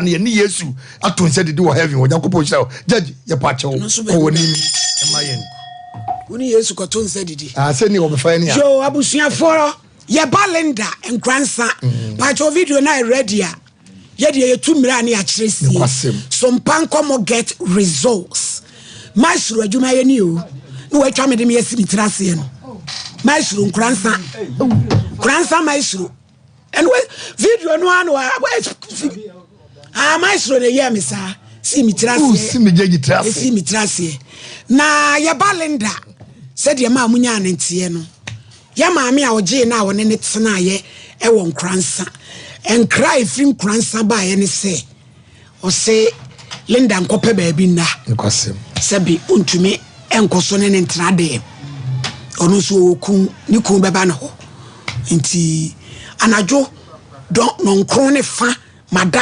no yɛne Yesu ato nsa didi wɔ heaven. Onyankopɔn nhyira wo. Judge, yɛpa kyɛw, kɔ w'anim ma yɛn. Wo ne Yesu kɔto nsa didi. Ah, sɛ ni wɔbɛfa yɛn a. Yo, abusuafoɔ, yɛba Linda Nkoransa. Pakyɛw video no ayɛ ready a, yɛdeɛ yɛtu mmerɛ a ne yɛakyerɛ sie. Nokwasɛm. So mpa nkɔmmɔ get results. Maestro adwuma yɛ ni o. Ne wɔatwa me de me asi me tiri aseɛ no. Maestro Nkoransa. Nkoransa Maestro. Ɛno video no ano a ah maestro na ɛyɛ me saa si me tiri aseɛ. Si me gyegye tiri aseɛ. Si me tiri aseɛ. Na yɛba Linda sɛdeɛ maa mo nyaa ne nteɛ no. Yɛ maame a ɔgyee no a ɔne ne tenaeɛ ɛwɔ Nkoransa. Nkra a ɛfiri Nkoransa baeɛ ne sɛ ɔse Linda nkɔpɛ baabi nna. Nkwasɛm. Sɛbi ɔntumi nkɔ so ne ne ntena dɛm. Ɔno nso ɔwɔ kun, ne kun bɛba ne hɔ. Nti anadwo dɔn nɔnkron ne fa mada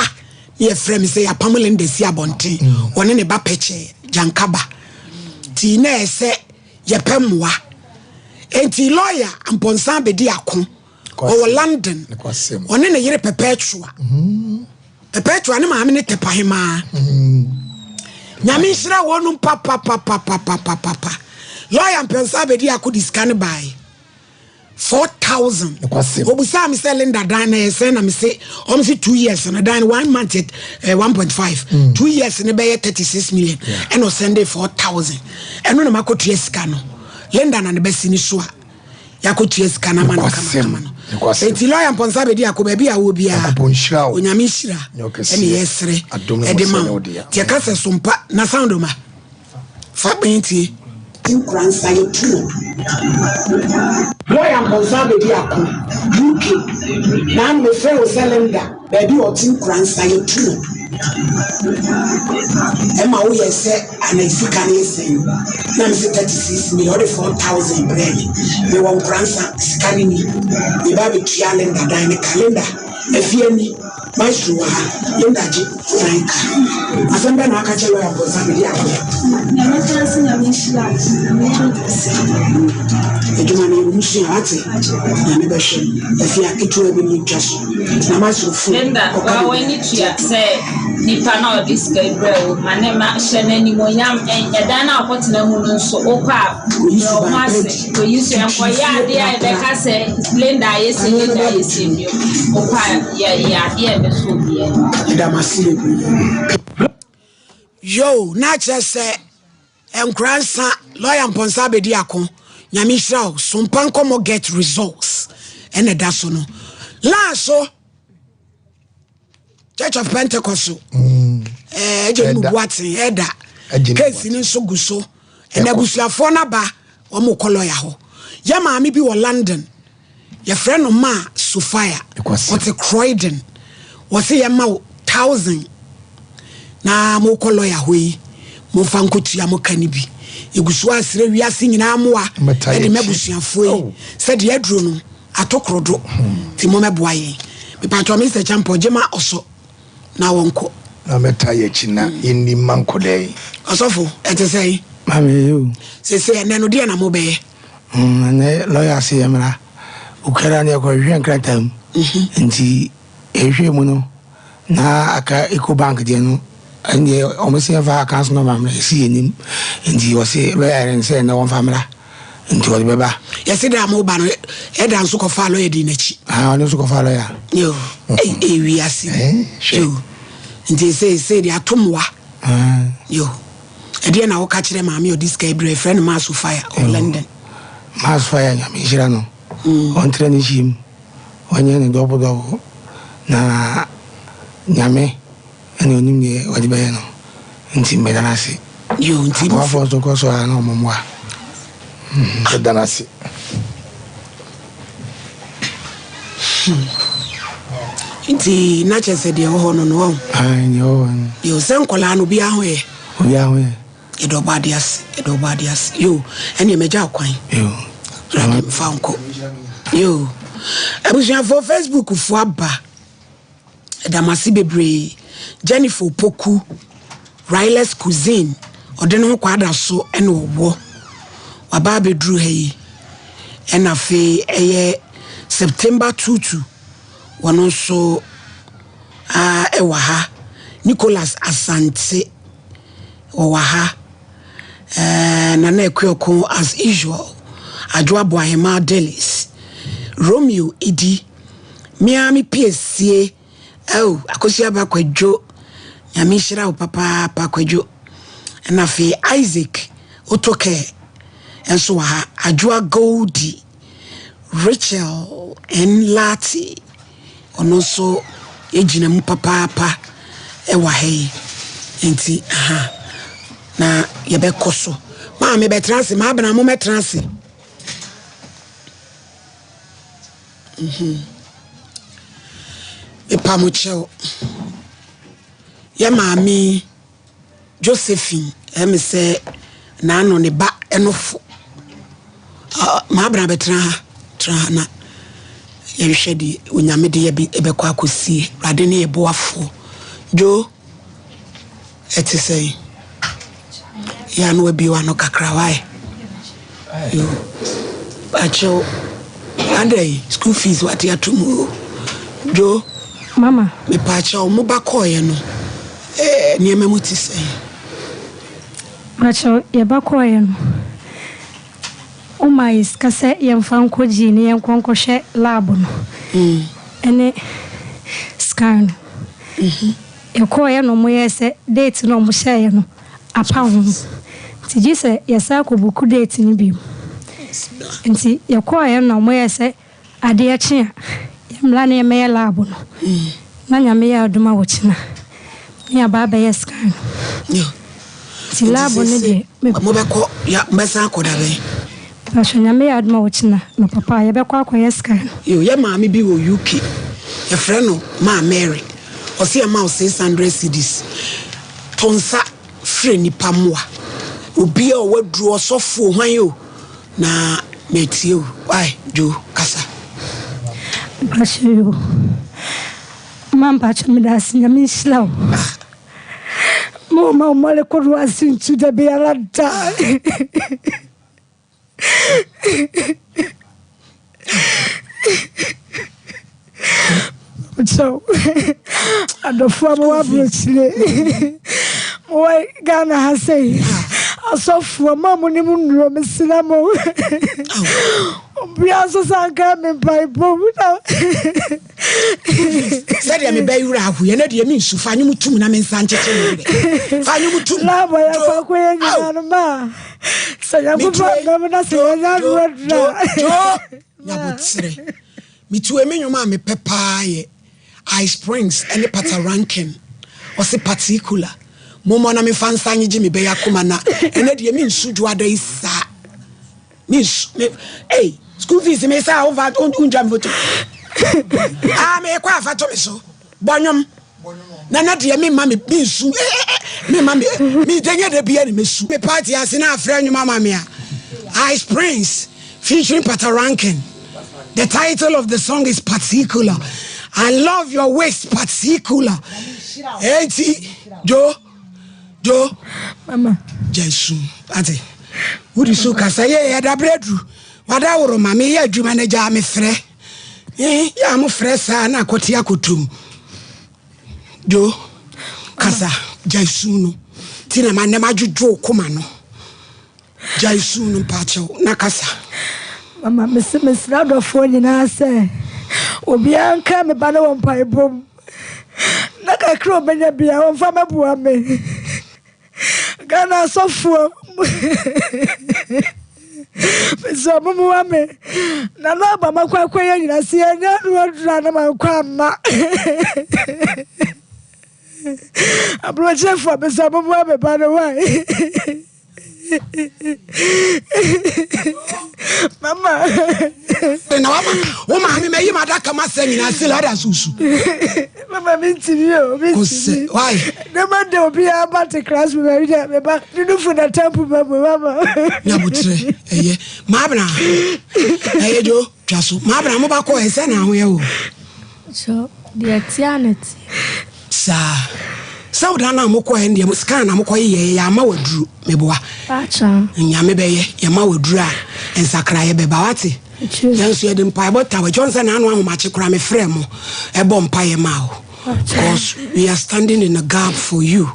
ne yɛfrɛ me sɛ yɛapam Linda si abɔnten. Ɔne ne ba pɛkyɛ Gyankaba. Nti na ɛsɛ yɛpɛ mmoa. Nti lawyer Ampɔnsa bɛdi ako. Ɔwɔ London. Ɔne ne yere Perpetua. Perpetua ne maame ne Tɛpahemaa. Nyame nhyira wɔnom papapapapapapa. Lawyer Ampɔnsa bɛdi ako de sika no bae. 4,000. Obusaa me sɛ Linda dan na yɛsɛn na me se ɔm se 2 years no dan 1 month 1.5. 2 years ne bɛyɛ 36 million. Ɛna ɔsɛnde 4,000. Ɛno na makɔtua sika no. Linda na ne bɛsi ne so a yakɔtua sika no ama no kama kama no. Enti lawyer Mpɔnsa bɛdi akɔ baabi a wɔ biara. Onyame nhyira. Ɛne yɛsrɛ ɛde ma wo. Nti ɛka sɛ sompa na sound ma. Fa bɛn tie. Nkoransa yɛ tu no. Lawyer Mpɔnsa bɛdi ako UK. Na mefrɛ wo sɛ Linda baabi a ɔte Nkoransa yɛ tu no. Ɛma woyɛ sɛ ana sika no yɛ sɛn. Na me sɛ 36 million ɔde 4,000 brɛ me. Mewɔ Nkoransa sika no ni. Meba bɛtua Linda dan ne ka. Linda afie ni. Maestro wɔ ha. Linda gye dan ka. Asɛm bɛn na aka kyerɛ lawyer Mpɔnsa bɛdi ako? Nyame ka sɛ Nyame nhyira wo. Nyame yɛ wo kɛse. Adwuma no yɛwɔ mu sua wate. Nyame bɛhwɛ. Afie a ketewa bi ne yɛtwa so. Na maestro fo. Linda, wa w'ani tua sɛ nipa na ɔde sika brɛ wo ma ne ma hyɛ n'animonyam ɛdan na ɔkɔtena mu no nso wokɔ a brɛ wo ho ase kɔyi so ɛnkɔyɛ adeɛ a yɛbɛka sɛ Linda ayɛ se Linda ayɛ se bio wokɔ a yɛ adeɛ a ɛbɛso obiara. Ɛda mo ase bebree. Yo, na kyerɛ sɛ Nkoransa lawyer Mpɔnsa bɛdi ako. Nyame nhyira wo. Sompa nkɔmmɔ get results. Ɛna ɛda so no. Laa so Church of Pentecost so. Ɛgye mu buaten ɛda. Case ni nso gu so. Ɛna abusuafoɔ no aba wɔn kɔ lawyer hɔ. Yɛ maame bi wɔ London. Yɛfrɛ no Ma Sophia. Ɔte Croydon. Wɔse yɛ ma wo 1,000. Na mo kɔ lawyer hɔ yi. Mo fa nkotua mo ka ni bi. Egu so asrɛ wiase nyinaa mmoa. Ɛde m'abusuafoɔ yi. Sɛdeɛ aduro no atokorodo. Nti mo mɛboa yɛn. Mepatwa Mr. Champo gyema ɔsɔ na wɔnkɔ. Na mɛta yɛ akyi na yɛnni mma nkɔdaa yi. Ɔsɔfo ɛte sɛ yi. Maame yo. Sese ɛnɛ no deɛ na mo bɛyɛ. Ɛnɛ lawyer se yɛ mmra. Okara ne ɛkɔhwehwɛ nkrataa mu. Nti ɛhwehwɛ mu no na aka Ecobank deɛ no ɛndeɛ ɔmo se yɛmfa account number mmra ɛsi yɛ nim. Nti wɔse lawyer no sɛ ɛnɛ wɔmfa mmra. Nti wɔde bɛba. Yɛse da mo ba no ɛda nso kɔfa lawyer di n'akyi. Ah, ɔno nso kɔfa lawyer. Yo, ewiase. Yo. Nti sɛ de ato mmoa. Yo. Ɛdeɛ na woka kyerɛ maame ɔde sika brɛ frɛ no Ma Sophia wɔ London. Ma Sophia Nyame nhyira no. Ɔntrɛ ne hyim. Ɔnyɛ ne dɔbo dɔbo. Na Nyame ɛna onim deɛ ɔde bɛyɛ no. Nti mmɛda no ase. Yo, nti aboafoɔ nso kɔ so a na ɔmo mmoa. Ɛda no ase. Nti na kyerɛ sɛ deɛ ɛwɔ hɔ no no ɔn. Ayi deɛ ɛwɔ hɔ no. Yo, sɛ nkɔlaa no obiara ho yɛ. Obiara ho yɛ. Yɛde ɔbɔ ade ase, yɛde ɔbɔ ade ase. Yo, ɛne mɛgya kwan. Yo. Awurade mfa nkɔ. Yo. Abusuafoɔ Facebook fo aba. Ɛda mo ase bebree. Jennifer Opoku, Riley's Cuisine, ɔde ne ho kɔ ada so ɛna ɔwɔ. Waba abɛduru ha yi. Ɛna afei ɛyɛ September 22. Wɔno nso ɛwɔ ha. Nicholas Asante ɔwɔ ha. Eh, Nana Akuoko as usual. Adwoa Boahemaa Delis. Romeo Idi. Me ara me piesie. Oh, Akosua Ba Kwadwo. Nyame nhyira wo papaapa Kwadwo. Ɛna afei Isaac Otokɛ nso wɔ ha. Adwoa Goldie. Rachel N. Lartey, ɔno nso gyina mu papaapa wɔ ha yi. Nti, aha, na yɛbɛkɔ so. Maame bɛtena ase, maabena mo mɛtena ase. Mhm. Mepa mo kyɛw. Yɛ maame Josephine ɛyɛ me sɛ n'ano ne ba no fo. Maabena bɛtena ha, tena ha na yɛnhwɛ deɛ Onyame de yɛ bi ɛbɛkɔ akɔsie. Awurade ne yɛ boafoɔ. Jo, ɛte sɛn? Yɛ ano abie w'ano kakra wae. Yo, akyɛw. Adɛn, school fees wate ato mu o. Jo, Mama. Mepaakyɛw, mo ba kɔɔeɛ no, eh, nneɛma mu te sɛn? Mpakyɛw, yɛba kɔɔeɛ no, womaa yɛ sika sɛ yɛmfa nkɔ gyii ne yɛnkɔ nkɔhwɛ lab no ɛne scan no. Yɛkɔɔeɛ na wɔyɛɛ sɛ date no a wɔhyɛeɛ no apa ho nti gye sɛ yɛsan kɔ buku date no bio. Nti yɛkɔɔeɛ no na wɔyɛɛ sɛ Adeɛ kye a, yɛmmra na yɛmmɛyɛ lab no. Na Nyame yɛ adom a ɔkyena na yɛaba abɛyɛ scan no. Nti lab no deɛ. Mobɛkɔ, ya, mobɛsan akɔ da bɛn? Mpakyɛ, Nyame yɛ adom a ɔkyena anɔpa paa yɛbɛkɔ akɔyɛ scan no. Yo, yɛ maame bi wɔ UK, yɛfrɛ no Maa Mary, ɔse yɛma wo 600 cedis, to nsa frɛ nnipa mmoa, obi a ɔwɔ aduro, ɔsɔfo o, hwan o, Na metie wo why Joe kasa. Mpakyɛ yoo ma mpakyɛ medase nyame nhyira wo mo ma wo mɔle kodo ase ntu da biara da. Kyɛw adɔfo a mowɔ aburokyire mowɔ Ghana ha sei asɔfoɔ mo a monim nnuro mesrɛ mo obiara nso sa nka me mpaebɔ mu na sɛdeɛ mebɛyi werɛ ahoyɛ na deɛ mensu fa nwom tum na mensa nkyekye me werɛ fa nwom tum laabɔ yɛ kɔkɔ yɛ nyinaa no ma sɛ nyankopɔn dɔm na sɛ yɛnya no adura nyaboterɛ Metue me nnwom a mepɛ paa yɛ Ice Prince ne Patarankin. Ɔse particular. Mommɔ na memfa nsa nyegye me bɛyɛ akoma na ɛnɛ deɛ mensu dwoada yi saa. Mensu me ei school fees me saa womfa wontwa me foto. Ah mekɔ afa to me so. Bɔ nnwom. Na na deɛ memma me mensu eh, eh, eh, memma me me deɛ nyɛ da bia ne mesu. Me party ase na afrɛ nnwom ama me a Ice Prince featuring Patarankin. The title of the song is Particular. I love your waist particular. Enti Jo Jo Mama. Jesu ate. Wodi so kasa ye yɛda berɛ duru. Wada woro ma meyɛ adwuma no gyaa me frɛ. Eh, yɛ a mofrɛ saa na akɔte akɔtom. Jo, kasa, gyae su no. Ti na ma nnɛ madwodwo wo koma no. Gyae su no mpaakyɛw na kasa. Mama, mese mesrɛ adɔfoɔ nyinaa sɛ obiara nka me ba no wɔ mpaebɔ mu na kakra a ɔbɛnya biara ɔmfa mɛboa me. Ghana asɔfoɔ mesɛ ɔmo mmoa me na na aba makɔ akɔyɛ nyina sɛ yɛnyɛ ano aduru a na mankɔ amma aburokyefoɔ mesɛ ɔmo mmoa me ba no wae Mama. Na wama wo maame ma yi ma adaka ma sɛ nyinaa sila ada so su. Mama mi ntumi o mi ntumi. Why? Ne ma de obi aba te class mu ma mi ba ne nufu na temple ma mu mama. Nyabotrɛ ɛyɛ maabena ɛyɛ jo twa so maabena mo ba kɔ ɛsɛ na ahoyɛ o. So deɛ ɛteɛ a na ɛteɛ. Saa. Sɛ wo dan no a mokɔɛ no deɛ scan na mokɔ yeyɛɛ yɛama wo aduro meboa. Paakyaa. Nyame bɛyɛ yɛma wo aduro a nsakraeɛ bɛba wate. Yɛn nso yɛde mpaebɔ ta w'akyi ɔn sɛ naano ahomakye koraa mefrɛ mo ɛbɔ mpaeɛ maa wo. Because we are standing in the gap for you.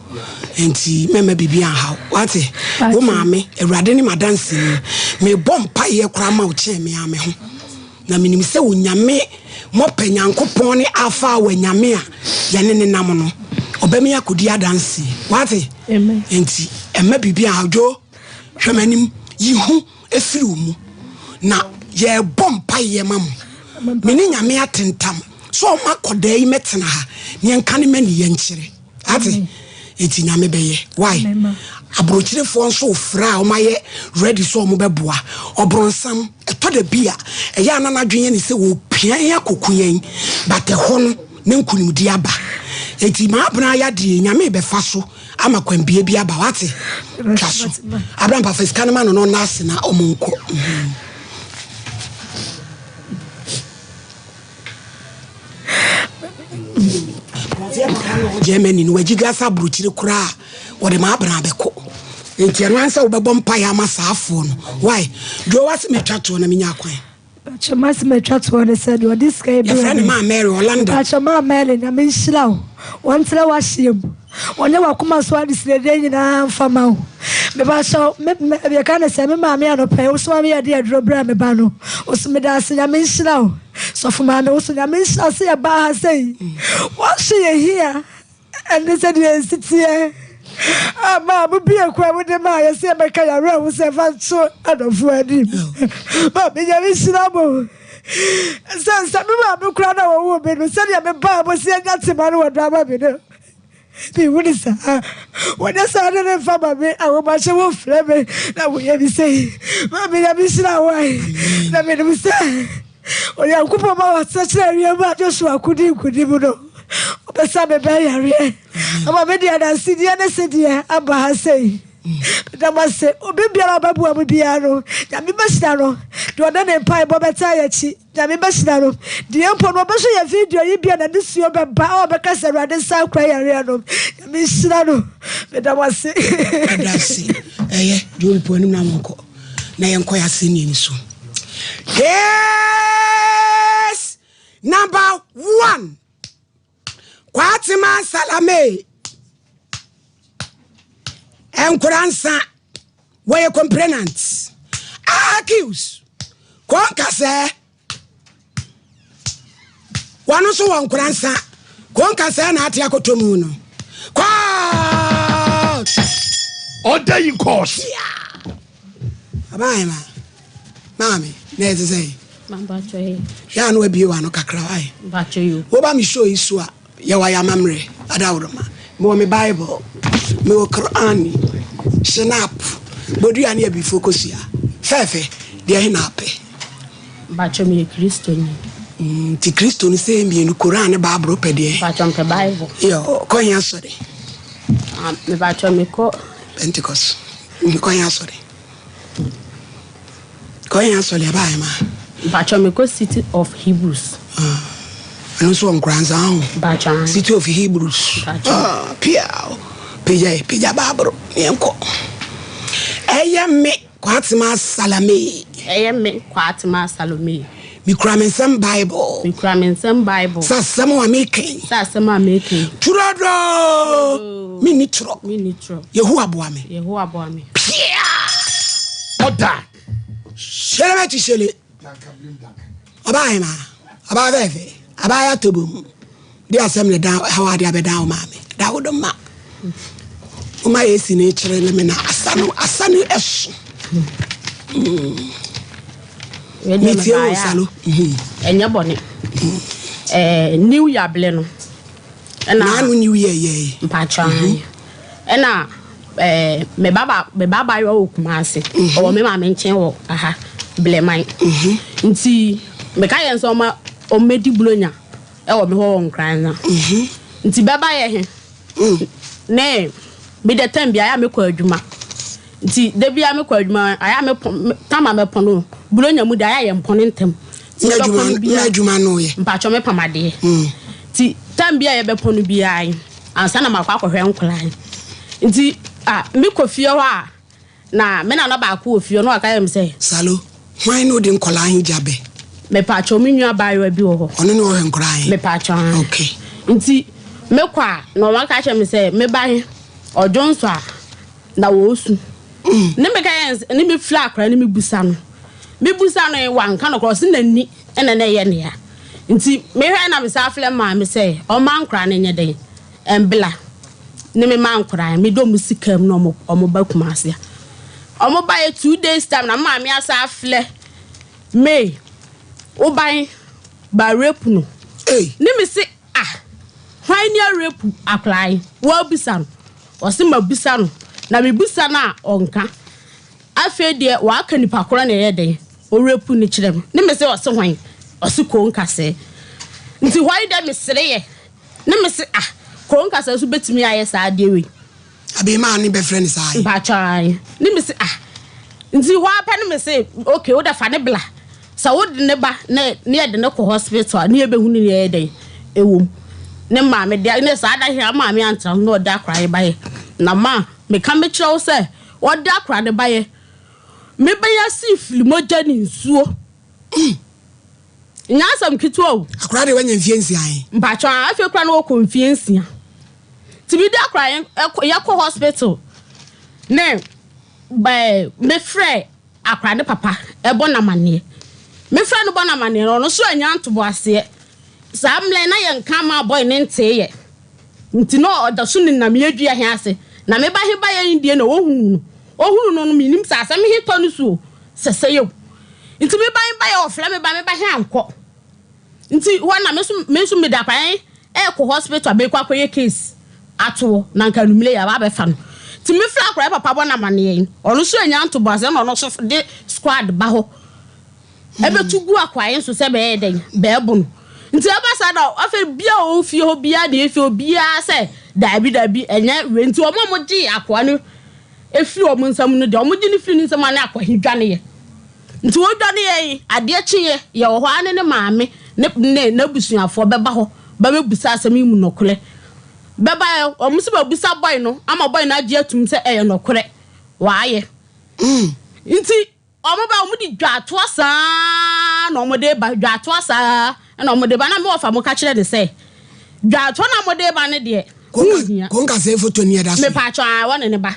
Nti mɛma biribi anhaw. Wate? Wo maame, Awurade ne m'adanseni. Mebɔ mpaeɛ koraa ma wo kyɛn me ara me ho. Na menim sɛ Onyame, mɔpɛ Nyankopɔn ne Alpha wɔ Nyame a yɛne ne nam no, ɔbɛma yɛakɔdi adanseɛ. Wate? Nti ɛmma biribi anhaw. Joe, hwɛ m'anim, yi hu firi wo mu. Na yɛrebɔ mpaeɛ ma mo. Me ne Nyame atentam sɛ ɔma akɔdaa yi mɛtena ha na yɛnka ne mani yɛnkyerɛ. Ate? Enti Nyame bɛyɛ. Why? Aburokyerefoɔ nso frɛ a wɔayɛ ready sɛ wɔbɛboa. Ɔbronsam, ɛtɔ da bi a, ɛyɛ a na n'adwene yɛ ne sɛ wɔpia yɛn akɔku yɛn, but ɛhɔ no, na nkunimdi aba. Enti Maabena ayadeɛ, Nyame bɛfa so ama kwanbie bi aba. Wate? Twa so. Abrampa fa sika no ma no na ɔnna ase na wɔn nkɔ. Mm. Germany no wagyi gasa aburokyire koraa wɔde ma abena abɛkɔ nti ɛno ansa wobɛbɔ mpaeɛ ama saa afoɔ no why deɛ ɔwɔ ase matwa toɔ na menya akwan Pakyɛ m'asɛm a ɛtwa toɔ ne sɛ deɛ ɔde sika yi brɛ Yɛfrɛ no me. Maa Mary wɔ London. Pakyɛ Maa Mary Nyame nhyira wo. Ɔntrɛ w'ahyeɛ mu. Ɔnyɛ w'akoma so adesrɛdeɛ nyinaa mfa ma wo. Mepakyɛw me me yɛka ne sɛ me maame anɔpa yi wosoma me yɛde aduro brɛ me ba no. Woso medaase Nyame nhyira wo. Sɔfo maame woso Nyame nhyira wo sɛ yɛbaa ha sei. Woahwɛ yɛ hia. Ɛne sɛdeɛ ɛsi teɛ a maa mo bue kwan mu de maa yɛ sɛ yɛbɛka yɛn awerɛhosɛm fa nto adɔfoɔ anim. Maame Nyame nhyira mo. Sɛ sɛ me maame koraa na wɔwoo me no sɛdeɛ mebaa mo sɛ yɛnya tema no wɔ dɔ ama me no mehu ne saa. Wɔnyɛ saa ne ne mfa ma me ahomakye wo frɛ me na woyɛ me sei. Maame Nyame nhyira wo ae na menim sɛ Onyankopɔn ma wɔakyerɛkyerɛ wiem a Joshua ko dii nkonim no. Ɔbɛsa me bɛn yareɛ ama me de adansedie ne sedeɛ aba ha sei. Meda mo ase. Obi biara a ɔbɛboa mo biara no, Nyame bɛhyira no. Deɛ ɔde ne mpaebɔ bɛtaa yɛn akyi, Nyame bɛhyira no. Deɛ mpo no ɔbɛhwɛ yɛn video yi bi a n'anisuo bɛba a ɔbɛka sɛ Awurade nsa akora yareɛ no, Nyame nhyira no. Meda mo ase. Meda ase. Ɛyɛ, deɛ ɔrepo anim na monkɔ. na yɛnkɔ yɛ asɛnniɛ no so. Case number one, Kwatema Salame, Nkoransa, wɔyɛ complainant, accused, kɔnkasɛ. Wɔn nso wɔ nkoransa. Konka sɛɛ na ate akɔtɔ mu no. Court! Order in court. Abaayɛ ma. Maame, na ɛte sɛ. Yɛ ano abie wɔ ano kakra wae. Woba me show yi so a. Yɛwɔ ayɛ amammerɛ adaworoma. Mewɔ me Bible, mewɔ Qur'aan, Schnapp, bodua ne abibifoɔ kosua. Fɛɛfɛ, deɛ he na wopɛ? Mpakyɛ meyɛ Kristoni. Nti Kristo no sɛ mmienu, Qur'aan ne Bible wopɛ deɛ he? Mpakyɛ mepɛ Bible. Yɔ, kɔ he asɔre? Ah, mepakyɛ mekɔ. Pentecost. Mekɔ he asɔre? Kɔ yɛn asɔre ɛba ayɛ ma. Mpatsɔ me kɔ city of Hebrews. Ah, ɛno nso wɔ Nkoranza ho. Mpatsɔ. City of Hebrews. Mpatsɔ. Ah, pia, pagya yi, pagya baaboro, yɛn kɔ. Ɛyɛ me Kwatema Salome. Ɛyɛ me Kwatema Salome. Mikura me nsam Bible. Mikura me nsam Bible. Sɛ asɛm a meka yi. Sɛ asɛm a meka yi. Turodoo. Menni torɔ. Menni torɔ. Yehowa boa me. Yehowa boa me. Pia! Ɔda. Hyele bɛ ti hyele. Ɔbaa hema. Ɔbaa fɛfɛ. Ɔbaa yɛ atobom. De asɛm ne dan hawa ade abɛdan wo maame. Da wo do ma. Woma yɛ si ne kyerɛ ne me na asa no asa no ɛso. Metie wo salo. Ɛnyɛ bɔne. Ɛɛ new year bele no. Ɛna Naanu new year yɛ yi. Mpakyɛ. Ɛna ɛɛ me ba me ba abaayewa wɔ Kumasi. Ɔwɔ me maame nkyɛn wɔ aha Bleman. Nti meka yɛn sɛ ɔma ɔmmɛdi buronya. Ɛwɔ me hɔ wɔ Nkran na. Nti bɛba yɛ he ne me dɛ tɛm bi ayɛ a mekɔ adwuma. Nti da biara mekɔ adwuma ayɛ a mepɔn tam a mɛpɔn no Buronya mu de ayɛ a yɛmpɔn ntɛm. Nti yɛbɛpɔn no biara. Adwuma no yɛ. Mpakyɛ mepam adeɛ. Nti tam bi a yɛbɛpɔn no biara yi ansa na makɔ akɔhwɛ nkwadaa yi. Nti ah mekɔ fie hɔ a. Na me nana baako wɔ fie hɔ na waka kyerɛ me sɛ. Salo, hwan ne wode nkwadaa he gya bɛ? Mepaakyɛw, me nua abaayewa bi wɔ hɔ. Ɔno ne ɔhwɛ nkwadaa he? Mepaakyɛw, aane. Okay. Nti. Mekɔ a, na wɔaka akyerɛ me sɛ meba he, ɔdwonsɔ a, na wɔɔsu. Ne meka yɛ ne mefiri akora ne mebusa no. Mebusa no he, wanka nɔkorɛ, ɔse n'ani na na ɛyɛ ne ya. Nti mehwɛ na mesan frɛ maame sɛ ɔmma nkora no nyɛ dɛn, ɛmbla. Ne mema nkora he, mede ɔmo sika mu na ɔmo ɔmo ba Kumasi a. Ɔmo baeɛ 2 days time na me maame asan afrɛ me, wo ba he, ba rape no. Ne mese ah, hwan ni arape akwadaa yi? Woabisa no? Ɔse mabisa no, na mebisa no a ɔnka. Afei deɛ waka nipa korɔ na ɛyɛ dɛn? Ɔrape no kyerɛ me. Ne mese ɔse hwan? Ɔse Konkasɛɛ. Nti hɔ yi dɛ mesereyɛ. Ne mese ah, Konkasɛɛ nso bɛtumi ayɛ saa adeɛ wei? Abeemaa ne bɛfrɛ no saa yi. Mpakyɛw ae. Ne mese ah. Nti hɔ ara pɛ ne mese okay wode fa ne bla. Sɛ wode ne ba na ne yɛde no kɔ hospital a ne yɛbɛhunu nea ɛyɛ dɛn ɛwɔ mu. Ne maame de ne saa da he a maame antra ho na ɔde akora he baeɛ. Na ma meka mekyerɛ wo sɛ ɔde akora no baeɛ mebɛnya sii firi mogya ne nsuo. Nyɛ asɛm ketewa o. Akora deɛ wanya mfie nsia he. Mpakyɛw a afei koraa na ɔkɔ mfie 6. Nti mede akora he yɛkɔ hospital ne bɛɛ mefrɛ akora ne papa ɛbɔ no amaneɛ. Mefrɛ no bɔ no amaneɛ no ɔno nso anya ntoboaseɛ. Saa mmerɛ na yɛnka ma boy ne nteeɛ. Nti na ɔda so nenam yɛdua he ase. Na me ba he ba yɛ deɛ na ɔhunu no. Ɔhunu no no menim sɛ asɛm he tɔ no so o, sɛ sɛ yɛ o. Nti me ba he ba yɛ ɔfrɛ me ba, me ba he ankɔ. Nti hɔ na me nso me nso mede akora he ɛɛkɔ hospital meekɔ akɔyɛ case ato hɔ na nka anwummerɛ yi aba abɛfa no. Nti mefrɛ akora he papa bɔ no amaneɛ yi, ɔno nso anya ntoboaseɛ na ɔno nso de squad ba hɔ ɛbɛtu gu akora he so sɛ bɛyɛ dɛn bɛɛbo no. Nti ɛba saa na afei bia a ɔwɔ fie hɔ biara deɛ efie hɔ biara sɛ daabi daabi ɛnyɛ wei. Nti wɔn a wɔgyee akoa no efiri wɔn nsam no deɛ wɔgye no firi ne nsam a ne akoa he dwaneeɛ. Nti wɔdwaneeɛ yi adeɛ kyeeɛ yɛwɔ hɔ ara ne ne maame ne ne n'abusuafoɔ bɛba hɔ bɛbɛbusa asɛm yi mu nɔkorɛ. Bɛbaeɛ wɔn nso bɛbusa boy no ama boy no agye atum sɛ ɛyɛ nɔkorɛ waayɛ. Nti wɔn ba wɔn de dwaatoa saa na wɔn de ba dwaatoa saa na wɔn de ba na me wɔfa mo ka kyerɛ ne sɛ dwaatoa na wɔn de ba ne deɛ ho hia. Konkasɛɛ foto ni ɛda so. Mepatwa a wɔne ne ba.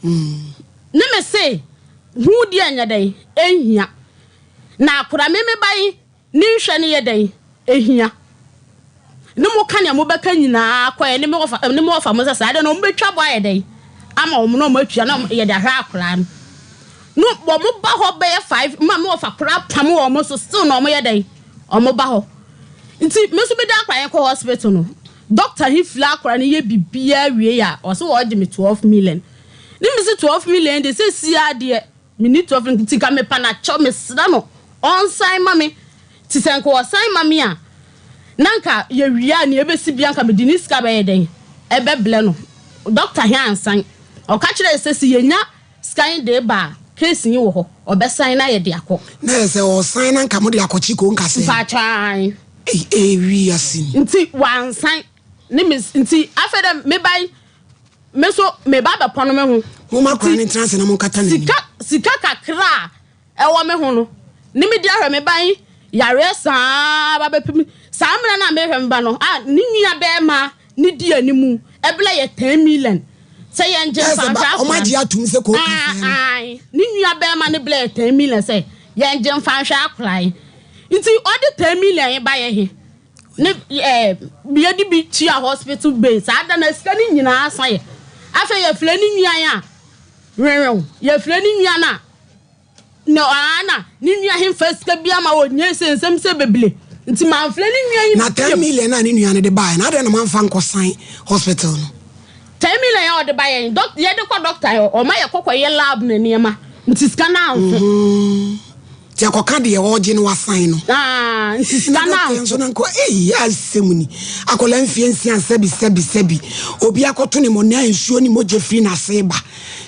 Ne me se ho deɛ nyɛ dɛn ehia na akora me me ba yi ne nhwɛ ne yɛ dɛn ehia ne mo ka nea mo bɛka nyinaa kɔɛ ne me wɔfa ne me wɔfa mo sɛ saa deɛ na wɔn bɛtwa bɔ ayɛ dɛn ama wɔn na wɔn atua na yɛde ahwɛ akora no. No wɔn ba hɔ bɛyɛ 5 ma me wɔfa koraa pam wɔn so still na wɔn yɛ dɛn wɔn ba hɔ. Nti me nso mede akora yɛn kɔ hospital no doctor he fili akora no yɛ biribiara wie a ɔsɛ wɔgye me 12 million. Ne me se 12 million de sɛ si adeɛ me ni 12 million nti nka mepa na kyɛw mesrɛ no ɔnsan ma me. Ti sɛ nka ɔsan ma me a na nka yɛwie a nea ɛbɛsi bia nka mede ne sika bɛyɛ dɛn ɛbɛblɛ no. Doctor he ansan ɔka kyerɛ sɛ si yɛnya sika yi de ba a case yi wɔ hɔ ɔbɛsan na yɛde akɔ. Na yɛ sɛ ɔsan na nka mode akɔkye ko nkasɛɛ. Mpakyɛw. Ei ewi ase ni. Nti wansan ne me nti afei dɛ me ba yi me so me ba bɛpɔn me ho. Moma akwadaa no ntena ase na monkata n'anim. Sika sika kakra a ɛwɔ me ho no ne me di ahwɛ me ba yi yareɛ saa ba bɛpem saa mmerɛ no a mehwɛ me ba no a ne nua bɛrima ne di animu ɛbla yɛ 10 million sɛ yɛn gye Ɛsɛ nfa ba nhwɛ ɔmo akwadaa agye atum sɛ ko nkasɛɛ no. Ae, ne nua bɛrima ne bla yɛ 10 million sɛ yɛn gye nfa nhwɛ akwadaa yi. Nti ɔde 10 million yi ba yɛ he ne ɛɛ yɛde bi tua hospital bill saa da na sika ne nyinaa sa yɛ. Afei yɛfrɛ ne nua yi a wewew yɛfrɛ ne nua no a na aa na ne nua he mfa sika bi ama wɔ nyɛ sɛ nsɛm sɛ bebree nti mamfrɛ ne nua yi Na 10 million a ne nua no de baeɛ no adɛn na moamfa nkɔsan hospital no? 10 million a ɔde ba yɛn dɔk yɛde kɔ doctor yɛ ɔma yɛ kɔkɔ yɛ lab ne nneɛma nti sika no anso. Nti akɔka deɛ ɔregye no wasan no. Aa nti sika Na no doctor nso anso. na nkɔ eyi asɛm ni akwadaa mfie 6 sɛbi sɛbi sɛbi obi akɔto ne mɔ na nsuo ne mogya firi n'ase ba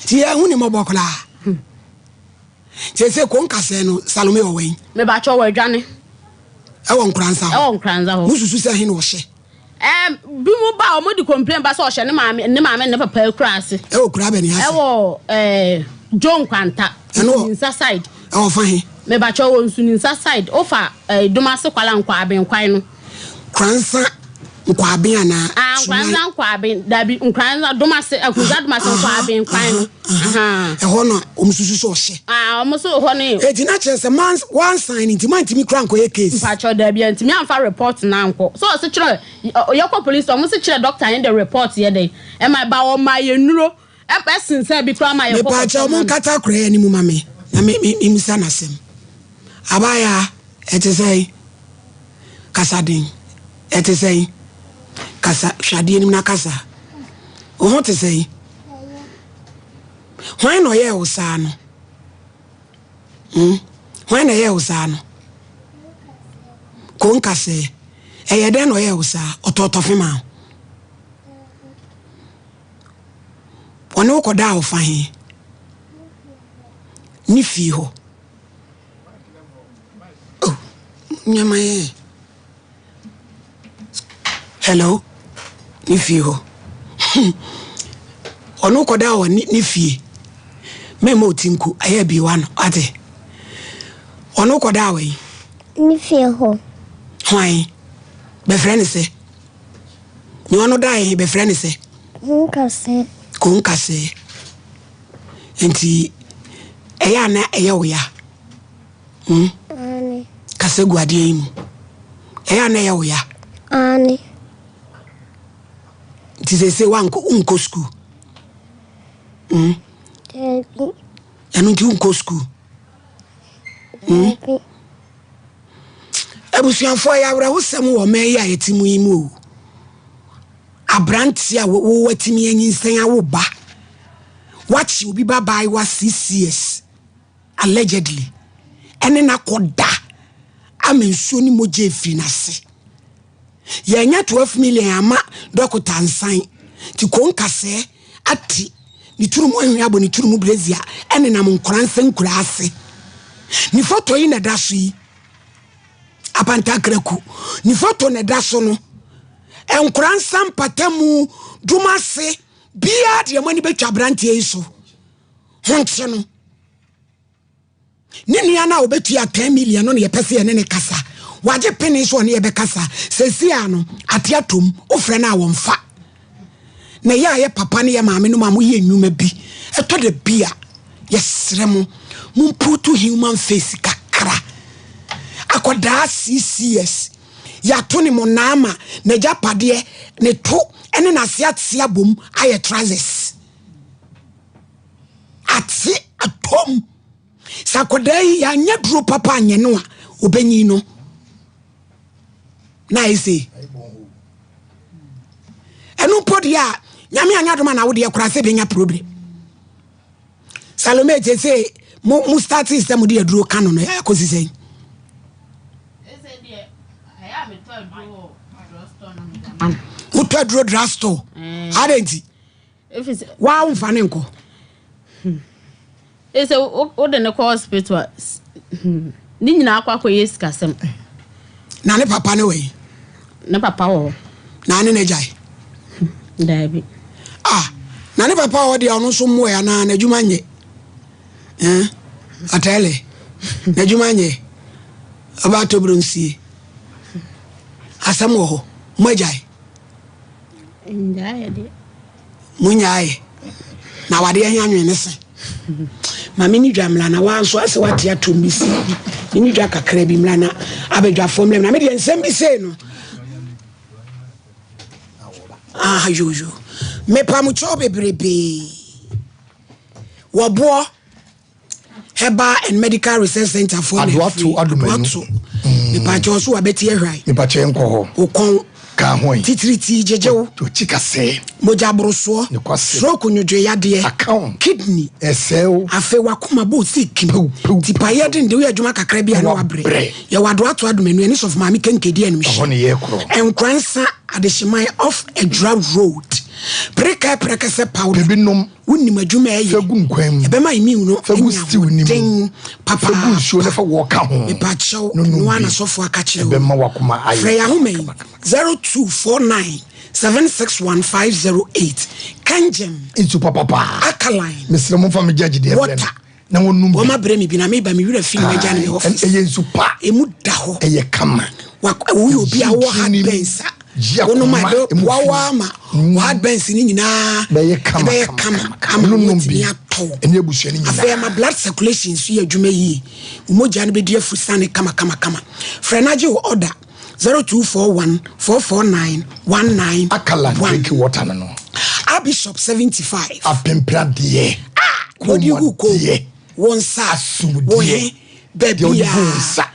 nti yɛhu ne mmɔbɔ koraa. Nti sɛ ko nkasɛɛ no Salome wɔ wɛn? Mebakyɛ wɔ adwane. Ɛwɔ Nkoranza hɔ. Ɛwɔ Nkoranza hɔ. Mususu sɛ he na ɔhyɛ? Bi mu ba a wɔde complain ba sɛ ɔhyɛ ne maame ne maame ne papa akura ase. Ɛwɔ kura bɛ ne ase? Ɛwɔ Joe Nkwanta. Ɛno wɔ Nsuninsa side. Ɛwɔ fa he? Mebakyɛ wɔ Nsuninsa side. Ofa Domase Kwala Nkwa Abenkwan no. Koranza. Nkwaaben anaa? Ah, Nkoranza Nkwaaben, dabi, Nkoranza Domase, Akunza Domase Nkwaaben kwan no. Ɛhɔ na wɔn susu sɛ ɔhyɛ. Ah, wɔn so hɔ ne. Eti na kyerɛ sɛ man wansan no nti mantumi kura nkɔyɛ case. Mpakyɛw dabi, antumi amfa report no ankɔ. So ɔse kyerɛ, yɛkɔ police wɔn se kyerɛ doctor ne de report yɛ dɛn ɛma ba wɔmaa yɛ nnuro ɛsen bi koraa ma yɛkɔ Mepaakyɛw mo nkata akora yi anim ma me na me me mmusa no asɛm. Abaayaa, ɛte sɛn? Kasa den. Ɛte sɛn? Kasa, hwɛ adeɛ anim na kasa. Wo ho te sɛn? Hwan na ɔyɛɛ wo saa no? Hmm? Hwan na ɛyɛɛ wo saa no? Konkasɛɛ. Ɛyɛ dɛn na ɔyɛɛ wo saa? Ɔtɔɔ tɔfe maa wo. Ɔne wo kɔdaa ɔfa he? Ne fie hɔ. Oh, nneɛma yɛ. Hello, ne fie hɔ. Ɔne wo kɔdaa wɔ ne fie. Mɛma ɔti nku, ɛyɛ abiwa no, ate. Ɔne wo kɔdaa wɔ yi? Ne fie hɔ. Hwan? Bɛfrɛ ne sɛ? Nea ɔno dae he, bɛfrɛ no sɛ? Konkasɛɛ. Konkasɛɛ. Nti ɛyɛ a na ɛyɛ wo ya? Hmm? Aane. Kasa gu adeɛ yi mu. Ɛyɛ a na ɛyɛ wo ya? Aane. Nti seesei woankɔ wonkɔ sukuu? Hmm? Daabi. Ɛno nti wonkɔ sukuu? Hmm? Daabi. Abusuafoɔ, ɛyɛ awerɛhosɛm wɔ ɔman yi a yɛte mu yi mu o. Aberanteɛ a wo watumi anyinsɛn awo ba, wakye obi ba baayewa 6 years allegedly, ɛne no akɔda ama nsuo ne mogya efiri n'ase. Yɛanya 12 million ama dɔkota nsan, nti konkasɛɛ ate ne tiri mu ahwia abɔ ne tiri mu brezia ɛnenam nkoransa nkura ase. Ne foto yi na ɛda so yi. Apantakraku ne foto na ɛda so no. Nkoransa mpatamu dwumase biara deɛ mo ani bɛtwa aberanteɛ yi so ho nkye no. Ne nua no a ɔbɛtua 10 million no na yɛpɛ sɛ yɛne ne kasa. Wagye pene so ɔne yɛbɛkasa. Seesei a no, ate atom, wofrɛ no a wɔmfa. Na ɛyɛ a yɛ papa ne yɛ maame nom a moyɛ nnwuma bi, ɛtɔ da bi a yɛsrɛ mo, momputu human face kakra. Akwadaa CCS, yɛato ne monaa ma n'agyapadeɛ, ne to ne n'ase ate abom ayɛ trousers. Ate atom. Sɛ akwadaa yi yɛanyɛ duro papa anyɛ no a, ɔbɛnyin no na ayɛ sei. Ɛno mpo deɛ a nyame anyɛ adom a na wodeɛ koraa sɛ bɛnya problem. Salome te sɛ mo mo start sɛ mo de aduro ka no no akɔsi sɛn? Wotɔ aduro drugstore adɛn nti? Waa womfa ne nkɔ. Sɛ wode ne kɔ hospital a ne nyinaa akɔ akɔyɛ sikasɛm. Na ne papa ne wɔ yi? Ne papa wɔ hɔ. Na ne n'agyae? Daabi. Ah, na ne papa wɔ deɛ ɔno nso mmoɛ anaa n'adwuma nyɛ? Eh, ɔtɛle, n'adwuma nyɛ? Ɔba atɔburo nsie. Asɛm wɔ hɔ, mo agyae? Monyaeɛ na awadeɛ he anwene ne se. Ma me ne dwa mmra na waa nso asɛ wate atom bi si me ne dwa kakra bi mmra na abadwafoɔ mmra na medeɛ nsɛm bi sei no ah yoyo mepa mo kyɛw bebrebee wɔboɔ Herbal and Medical Research Center foɔ na Adoato ɛfiri Adomanu. Adoato. Mepakyɛ ɔso wabɛti ahwae. Mepakyɛ nkɔ hɔ. Okɔn. Ka ho yi. Titiriti gyegyew. Ɔkyi kasɛɛ. Mogya borosoɔ. Nokwasɛm. Stroke nwodwoe yadeɛ. Aka wo. Kidney. Ɛsɛe wo. Afei wakoma bɔ osi kim. Pew, pew, Tipayɛ den de woyɛ adwuma kakra bi a na wabrɛ. Wabrɛ. Yɛwɔ Adoato Adomanu ɛne Sɔfo Maame Kenkedi Animhye. Ɛhɔ ne yɛkorɔ. Nkoransa Adehyeman off Adwira Road. Prekɛ prɛkɛsɛ powder. Pɛ bi nom. Wonim adwuma a ɛyɛ. Fa gu nkwan mu. Ɛbɛma immune no Fa gu anya stew no mu. ahoɔden Fa gu nsuo na fa papaapa. wɔ ka ho. Mepakyɛw, No nom ɛno ara bi. na sɔfo aka kyerɛ wo. Ɛbɛma w'akoma ayɛ Frɛ yɛn ahoma yi, kamakama. 0249 761 508. Kangyem. Nsu papapa. Alkaline. Mesrɛ mo mfa me judge deɛ brɛ no Water. na wɔnum bi. Wɔn abrɛ me bi na meba me werɛ fi na magya no me office. Ɛyɛ nsu pa. Emu da hɔ. Ɛyɛ kama. Woyɛ obi a wowɔ heartburn sa. Yi Wonom a akoma ɛbɛboa emu wo fi. ara ma wo heartburns no nyinaa Bɛyɛ kama, ɛbɛyɛ kama, kama kama, kama. ama Wonom woatumi bi. atɔ wo. Ɛne abusua no Afei nyinaa. ama blood circulation nso yɛ adwuma yie. Wo mogya no bɛdi afusane kama kama kama. Frɛ na gye wo order 0241 449 191. Akala drink water no no. Abishop 75. Apempera deɛ. Ah! Wɔde gu ko. Deɛ. Wo nsa. Asomdwoeɛ. Wo he. Deɛ ɔde gu wo Baabiara. nsa.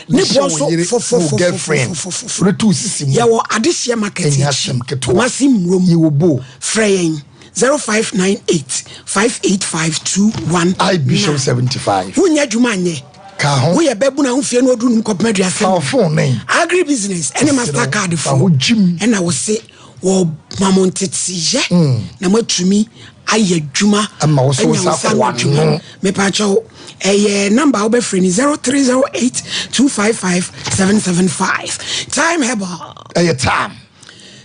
Ne De hyɛ boɔ wo nso yere, wo girlfriend. fofofofofofofofo. Wode to wo sisi mu. Yɛwɔ adehyeɛ market Ɛnyɛ akyi. asɛm ketewa. Kumasi Mmurom. Yɛwɔ bo. Frɛ yɛn 0598 585 219. I Bishop 75. Wonyɛ adwuma anyɛ. Ka ho. Woyɛ bɛbu na wofie no ɔduru num kɔpem aduasa. Fa wo phone ne. Agri business ɛne Mesrɛ wo, Mastercard fa ho fo. gyim. Ɛna wo se wɔma mo nteteyɛ na moatumi ayɛ adwuma Ama wo so wo anya wo nsa nsa akɔ ano adwuma. w'ano. Mepakyɛw ɛyɛ number a wobɛfrɛ ni 0308 255 775. Time Herbal. Ɛyɛ time.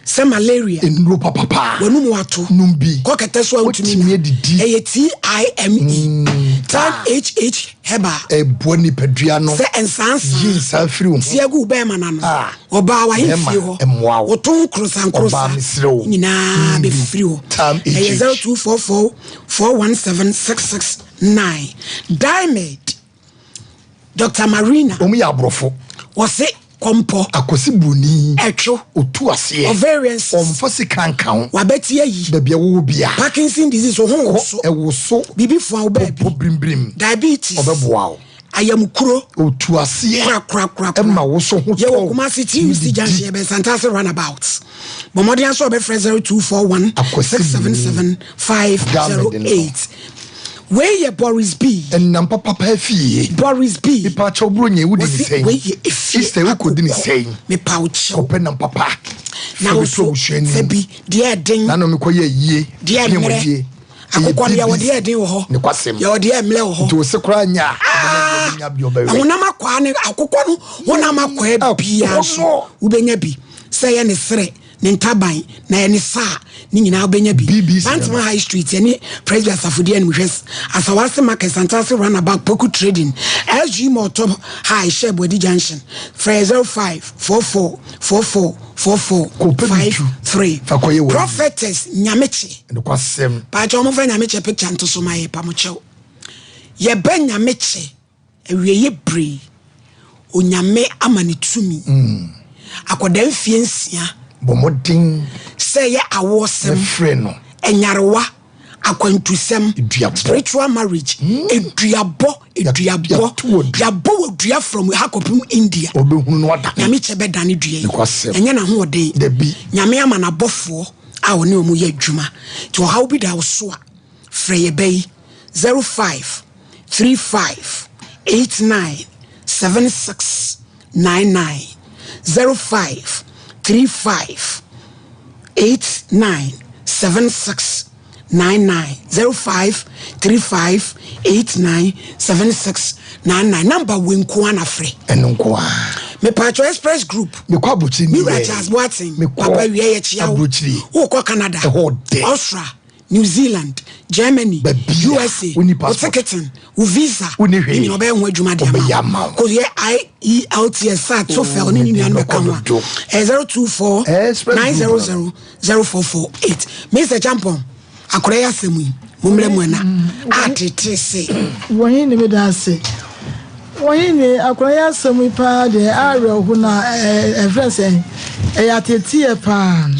Sɛ malaria. Nnuro papapa. W'anum wato. Num bi. Kɔ kɛtɛ so a wotumi Wotumi na. adidi. Ɛyɛ TIME. Time HH Herbal. Ɛboa nipadua no. Sɛ nsansa. Yi nsa firi wo ho. Tia gu bɛrima n'ano. Ah. Ɔbaa wahemfie Bɛrima, hɔ. ɛmmoa wo. Woto nkorosa nkorosa. Ɔbaa mesrɛ wo. Nyinaa Num bi. bɛfiri hɔ. Time Ɛyɛ HH. 0244 417 669. Diamond. Dr. Marina. Wɔn yɛ aborɔfo. Wɔse kɔmpɔ. Akwasi Broni. Ɛtwo. Otu aseɛ. Ovarian cyst. Ɔmfa sika nka ho. Wabɛti ayi. Baabi a wɔwɔ bia. Parkinson disease wo ho woso. Ɛwo so. Biribi fua wo baabi. Pɔ birimbirim. Diabetes. Ɔbɛboa wo. Ayamukuro. Otu aseɛ. Kora kora kora. Ɛma wo so ho tɔ. Yɛwɔ Kumasi TUC junction yɛbɛn Santase runabout. Bɔ mmɔden aso a ɔbɛfrɛ 0241 Akwasi 677 508. Wei yɛ Boris B. Ɛnam papapa afie. Boris B. Nipa kyɛw buro nyɛ wodi ne Wɔsi sɛn. wei yɛ efie Easter wokɔdi ne akokɔ. sɛn. Mepa wo kyɛw. Kɔpɛ nam papa. Na Fɛ wo bɛto so abusua anim. sɛ bi deɛ ɛden. Nana mi kɔ yɛ yie. Deɛ Ne mmerɛ. wɔ yie. Ɛyɛ Akokɔ no yɛwɔ BBC. deɛ ɛden wɔ hɔ. Ne kwasɛm. Yɛwɔ deɛ mmerɛ wɔ hɔ. Nti wo se koraa nya a. Ɔbɛnya bi ɔbɛwɛ. Honam akwaa ne akokɔ no honam akwaa biara so wobɛnya bi sɛ ɛyɛ ne serɛ ne ntaban na ɛne saa ne nyinaa wobɛnya bi. BBC Bantama High Street ɛne Presby Asafodie anim hwɛ Asawase Market Santase Runabout Poku Trading SG Mall Top High Hyɛ Boadi Junction frɛ 05 44 44 44 Kɔpɛ bi tu. 53 Fa kɔyɛ wɔ Prophetess Nyamekye Ne kwasɛm. Paakyɛw momfa Nyamekye picture nto so ma yɛ pamokyɛw yɛbɛ Nyamekye awieyɛ bere Onyame ama ne tumi akɔda mfie 6 Bɔ mmɔden. Sɛ ɛyɛ awoɔsɛm Mɛfrɛ no. Ɛnyarewa akwantusɛm Eduabɔ. Spiritual marriage eduabɔ eduabɔ Yɛato wɔ dua. Yɛabɔ wɔ dua from ha kɔpem India. Ɔbɛhunu no ada. Nyame kyɛ bɛdane dua yi. Nokwasɛm. Ɛnyɛ n'ahoɔden. Dabi. Nyame ama n'abɔfoɔ a ɔne ɔmo yɛ adwuma. Nti ɔhaw bi da wo so a frɛ yɛ bɛ yi 05 35 89 76 99 05 35 89 76 99 05 35 89 76 99 number wei nko ara na frɛ. Ɛno nko ara. Mepatwa Express Group. Mekɔ aburokyiri ni Mewura yɛ. Charles Boateng. Mekɔ Papa wie yɛ kyia wo. aburokyiri. Wokɔ Canada. Ɛhɔ dɛ. Austria, New Zealand, Germany, Baabi a USA. wonni Wo passport. ticketing, wo visa. Wonni hwee. Ne nyinaa ɔbɛyɛ ho adwuma de Ɔbɛyɛ ama ama wo. wo. Kɔyɛ IELTS, SAT, TOEFL ne ne mede nuanom bɛka ho a. bɛkɔ dodo. Ɛyɛ 024 Express Group 900 0448. Mr. Champon, akɔrɔ yɛ asɛm yi. Mommrɛ mu ɛna. Atete se. Wɔn ne meda ase. Wɔn ne akɔrɔ yɛ asɛm yi paa deɛ awerɛho na ɛfrɛ sɛ ɛyɛ ateteɛ paa.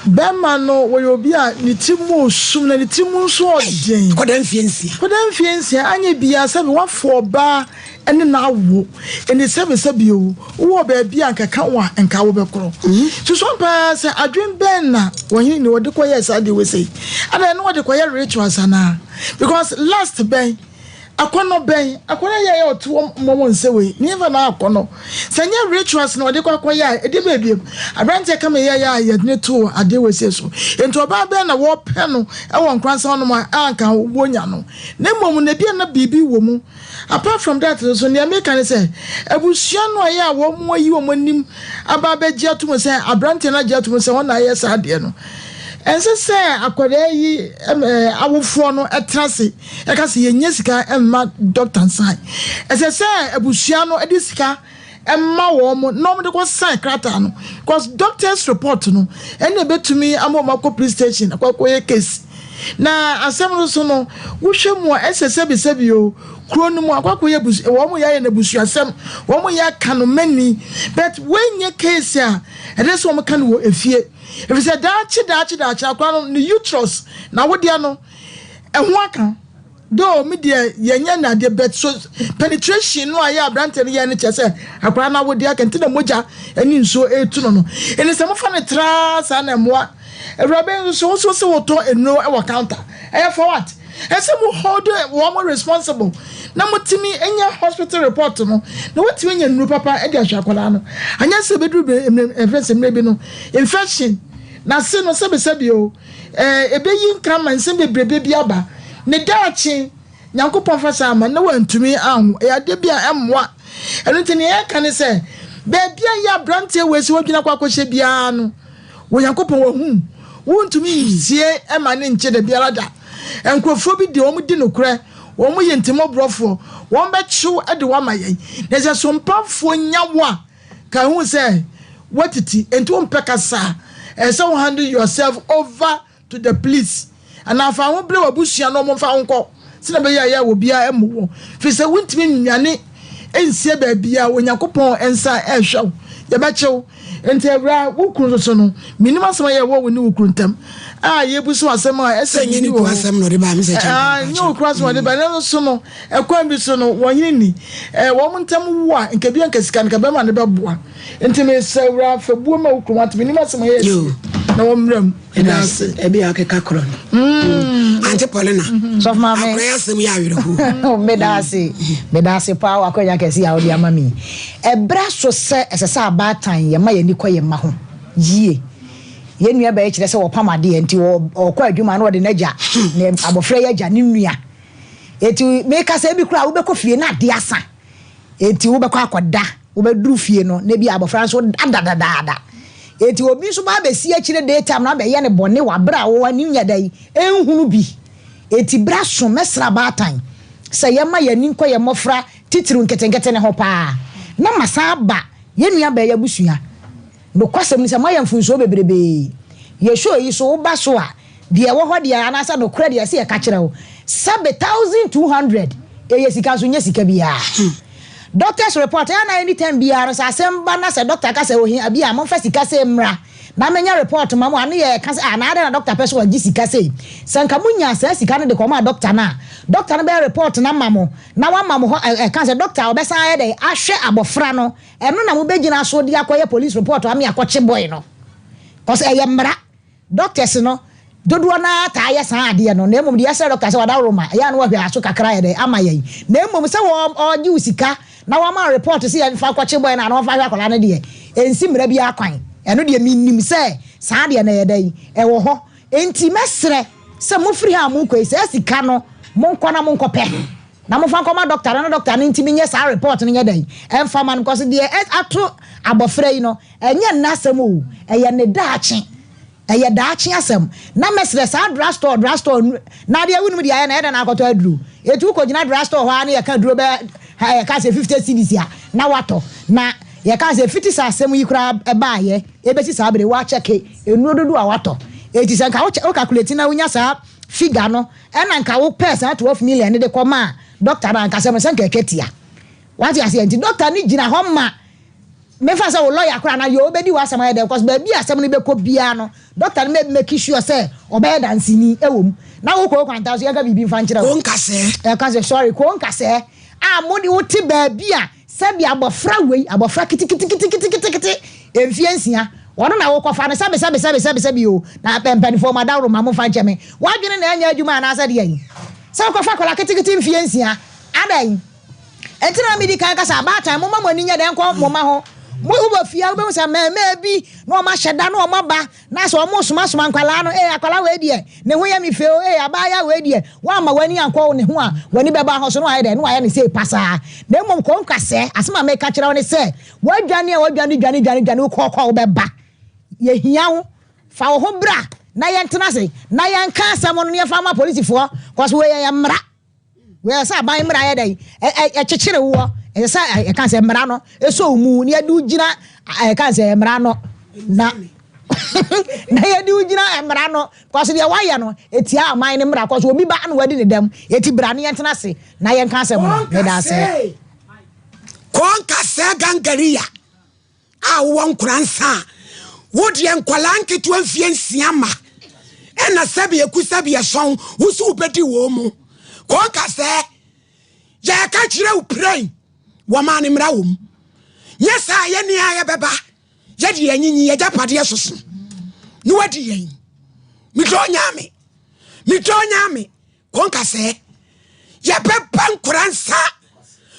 Bɛrima no wɔyɛ obi a ne ti mu osum na ne ti mu nso ɔden. Kɔda mfie 6. Kɔda mfie 6 anyɛ bia sɛbi wafɔ ɔbaa ɛne n'awo ɛne sɛbi sɛbi o wowɔ baabi a nkeka wo a nka wo bɛkorɔ. Soso paa sɛ adwen bɛn na wɔn ne wɔde kɔyɛ saa deɛ wɔsɛ yi. Ɛna ɛne wɔde kɔyɛ rituals anaa because last bɛn akɔnɔ bɛn akɔnɔ yɛ yɛ ɔto wɔn wɔn nsa wei ne yɛn fa na akɔnɔ sɛ nyɛ rituals na wɔde kɔ akɔyɛ a ɛde baabi mu aberanteɛ kama yɛ yɛ a yɛde ne to adeɛ wɔ sie so nti ɔbaa bɛn na wɔpɛ no ɛwɔ nkransa hɔnom a anka wɔnya no na mmom na ebi na biribi wɔ mu apart from that nso nea meka ne sɛ abusua no a yɛ a wɔn mu ayi wɔn anim aba abɛgye atum sɛ aberanteɛ no agye atum sɛ wɔn na ayɛ saa adeɛ no ɛnsɛ sɛ akwadaa yi awofoɔ no ɛtena ase ɛka sɛ yɛnyɛ sika ɛmma doctor nsan ɛsɛ sɛ abusua no ɛde sika. mma wɔn na wɔde kɔ sign krataa no because doctors report no ɛna ebetumi ama wɔn akɔ police station akɔ akɔyɛ case na asɛm no so no wohwɛ mu a ɛsɛ sɛbisɛbi o kuro no mu akɔ akɔyɛ abus wɔn yɛ ayɛ no abusuasɛm wɔn yɛ aka no many but wɔnyɛ case a ɛde sɛ wɔn ka no wɔ efie efisɛ daakye daakye daakye akora no ne uterus na awodeɛ no ɛho aka. Though me deɛ yɛnyɛ no adeɛ but so penetration no a yɛ aberanteɛ no yɛ no kyerɛ sɛ akwadaa no awodeɛ aka nti na mogya ne nsuo retu no no. Ɛnti sɛ mofa no traa saa na ɛmmoa. Awuraba yi nso so wo nso sɛ wotɔ nnuro wɔ counter ɛyɛ for what? Ɛsɛ mo hold wɔn responsible na motumi nya hospital report no na watumi anya nnuro papa de ahwɛ akwadaa no. Anyɛ sɛ ɛbɛduru mmerɛ mmerɛ bi no infection na se no sɛbesɛbe o. Eh, ebeyi nkra ma nsɛm bebrebe bi aba. Ne daakye, Nyankopɔn fa saa ama na wantumi anwo. Ɛyɛ adeɛ bi a ɛmmoa. Ɛno nti nea yɛka ne sɛ, baabi a yɛ aberanteɛ wei sɛ wadwene akɔ akɔhyɛ biara no, Onyankopɔn wahu. Wontumi nsie ma ne nkye da biara da. Nkurɔfoɔ bi deɛ wɔn di nokorɛ, wɔn yɛ ntimmɔborɔfoɔ, wɔn bɛkyew de wo ama yɛn. Na sɛ sompafoɔ nya wo a, Ka ho sɛ woatiti enti wompɛ kasa a, ɛsɛ sɛ wo handle yourself over to the police anaa fa ho brɛ w'abusua na wɔmfa wo nkɔ sɛnea ɛbɛyɛ a yɛ a obiara mmu wo firi sɛ wontumi nnwane nsie baabi a Onyankopɔn nsa rehwɛ wo. Yɛbɛkye wo. Enti awuraa, wo kunu nso so no, mennim asɛm a ɛyɛ wɔ wo ne wo kunu ntam a yɛbu so asɛm a ɛsɛ Sɛ nyɛ ne biribi wɔ kunu hɔ. asɛm na ɔde baa me sɛ kyɛ Ah, mpakyɛw. nyɛ wo kunu asɛm na ɔde baa nanso so no, Ɛkwan bi so no, wɔn hene ni. Ɛɛ, wɔn ntam wo a, nka bi anka sika no, nka bɛrima no bɛboa. Nti mesrɛ wura, fa buo ma wo kunu wate, menim asɛm a ɛyɛ Yo. asie na wɔmmra mu. Ɛda Ɛda ase. ase. Ɛbi a akeka korɔ no. Ante Paulina. Sɔfo maame. Akora yi asɛm yɛ awerɛhoɔ. Meda ase. Meda ase paa wɔ akwanya kɛse a wode ama me yi. Ɛberɛ aso sɛ ɛsɛ sɛ abaatan yɛma yɛn ani kɔ yɛn mma ho yie. Yɛn nua bɛyɛ kyerɛ sɛ wɔpam adeɛ nti ɔkɔ adwuma na ɔde n'agya, ne abɔfra yi agya, ne nua Enti meka sɛ ebi koraa wobɛkɔ fie na ade asa. Enti wobɛkɔ akɔda, wobɛduru fie no na ebi abɔfra nso ada dadaada. Enti obi nso ba abɛsi akyire daytime na abɛyɛ no bɔne wɔ abere a wo ani nyɛ dɛn nhunu bi. Enti berɛ aso mɛsrɛ abaatan sɛ yɛmma yɛn ani nkɔ yɛn mmɔfra titiriw nketenkete no ho paa. Na masan aba yɛn nuabaa yi abusua. Nokwasɛm ne sɛ moayɛ mfomsoɔ bebrebee. Yɛ show yi so woba so a Deɛ ɛwɔ hɔ deɛ anaasɛ nokorɛ deɛ ɛsɛ yɛka kyerɛ wo sɛbe 1200 ɛyɛ sika nso nyɛ sika biara. Doctors report ɛyɛ na anytime biara no sɛ asɛm ba na sɛ doctor ka sɛ ohia bi a momfa sika sei mmra na menyɛ report ma mo a ne yɛ ka sɛ ah na adɛn na doctor pɛ sɛ ɔgye sika sei. Sɛ nka mo nyaa saa sika no de kɔmaa doctor no a doctor no bɛyɛ report no ama mo na wama mo hɔ ɛka sɛ doctor ɔbɛsan ayɛ dɛn ahwɛ abɔfra no ɛno na mobɛgyina so de akɔyɛ police report ame akɔkye boy no cause ɛyɛ mmara. Doctors no dodoɔ no ara taa yɛ saa adeɛ no, na mmom deɛ yɛsrɛ doctor sɛ wadaworo ma, ɛyɛ a na wahwɛ aso kakra ayɛ dɛn ama yɛn. Na mmom sɛ wɔ ɔgye wo sika na wama wo report sɛ yɛmfa nkɔkye boy no anaa wɔmfa nhwɛ akwadaa no deɛ, ɛnsi mmara biara kwan. Ɛno deɛ menim sɛ saa deɛ no ɛyɛ dɛn, ɛwɔ hɔ. Enti mɛsrɛ sɛ mofiri ha a morekɔ yi, saa sika no monkɔ na monkɔpɛ na momfa nkɔma doctor no na doctor no ntumi nyɛ saa report no nyɛ dɛn ɛmfa ma no because deɛ ato abɔfra yi no, Ɛnyɛ nnɛ asɛm o, ɛyɛ ne daakye. Ɛyɛ daakye asɛm. Na mɛsrɛ saa drug store, drug store nnu, na adeɛ wonim deɛ ayɛ no, ɛyɛ dɛn na akɔtɔ aduro? Enti wokɔgyina drug store hɔ ara na yɛka aduro bɛyɛ, ha, yɛka sɛ 50 cedis a, na woatɔ. Na yɛka sɛ fiti saa asɛm yi koraa baeɛ ɛbɛsi saa berɛ yi, woakyɛke nnuro dodoɔ a woatɔ. Enti sɛ nka wo kyɛ, wo calculate na wonya saa figure no, ɛna nka wopɛɛ saa 12 million no de kɔmaa doctor no a, nka asɛm no sɛ nka atwa tia. Wate aseɛ? Nti doctor no gyina hɔ ma. Menfa sɛ wo lawyer koraa anaa deɛ ɔbɛdi w'asɛm ayɛ dɛn cause baabi a asɛm no bɛkɔ biara no doctor no mɛ make sure sɛ ɔbɛyɛ danseni wɔ mu. Na wo koo kwanta nso yɛnka biribi mfa nkyerɛ wo. Koo nkasɛɛ. Ɛka sɛ sorry koo nkasɛɛ a mo de wote baabi a sɛbi abɔfra wei abɔfra kitikitikitikitikitikiti mfie nsia ɔno na wokɔfa no sɛbi sɛbi sɛbi sɛbi sɛbi o na mpanifoɔ mo adaworo ma momfa nkyɛ me w'adwene na ɛnyɛ adwuma anaasɛ deɛn sɛ wokɔfa akwadaa kitikiti mfie nsia adɛn. Enti na midi kan ka sɛ, Abaatan, momma mo ani nyɛ dɛn nkɔ mo mma ho. Mo, wowɔ fie a, wobɛhu sɛ mmɛɛmɛɛ bi na wɔahyɛ da na wɔaba, na sɛ wɔresomasoma nkwadaa no, Ee, akwadaa wei deɛ, ne ho yɛ me fɛ o, ee, abaayewa wei deɛ, woamma w'ani ankɔ ne ho a, w'ani bɛba ho so na wayɛ dɛn? Na wayɛ no sei pasaa. Na mmom kɔ nkasɛɛ, asɛm a meka kyerɛ wo ne sɛ, woadwane a woadwane, dwane, dwane, dwane, wokɔ kɔ a wobɛba. Yɛhia wo. Fa wo ho bra na yɛntena ase na yɛnka asɛm no na yɛmfa mma polisifoɔ, cause wei ɛyɛ mmara. Wei ɛsɛ aban mmara yɛ dɛn ɛkyekyere woɔ. Ɛsɛ sɛ yɛka sɛ mmara no sɔ wo mu na yɛde wo gyina yɛka sɛ mmara no na na yɛde wo gyina mmara no kɔso deɛ woayɛ no ɛtia aman no mmara kɔso obi ba na wadi ne dɛm yɛti bra ne yɛntena ase na yɛnka asɛm no meda ase. Kɔnkasɛɛ Gangaria a wowɔ nkora nsa a, wo deɛ nkwadaa nketewa mfie nsia ma ɛna sɛbi eku sɛbi ɛsɔn wo so wobɛdi wɔn mu. Kɔnkasɛɛ Yɛka kyerɛ wo prɛn wɔmaa ne mmara wɔ mu. Nyɛ saa a yɛne a yɛbɛba yɛde yɛn anyinyi yɛgyapadeɛ soso na wadi yɛn. Medɔ Nyame, medɔ Nyame, kɔnka sɛ yɛbɛba nkora nsa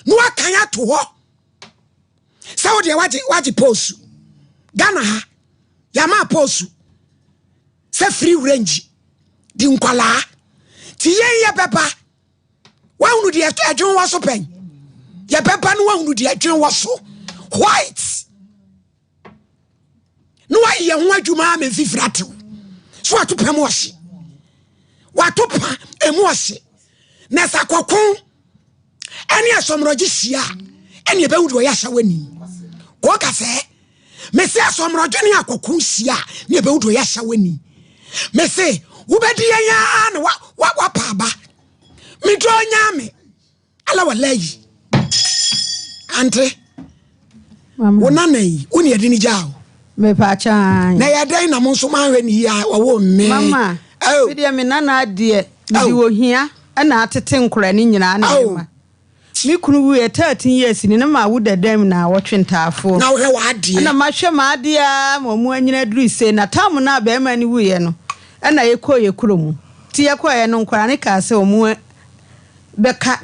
na wakan ato hɔ sɛ wo deɛ wagye wagye poosu Ghana ha yɛama poosu sɛ free range di nkwalaa ti yɛn yɛbɛba Woahunu deɛ ɛdwen wɔ so pɛn? Yɛbɛba no woahunu deɛ ɛdwen wɔ so. White. Na woayɛ ho adwuma ama mfifiri atew. So wato pa mu ɔhye. Wato pa emu ɔhye. Na sɛ akɔko ɛne asɔmorɔgye hyia a, ɛne ɛbɛhu deɛ ɔyɛ ahyɛwani. Kɔka sɛ, mese asɔmorɔgye ne akɔko hyia a, ne ɛbɛhu deɛ ɔyɛ ahyɛwani. Mese, wobɛdi yɛn ara na wapa aba. Medɔ Nyame ala walayi. Ante, wo nana yi, wo ne yɛde ne gyaa o. Mepaakyɛw. Na yɛ dɛn na mo nso moanhwɛ ne yie a wɔwɔ me. Mama, oh. me deɛ me nana deɛ, mede ohia na atete nkora ne nyinaa na mema. Me kunu wuiɛ 13 years ni na mawo dada mu naawɔtwe ntaafoɔ. Na wohwɛ w'adeɛ. Ɛna mahwɛ m'adeɛ ara ma ɔmo anyini aduru sei. Na tam no a barima no wuiɛ no ɛna yɛkɔɔ yɛ kuro mu. Nti yɛkɔeɛ no nkwadaa no kaa sɛ ɔmo bɛka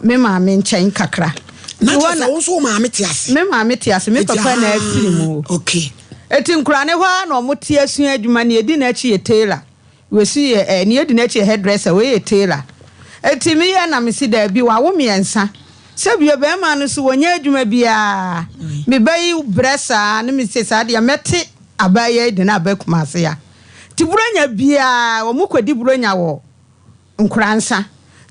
me maame nkyɛn kakra. Na kyerɛ sɛ wo nso wo maame te ase? Me maame te ase, me papa na afiri mu. Okay. Eti nkwadaa no hɔ ara na ɔmo te asua adwuma, nea edi n'akyi yɛ tailor. Wesi yɛ eh, nea edi n'akyi yɛ hairdresser, wei yɛ tailor. Enti me yɛ na me se daabi, wawo mmiɛnsa. Sɛ bio bɛɛma no so wɔnyɛ adwuma biara. Me ba yi brɛ saa ne me se saa deɛ mɛte abaayewa yi de no aba Kumase ha. Nti Buronya biara wɔn kɔdi Buronya wɔ Nkoransa.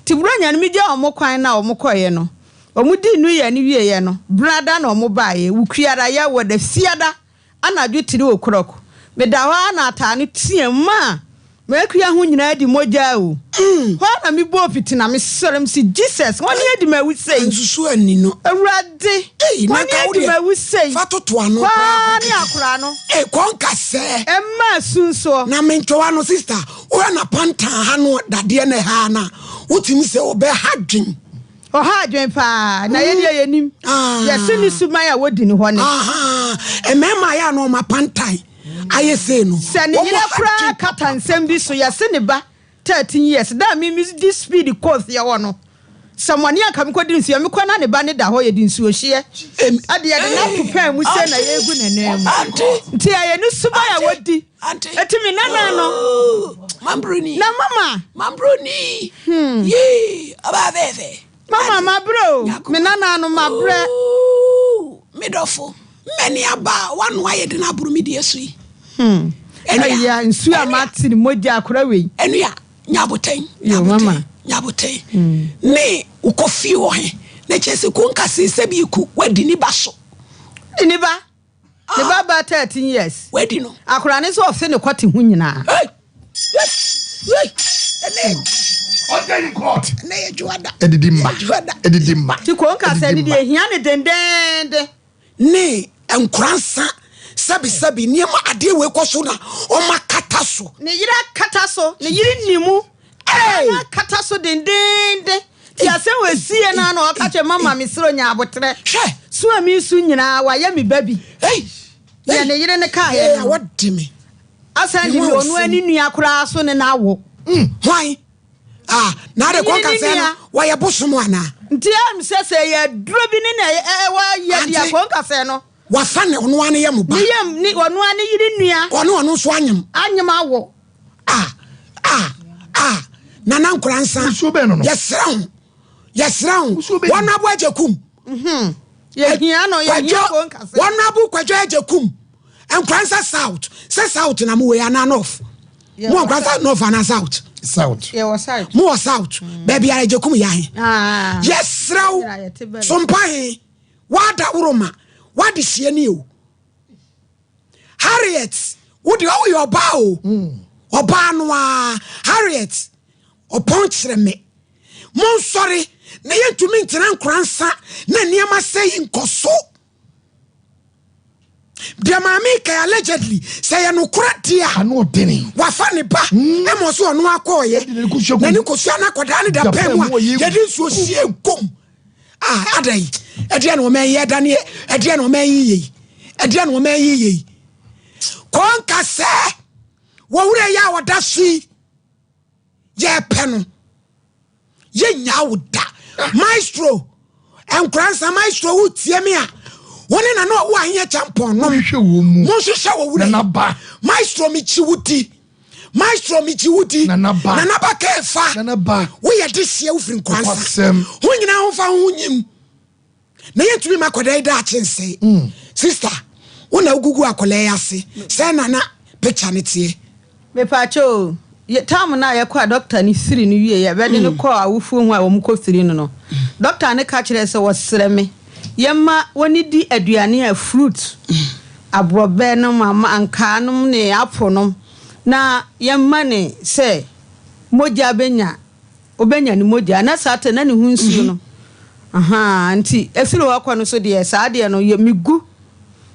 Nti Buronya no me gyaa wɔn kwan na wɔn kɔeɛ no, wɔn dii New Year no wieɛ no, Benada na wɔn baeɛ, Wukuada, Yawɔda, Fiada Anadwo three o'clock, meda hɔ ara na ataa no team maa m'akua ho nyinaa di mogya o. Hɔ ara na mebɔɔ piti na mesɔre mese Jesus, hwane adi m'awu sei? Ansusu anni no. Awurade, Ei, na hwane nka wo adi deɛ, m'awu sei? fa toto ano Hɔ koraa ara ne akwadaa no. Ei, kɔ nka sɛ. Ɛmmaa su nsoɔ. Na mentwɛ w'ano sister, wohwɛ na pantan ha no dadeɛ na ɛha no a, wotumi sɛ ɔbɛha dwen. Ɔha adwene paa, na yɛn deɛ yɛnim. Yɛse ne suban a wɔdi no hɔ ne. Mmarima ayɛ a na wɔn apantan ayɛ sei no. Sɛ ne yere koraa kata nsɛm bi so, yɛse ne ba 13 years, da a me me di speed kɔɔ fie hɔ no, sɛ mɔne anka mekɔdi nsuo, mekɔ na ne ba no da hɔ, yɛde nsuohyeɛ ɛde yɛde no ato pan mu sei na yɛregu n'anan mu. Nti ɛyɛ ne suban a wɔdi. Eti me nana no. Mambroni. Na mama. Mambroni. Hmm. Yee, ɔbaa fɛɛfɛ. Mama mabrɛ o. Me nana no mabrɛ. Me dɔfo, mmɛne aba a wano ayɛ den aboro me deɛ so yi. Hmm. Ɛnua nsuo a mate ne mogya akora wei. Ɛnua, nyabotɛn, nyabotɛn, nyabotɛn. Hmm. Ne wokɔ fie wɔ he, na kyerɛ sɛ konkase sɛ bi ku wadi ne ba so. Di ne ba. Ne ba baa 13 years. Wadi no. Akora ne sɛ ɔfe ne kɔte ho nyinaa. Edidi mma. Edidi mma. Ti ko nka sɛ ne deɛ ehia ne dendenden. Ne nkoransa sɛbisɛbi nneɛma adeɛ wei kɔ so na ɔma kata so. Ne yere akata so. Ne yere nni mu. Hey! Akata so dendeenden. Ti asɛm wɔ esie no na ɔka kyerɛ mama me srɛ nya abotrɛ. Hwɛ! So a me su nyinaa wayɛ me ba bi. Hey! Deɛ ne yere no kaa yɛ no. Wɔde me. Asan de me ɔno ani nua koraa so ne no awo. Mm, hwan? Ah, na ade kɔn kasɛ no wɔyɛ bosom anaa? Nti ɛm sɛ sɛ yɛ aduro bi ne na ɛwɔ yɛ deɛ kɔn kasɛ no. Wafa ne ɔno ara ne yam ba. Ne yam ne ɔno ara ne yere nua. Ɔne ɔno nso anyem. Anyem awo. Ah ah ah Nana Nkoransa. Nsuo bɛn no no. Yɛsrɛ ho yɛsrɛ ho. Nsuo bɛn. Wɔn abo agye kum. Mhm. Yɛhia no yɛhia ko nkasa. Wɔn abo kwadwo agye kum. Nkoransa south sɛ south na mo wei anaa north. Mo Nkoransa north anaa south. South. Yɛwɔ south. Mo wɔ south. Baabi a Agyekum yɛ ahe. Ah. Yɛsrɛ wo, sompa he, woada woroma, woade hyia ni o. Harriet, wo deɛ woyɛ ɔbaa o. Ɔbaa no ara, Harriet, ɔpɔn kyerɛ me. Monsɔre na yɛntumi ntena nkoransa na nneɛma sɛ yi nkɔ so. Deɛ maame yi kae allegedly sɛ yɛ nokorɛ deɛ a Ano ɔdene. wafa ne ba ɛma ɔso ɔno akɔɔyɛ n'ani kosua no akɔdaa ne da pɛn mu a yɛde nsuo sie gom a adɛn ɛdeɛ na ɔma yi ɛdaneɛ ɛdeɛ na ɔma yi yei ɛdeɛ na ɔma yi yei kɔnka sɛ wɔwura yi a ɔda so yi yɛpɛ no yɛnyaa wo da maestro nkoransa maestro wo tie me a wo ne nana ɔwo aheɛ kyampɔn nom monhwehwɛ wɔ wura maestro mekyi wo di maestro mekyi wo di nana ba kɛfa woyɛ de hyeɛ wofiri nkoransa ho nyinaa ho fa ho nyim Na yɛntumi ma akwadaa yi daakye nsɛe. Mm. Sister, wo na wogugu akwadaa yi ase. Sɛ na na picture no teɛ. Mepaakyɛ o, yɛ tam no a yɛkɔ a dɔkta no firi no wie yɛ bɛde no mm. kɔɔ awofoɔ hu a wɔn kɔ firi no no. Dɔkta no ka kyerɛ sɛ wɔsrɛ me yɛma wɔne di aduane a fruit, mm. aborɔbɛ nom, ankaa nom ne apple nom na yɛma ne sɛ mogya bɛnya Obenya ne mogya, na saa te na ne ho nsuo no, ahaa, nti ɛfiri hɔ kɔ no so deɛ, saa deɛ no, yɛ, megu,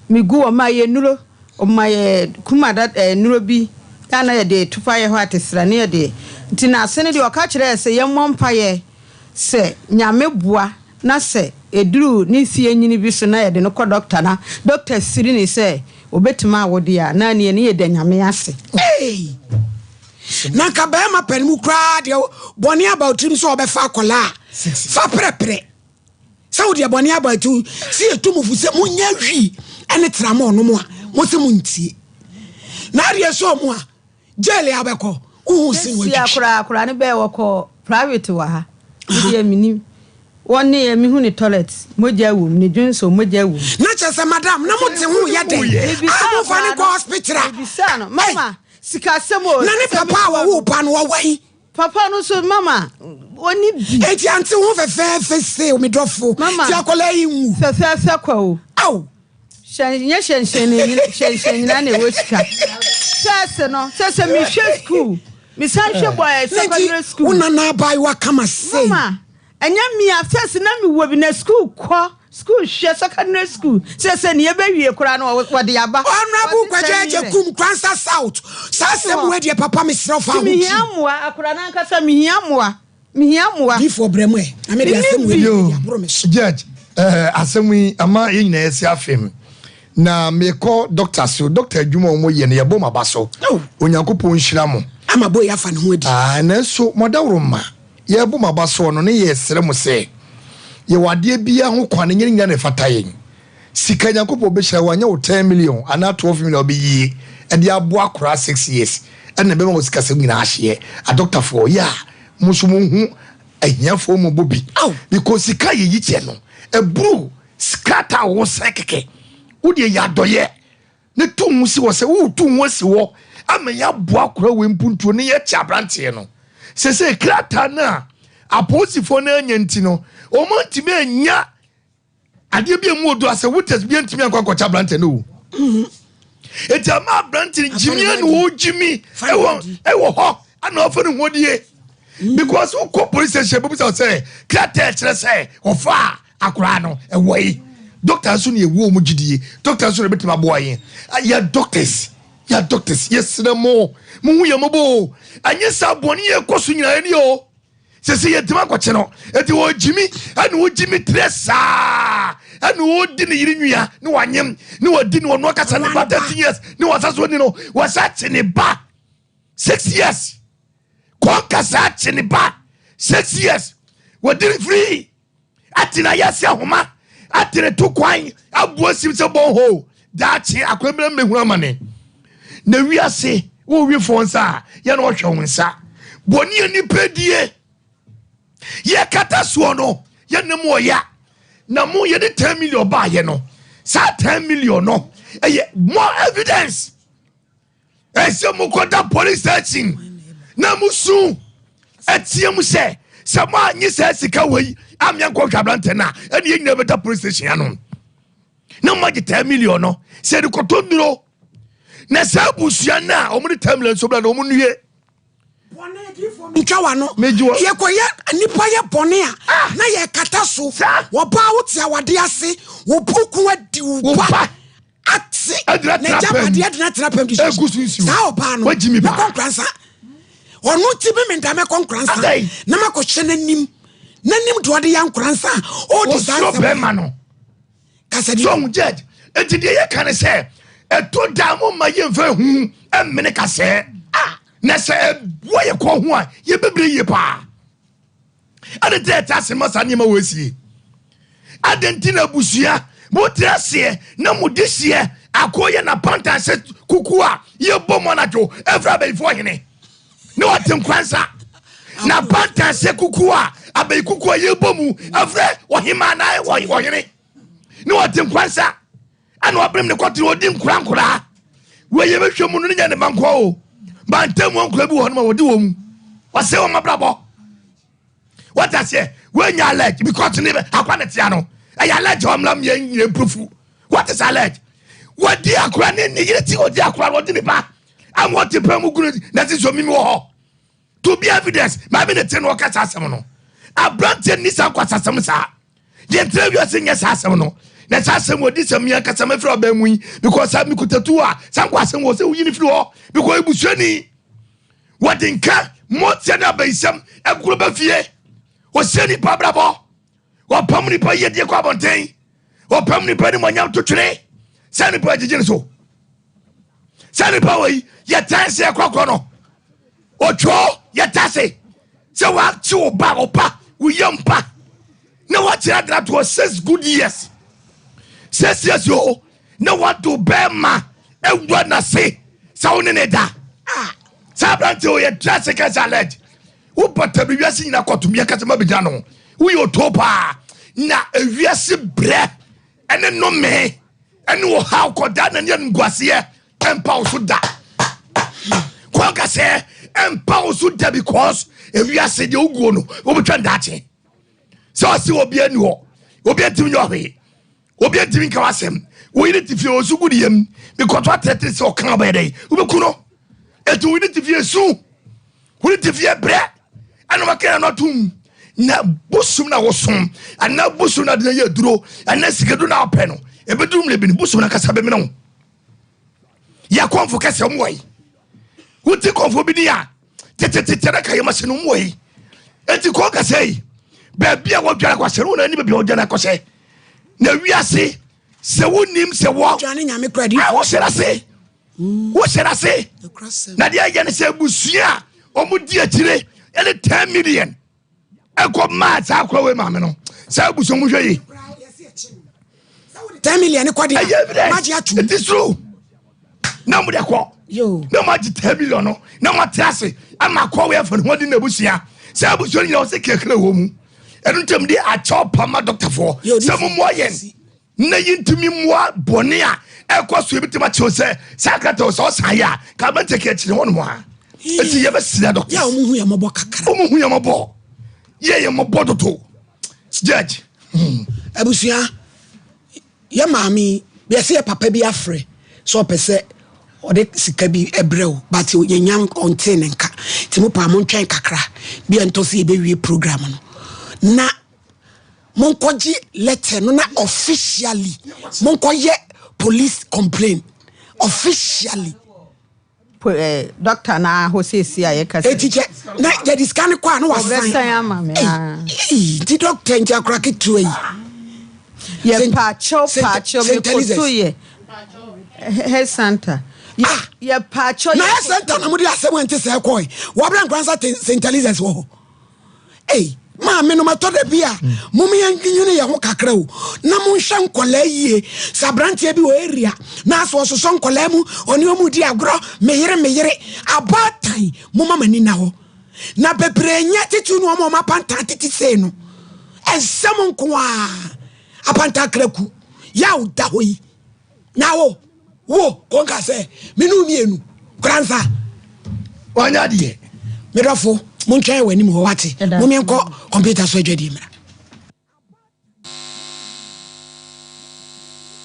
megu, wɔma yɛ nnuro, wɔma yɛ kuma da, ɛɛ, nnuro bi, a na yɛde to pa yɛ hɔ atesra, ne yɛde, nti n'ase no deɛ ɔka kyerɛɛ sɛ yɛmmɔ mpaeɛ sɛ Nyame boa na sɛ ɛduru ne mfeɛ nyini bi so na yɛde no kɔ dɔkta na dɔkta siri ne sɛ ɔbɛtumi awo deɛ a, na neɛ ne yɛda Nyame ase. Ei! Na nka bɛrima panin mu koraa deɛ bɔne aba wo tirim sɛ ɔbɛfa akwadaa a, fa prɛprɛ. Sɛ wo deɛ bɔne aba ti sɛ yɛtu mo fo sɛ monyɛ hwii ne tramɔɔ nom a, mo sɛ montie. Na adeɛ sɛ ɔmo a, jail a wobɛkɔ, wohu se Sesia wɔatwitwi. koraa akwadaa no bɛɛ wɔkɔ private wɔ ha. Me deɛ menim. Wɔne yɛ mehu ne toilet mogya wom ne dwonsɔ mogya wom. Na kyerɛ sɛ madam na mo te ho yɛ dɛn a mo fa no kɔ hospital a. Mebisaa no mama Sikasɛm o. Na ne papa a wɔwoo ba no ɔwɔ he? Papa no nso mama ɔnni bi. Enti ante ho fɛfɛɛfɛ sei o me dɔfo. Mama. Ti akwadaa yi nwu. Fɛfɛɛfɛ kwa o. Ao. Hyɛn nyɛ hyɛnhyɛn na nyina hyɛnhyɛn nyinaa na ɛwɔ sika. Fɛs no sɛ sɛ mehwɛ school mesan hwɛ bɔ eh, secondary school. Wo nana abaayewa kama sei. Mama Ɛnyɛ me a first na me wɔ bi na school kɔ school hwɛ secondary school sɛ sɛ nea ɛbɛwie koraa no wɔde aba. Honourable Kwadwo Agyekum Kwansa South saa asɛm wei deɛ papa mesrɛ wo fa ho Nti mehia kyim. mmoa akora no ankasa mehia mmoa mehia mmoa. Difoɔ brɛ mu ɛ na me deɛ asɛm wei deɛ mede aboro me so. Judge eh, asɛm yi ama yɛn nyinaa yɛsi afem na mekɔ doctor so doctor adwuma a wɔyɛ no yɛbɔ mo aba so Onyankopɔn nhyira mo. Ama boy afa ne ho adi. Ah, nanso mo adaworo mma Yɛrebɔ mo aba soɔ no, ne yɛresrɛ mo sɛ, yɛwɔ adeɛ biara ho kwan, ɛnyɛ ne nyinaa na ɛfata yɛn. Sika, Nyankopɔn bɛhyira wo, anyɛ wo ten million anaa 12 million a wobɛyie de aboa akwadaa six years ɛna ɛbɛma wo sikasɛm nyinaa ahyeɛ. Adɔktafoɔ, yɛ a mo nso monhu ahiafoɔ mmɔbɔ bi, because sika a yɛyi kyɛ no, ɛboro krataa a wosɛn kɛkɛ. Wo deɛ yɛ adɔyɛ. Ne to ho si hɔ sɛ woretu ho asi hɔ ama yɛaboa akora wei mpuntuo ne yɛkyɛ aberanteɛ no. Sesei krataa no a apolisifoɔ no anya nti no, wɔn antumi anya adeɛ bi a emu odu asɛ witness bi antumi ankɔ ankɔkyɛ aberanteɛ no o. Eti ama aberanteɛ no gyimi na ɔgyimi ɛwɔ ɛwɔ hɔ ana ɔfa ne ho die because wokɔ police station bɛbisa sɛ krataa kyerɛ sɛ ɔfa Akoraa no ɛwɔ yi doctor nso na yɛwɔ wɔn gyidie doctor nso na ɛbɛtumi aboa yɛn yɛ doctors yɛ doctors yɛsrɛ mo mo hu yɛn mɔbɔ o ɛnyɛ saa bɔne yɛ kɔ so nyinaa ɛni o sɛsɛ yɛntumi akɔkye no ɛti wɔgyimi ɛna wɔgyimi trɛ saa ɛna wɔdi ne yere nwia ne wanyem ne wɔdi ne wɔn akasa ne ba 13 years ne wɔsa so ni no wɔsa kye ne ba 6 years kɔnkasa kye ne ba 6 years wɔdi ne free Ate na yɛasi ahoma ate ne to kwan aboa sim sɛ bɔnhoo daakye akwammira mmɛhunu amane na wiase wo wefoɔ nsa a yɛ na ɔhwɛ wo nsa bɔne a nipa die yɛkata soɔ no yɛne mu ɔya na mo yɛde 10 million baayɛ no saa 10 million no ɛyɛ more evidence ɛsɛ mokɔda police station. Na musu ɛteɛ mu sɛ sɛ mo anyi saa sika wɔ yi amea nkɔhwɛ aberantɛ no a ɛne yɛn nyinaa bɛda police station ano na mo agye 10 million no sɛ de kɔtɔ nnuro na saa abusua no a wɔn de 10 million nso bla na wɔn nnue. Ntwa w'ano. Yɛkɔyɛ nnipa yɛ bɔne a ah! na yɛkata so. Wɔbaa wo te awade ase, wo buku adi wo ba ate n'agyapadeɛ de no atena pɛm de saa ɔbaa no mɛkɔ nkoransa. Ɔno nti me menda mɛkɔ nkoransa na makɔhyɛ n'anim n'anim deɛ ɔde yɛ nkoransa a ɔdi saa nsɛm no. Kasadi. So judge, eti deɛ yɛka ne sɛ ɛto da mo ma yɛmfa hu mmene kasɛɛ. Ah, na sɛ ɛboa yɛ kɔn ho a yɛbɛbrɛ yie paa. Ɛde tɛ ɛte ase ma saa nneɛma wɔ asie. Adɛn nti na abusua mote aseɛ na mode hyeɛ akɔ yɛ n'apantan sɛ kuku a yɛbɔ mu anadwo ɛfiri abayifoɔ hene ne ɔte nkwansa na pantan sɛ kuku a abayi kuku a yɛbɔ mu ɛfrɛ ɔhema na ɔhene ne ɔte nkwansa ɛna ɔbrem ne kɔtene ɔdi nkora nkoraa wei yɛbɛhwɛ mu no ne nyɛ ne ba nkoa o bantam wɔ nkora bi wɔ hɔ no ma wɔde wɔ mu wɔsɛ wɔn abrabɔ wɔte aseɛ wɔanya alert because ne akwa ne tea no ɛyɛ alert ɔmla yɛn nyɛ mprofu what is alert wɔdi akora ne ne yere ti ɔdi akora no ɔdi ne ba ama ɔte pɛn mu gunu na ti sɛ mimi wɔ hɔ to be evidence maame ne te no ɔka saa asɛm no aberanteɛ nni saa nkwasasɛm saa yɛntena wiase nyɛ saa asɛm no na saa asɛm wɔ di sɛm yɛn kasa mɛfiri ɔbɛn mu yi because saa mikuta tu a saa nkɔ asɛm wɔ sɛ woyi ne firi hɔ because ebusuani wɔde nka mɔtia ne abayisɛm ɛkuro bɛ fie wɔhyɛ nipa abrabɔ wɔpam nipa yiedie kɔ abɔnten wɔpam nipa ne mɔnyam to twene sɛ nipa agyegye ne so sɛ nipa wɔ yi yɛtan se ɛkɔkɔ no otwo yɛta se sɛ wakye wo ba wo ba wo yam ba na wakyerɛ adra toɔ six good years six years o na wado bɛrima awura n'ase sɛ wo ne ne da saa aberante o yɛtra se kɛsɛ alleged wobata bi wiase nyina kɔtom yɛkasa ma bɛgyina no woyɛ otoo paa na ewiase brɛ ɛne nnome ɛne ɔhaw kɔdaa nani animguaseɛ ɛmpa wo so da kɔnka sɛ ɛmpa wo so da because ewiase deɛ woguo no wobɛtwa ndaakye sɛ ɔse obi ani hɔ obi antimi nyɛ ɔhwee obi antimi nka w'asɛm wo yere te fie ɔsu gu ne yam because woatrɛtere sɛ ɔka wobɛyɛ dɛn wobɛku no ɛti wo yere te fie su wo yere te fie brɛ ɛna waka no atom na bosom na wosom anaa bosom na de yɛ aduro anaa sikaduro na wopɛ no ɛbɛduru mmerɛ bi no bosom no ankasa bɛmene wo yɛ kɔnfo kɛsɛ ɔmo wɔ yi wote kɔnfo bi ni a tetetete na kayɛ mase no ɔmo wɔ yi eti kɔn kɛsɛ yi baabi a wɔdwane akɔhyɛ no wɔn ani baabi a wɔdwane akɔhyɛ na wiase sɛ wonim sɛ wɔ a wɔhyɛ n'ase wɔhyɛ n'ase na deɛ ɛyɛ ne sɛ abusua a wɔn di akyire ɛne 10 million ɛkɔ maa saa akora wei maame no saa abusua mu hwɛ yi. 10 million kɔ de ɛyɛ evidence magye atum it is true na mo de kɔ na mo agye 10 million no na mo ate ase ama akɔ wei afa ne ho adi na abusua saa abusua no nyina wɔsɛ kekere wɔ mu ɛno ntam de akyɛw pa ma dɔktafoɔ sɛ mo mmoa yɛn na yɛntumi mmoa bɔne a ɛkɔ so yɛbɛtumi akyerɛw sɛ saa krataa sɛ ɔsan yɛ a ka bɛntɛ ka akyire hɔ nom a ɛti yɛbɛsrɛ doctors yɛ ɔmo hu yɛ mmɔbɔ kakra ɔmo hu yɛ mmɔbɔ yɛ yɛ mmɔbɔ dodo judge Abusua yɛ maame yi yɛsɛ yɛ papa bi afrɛ sɛ ɔpɛ sɛ ɔde sika bi brɛ wo but yɛnya ɔntee ne nka nti mo paa montwɛn kakra bi a ntɔ sɛ yɛbɛwie program no na monkɔgye letter no na officially monkɔyɛ police complain officially. Po eh, doctor na hɔ seesie a yɛka sɛ. Eti kyɛ na yɛde sika no kɔ a na wasan. Ɔbɛsan ama me aa. Ei, nti doctor nti akora ketewa yi. Yɛ paakyɛw paakyɛw mekoto yɛ health center. Ah! Yɛ paakyɛw. Na health center na mo de asɛm a nte sɛɛ kɔe. Wɔabrɛ nkora nsa St. Eliza's wɔ hɔ. Ei, maame nom ɛtɔ da bi a mom yɛnwene yɛn ho kakra o na monhwɛ nkɔlaa yie. Sɛ aberanteɛ bi wɔ area na asɛ ɔsosɔ nkɔlaa mu ɔne ɔmu di agorɔ meyere meyere abaatan moma m'ani na hɔ na bebree nyɛ titiriw ne wɔn a wɔn apantan tete sei no nsɛm nko a apantan kraku yaw da hɔ yi. Na wo, wo, konka sɛ, me ne wo mmienu, kora nsa. Wanya deɛ. Medɔfo, montwɛn wɔ anim hɔ wate. Momenkɔ kɔmputa so adwadie mmra.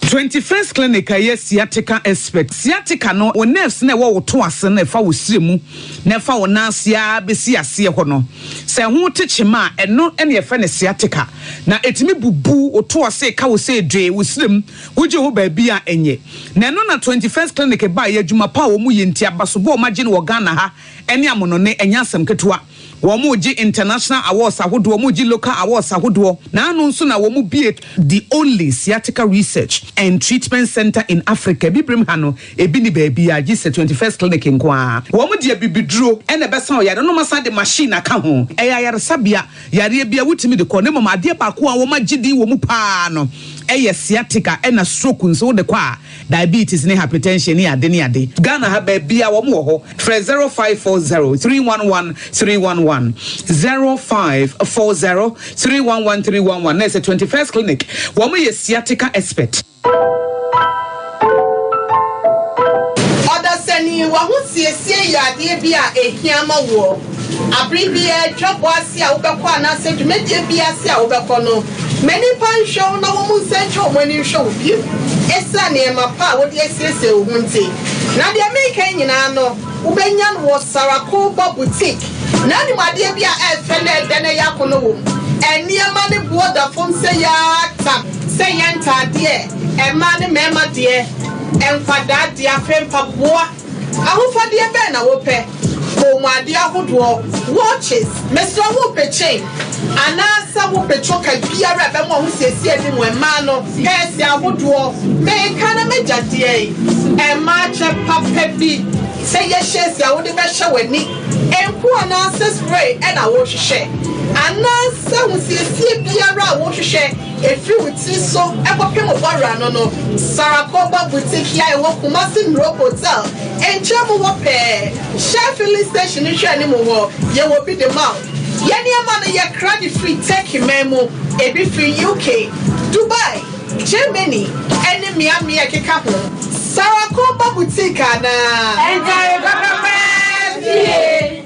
21st Clinic a ɛyɛ sciatica expert. Sciatica no, wo nerves no a ɛwɔ wo to ase no a ɛfa wo srɛ mu na ɛfa wo nan ase ara bɛsi aseɛ hɔ no, sɛ ɛho te kyema a, ɛno na yɛfrɛ no sciatica. Na ɛtumi bubu wo to ase, ɛka wo sɛ dwee, wo srɛ mu, wogye ho baabi a ɛnyɛ. Na ɛno na 21st Clinic baeɛ, adwuma pa a wɔyɛ nti, abasobɔ a wɔagye no wɔ Ghana ha ne amonɔne, ɛnyɛ asɛm ketewa. Wɔregye international awards ahodoɔ, wɔregye local awards ahodoɔ. Naano nso na wɔbue the only sciatica research and treatment centre in Africa. Abibirem ha no, ebi nni baabiara gye sɛ 21st Clinic nko ara. Wɔde abibiduro na ɛbɛsa ɔyare no na wɔasan de machine aka ho. Ɛyɛ ayaresabea, yareɛ biara wotumi de kɔ na mmom adeɛ baako a wɔagye din wɔ mu pa ara no yɛ sciatica ɛna stroke nso wode kɔ a diabetes ne hypertension ne ade ne ade. Ghana ha baabiara wɔn wɔ hɔ. Frɛ 0540 311 311, 0540 311 311 na ɛsɛ 21st Clinic. Wɔn yɛ sciatica expert. Ɔdasani, w'ahosiesie yɛ adeɛ bi a ɛhia ma woɔ. Abere biara, dwabɔ ase a wobɛkɔ anaasɛ dwumadie biara ase a wobɛkɔ no, ma nnipa nhwɛ wo na wɔn nsa ntwa wɔn ani nhwɛ wo bio ɛsiane nneɛma pa a wode asiesie wo ho nti. Na deɛ mereka yi nyinaa no, wobɛnya no wɔ Sarakoba Boutique. Na anim adeɛ bi a ɛyɛ fɛ na ɛdɛ na ɛyɛ akɔnnɔ wɔ mu. Nneɛma no boɔ da fam sɛ yaa tam, sɛ ɛyɛ ntaadeɛ, mmaa ne mmarima deɛ, nkwadaa deɛ, afei mpaboa. Ahofadeɛ bɛn na wopɛ? Kɔnmuadeɛ ahodoɔ, watches, mesrɛ wo wopɛ chain anaasɛ wopɛ choker biara a ɛbɛma w'ahosiesie anim mmaa no, pɛɛse ahodoɔ, meka na m'agya deɛ yi, mmaa kyɛ papa bi sɛ yɛ hyɛɛsi a wode bɛhyɛ w'ani, nku anaasɛ spray na wohwehwɛ, anaasɛ ahosiesie biara a wohwehwɛ. Ɛfiri wo tiri so kɔpem wo bɔwerɛ ano no, Sarakoba Boutique yi a ɛwɔ Kumasi Miro Hotel nkyɛn mu hɔ pɛɛ, Shell Filling Station no nhwɛanim hɔ, yɛwɔ bi de ma wo. Yɛn nneɛma no, yɛkra de firi Turkey man mu, ebi firi UK, Dubai, Germany ne mmeammea a ɛkeka ho. Sarakoba Boutique anaa? Ɛntare papa paa fie.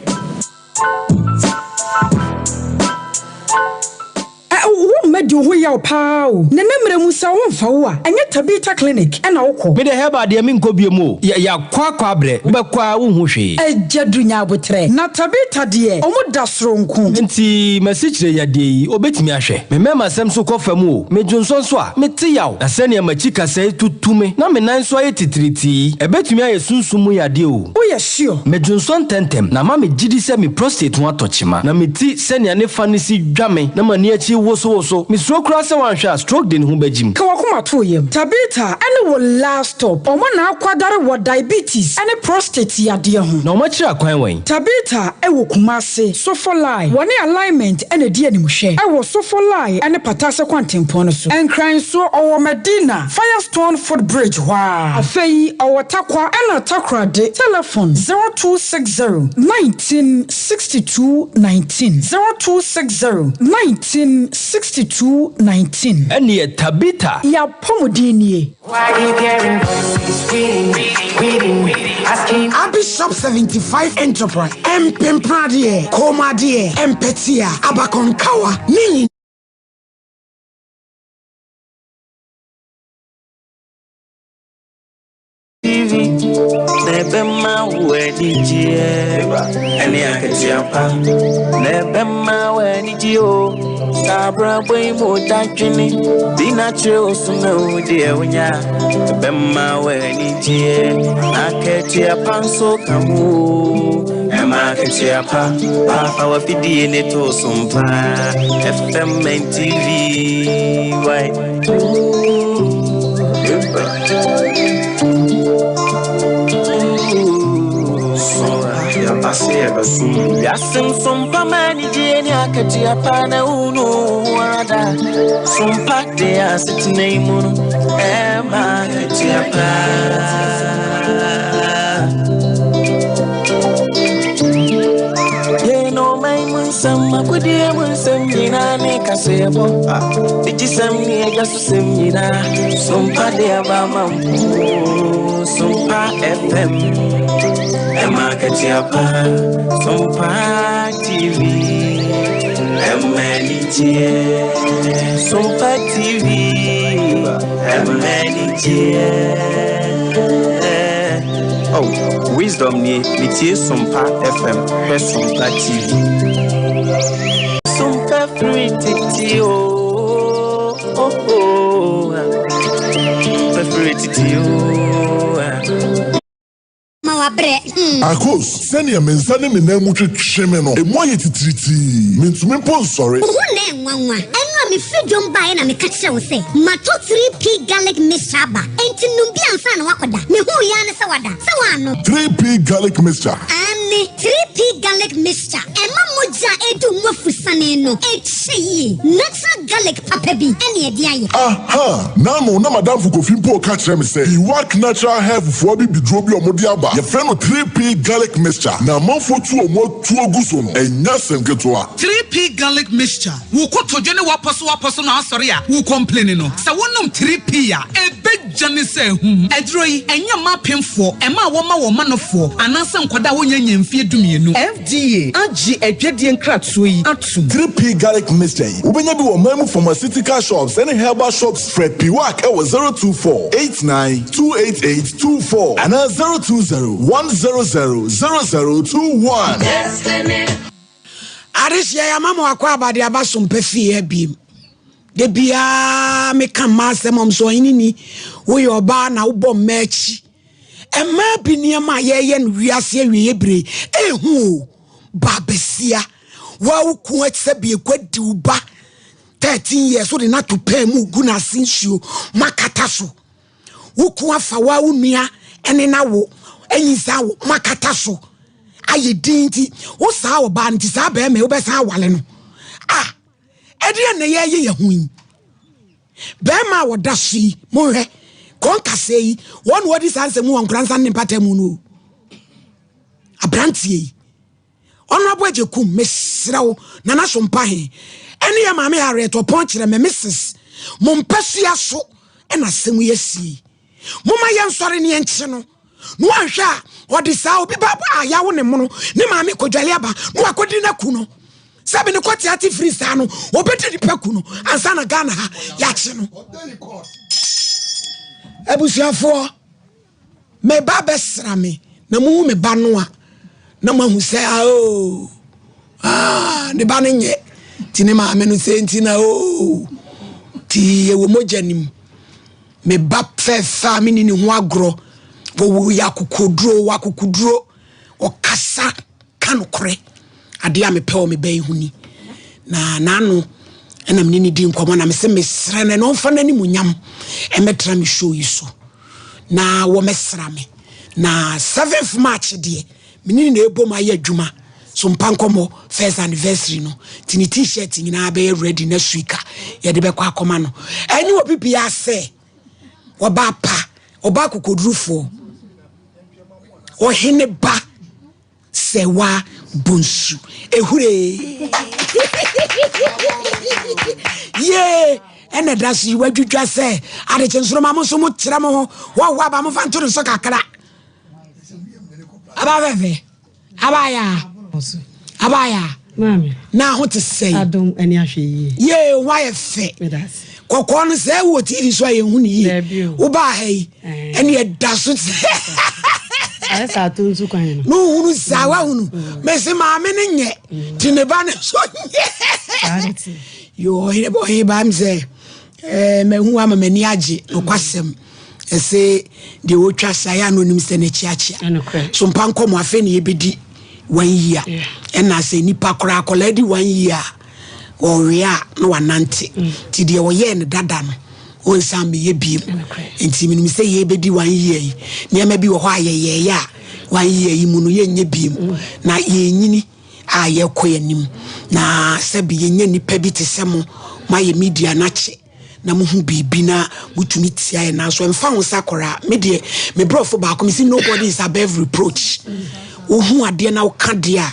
Ɛ Wo mma di wo ho yaw paa o. Na ne mmerɛ mu sɛ wo mfa wo a, ɛnyɛ Tabitha clinic na wo kɔ. Me deɛ herbal deɛ menkɔ biom o, yɛ yakɔ akɔ abrɛ, wobɛkɔ a wonhu hwee. Agya Duru nya aboterɛ. Na Tabitha deɛ ɔmo da soronko. Nti masikyire yadeɛ yi obetumi ahwɛ? Me mɛma sɛm so kɔ fam o, me dwonsɔ nso a, mete yaw, na sɛnea makyi kasɛe tutu me na me nan nso ayɛ titiritii yi, ɛbɛtumi ayɛ sunsum mu yadeɛ o. Woyɛ sure? Medwonsɔ ntɛmntɛm, na ama me gyidi sɛ me prostate ho atɔ kyema. Na me ti sɛnea ne fa no si dwa me na m'ani akyi wosowoso. Misuro koraa sɛ wanhwɛ a stroke de ne ho bɛgyim. Ka w'akoma to wo yam. Tabitha ne wo last stop. Wɔn na akwadare wɔ diabetes ne prostate yadeɛ ho. Na wɔn akyiri akwan wɛn? Tabitha wɔ Kumasi, Sofolai. Wɔne Alignment na ɛdi animhwɛ wɔ Sofolai ne Patase kwantempɔn no so. Nkran nso, ɔwɔ Madina. Firestone foot bridge hɔ ara. Afei ɔwɔ Tarkwa ɛna Takoradi. Telefon, 0260 19 62 19, 0260 19 62 19. Ɛneɛ Tabitha. Y'apɔmuden nie. Abi Shop 75 Enterprise, Mpempradeɛ, Kɔnmuadeɛ, Mpɛtea, Abakɔnkawa, ne nyinaa. FM and TV, why? Sompa manigye ne akatua pa na wunu ada sompa de asetena yi mu no ɛma akatua pa. Yeinom. Ɔman mu nsɛm, akodie mu nsɛm nyinaa ne kaseɛbɔ. Digyisɛm ne adwasosɛm nyinaa. Sompa de aba ama mo. Sompa FM. Ɛma akatua pa. Sompa TV. Ɛma anigyeɛ. Sompa TV. Ɛma anigyeɛ. Oh, wisdom nie, metie Sompa FM, hwɛ Sompa TV. Sompa firi tete o, oh, oh, ah. Sompa firi tete o, ah. Ma wabrɛ hmm. Akos, sɛnea me nsa ne me nan mu twetwe me no, emu ayɛ titiritii. Mintumi mpo nsɔre. Wo ho nnɛ nwanwa. Ɛno a mefiri dwom baeɛ na meka kyerɛɛ wo sɛ matɔ 3P Garlic Mixture aba. Enti nom bi ansa na woakɔda. Mehuu yi ara ne sɛ wada. Sɛ woannom. 3P Garlic Mixture. Aane, 3P Garlic Mixture. Ɛma mogya a ɛdu mu afusane no kyɛ yie. Natural garlic papa bi na ɛde ayɛ. Aha! N'ano na m'adamfo Kofi mpo reka kyerɛ me sɛ Iwak Natural Health foɔ abibiduro bi a wɔde aba, yɛfrɛ no 3P Garlic Mixture, na amanfoɔ tu wɔn atuo gu so no, ɛnyɛ asɛm ketewa. 3P Garlic Mixture, Wo kotodwe ne w'apɔsowapɔso no asɔre a wo complaini no, sɛ wonom 3P a, ɛbɛgya ne sɛ ahum. Aduro yi, ɛnyɛ mma apemfoɔ, mmaa a wɔma wɔn manofoɔ, anaasɛ nkwadaa a wɔnnya nnya mfeɛ dumienu. FDA agye adwadie nkratoɔ yi atom. 3P Garlic Mixture yi, wobɛnya bi wɔ ɔman mu pharmaceutical shops ne herbal shops. Frɛ Piwak wɔ 024 89 288 24 anaa 020 100 0021. Adehyeɛ yɛama mo akɔ aba de aba so mpɛ fie abiem. Da biara meka mmaa asɛm ɔm sɛ ɔhene ni woyɛ ɔbaa na wobɔ mmaa akyi. Mmaa bi nneɛma a yɛyɛ no wiase awieɛ bere ehu o ba basia wa wo ko sɛ biekwa di wo ba 13 years wode no ato pɛn mu gu n'ase nsuo makata so wo ko afa wa wo nua ɛne na wo anyinsa wo makata so ayɛ din nti wo saa ɔbaa no nti saa bɛrima yi wobɛsan awale no a ɛdeɛ na yɛyɛ yɛ ho yi bɛrima a wɔda so yi monhwɛ kɔnkasɛ yi wɔn na wɔdi saa nsɛm wɔ nkoransa ne mpata mu no aberanteɛ yi Honourable Agyekum, mesrɛ wo, Nana Sompahe, ɛne yɛ maame Harriet Ɔpɔn kyerɛ me, Mrs. Mo mpasua so ɛna asɛm yi asie. Momma yɛnsɔre ne yɛnkye no. Na wanhwɛ a, ɔde saa obi ba a yawo ne mono, ne maame kɔdwale aba, na wakɔdi no aku no. Sɛbi ne kɔte ate firi saa no, ɔbɛdi nipa ku no ansa na Ghana ha yɛakye no. Abusuafoɔ. Me ba bɛsra me na muhu me ba no a na moahu sɛ ah, ah, ne ba no nyɛ nti ne maame no sɛ nti na oo nti yɛwɔ mogya nim me ba fɛfɛ a menni ne ho agorɔ wɔwɔ yɛ akokoduro wɔ akokoduro ɔkasa ka nokorɛ adeɛ a mepɛ wɔ me ba yi ho ni na n'ano ɛna mene ne di nkɔmmɔ na mese mesrɛ no ɛna ɔmfa n'animuonyam ɛmɛtra me show yi so na wɔmɛsra me na 7th March deɛ mene ne na ɛbom ayɛ adwuma so mpa nkɔmmɔ first anniversary no nti ne t-shirt nyinaa bɛyɛ ready na suika yɛde bɛkɔ akɔma no ɛnyɛ obi biara sɛ ɔbaa pa ɔbaa kokodurufoɔ ɔhene ba sɛ wa bonsu ehuree yee ɛna ɛda so yi wadwidwa sɛ adekye nsoroma mo nso mo kyerɛ mo ho wɔwɔ aba mo fa nto ne so kakra aba fɛfɛ Abaya. Abaya. Maame. Na ho te sɛn? Adom ɛne ahwɛ yie. Yee ho ayɛ fɛ. Kɔkɔɔ no sɛ ɛwɔ TV so a yɛn hu ne yie. Wobaa ha yi ɛne ɛda so sɛ. Ayɛ sɛ ato nsu kwan no. Ne ohunu saa wahunu. Mesi maame no nyɛ. Ti ne ba no so nyɛ. Yoo ɔhene ɔhene baa mi sɛ ɛɛ mahu ama m'ani agye nokwasɛm. Ɛse deɛ ɔtwa saa yɛ a na ɔnim sɛ n'akyiakyia so mpa nkɔmmɔ afei ne yɛbɛdi one year ɛna sɛ nipa koraa akwadaa di one year a ɔwe a na wanante mm. nti deɛ ɔyɛɛ no dada no ɔnsan meyɛ biem nti menim sɛ yɛbɛdi one year yi nneɛma bi wɔ hɔ a yɛyɛɛyɛ a one year yi mu no yɛnyɛ biem mm. na yɛnyini a yɛkɔ yɛn anim na sɛbi yɛnyɛ nipa bi te sɛ mo moayɛ media no akyɛ na mohu biribi na motumi tia yɛ nanso ɛmfa ho sɛ akɔraa me deɛ me borɔfo baako me si nobody is above reproach wohu adeɛ na woka deɛ a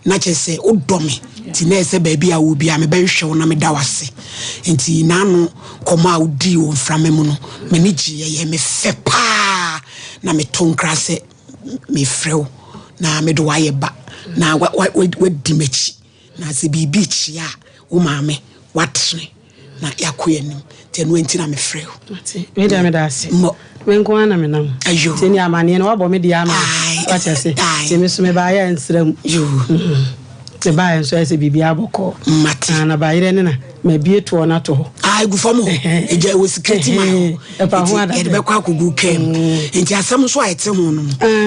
Na kyerɛ sɛ wodɔ me nti na ɛsɛ baabi a wɔ biara mebɛhwehwɛ wo na meda wo ase. Nti n'ano nkɔmmɔ a wodii wɔ mframa mu no, m'ani gyeeɛ, ɛyɛɛ me fɛ paa. Na meto nkra sɛ mefrɛ wo na mede wo ayɛ ba na wadi m'akyi. Na sɛ biribi rekyea a, wo maame watene na yɛakɔ yɛn anim. Nti ɛno nti na mefrɛ wo. Mate. Me deɛ meda ase. Mmɔ. Me nko ara na menam. Ayo. Nti ne amaneɛ no wabɔ me deɛ ama me. Wate ase. Nti me so mebaeɛ a nsra mu. Yo. Mebaeɛ nso ayɛ sɛ biribiara bɔkɔɔ. Mate. Ah, na bayerɛ ne na mabie toɔ no ato hɔ. Ah, egu fam hɔ. Egya wɔ security man hɔ. Ɛfa ho ada. Yɛde bɛkɔ akɔgu kaa mu. Nti asɛm nso a ɛte ho no,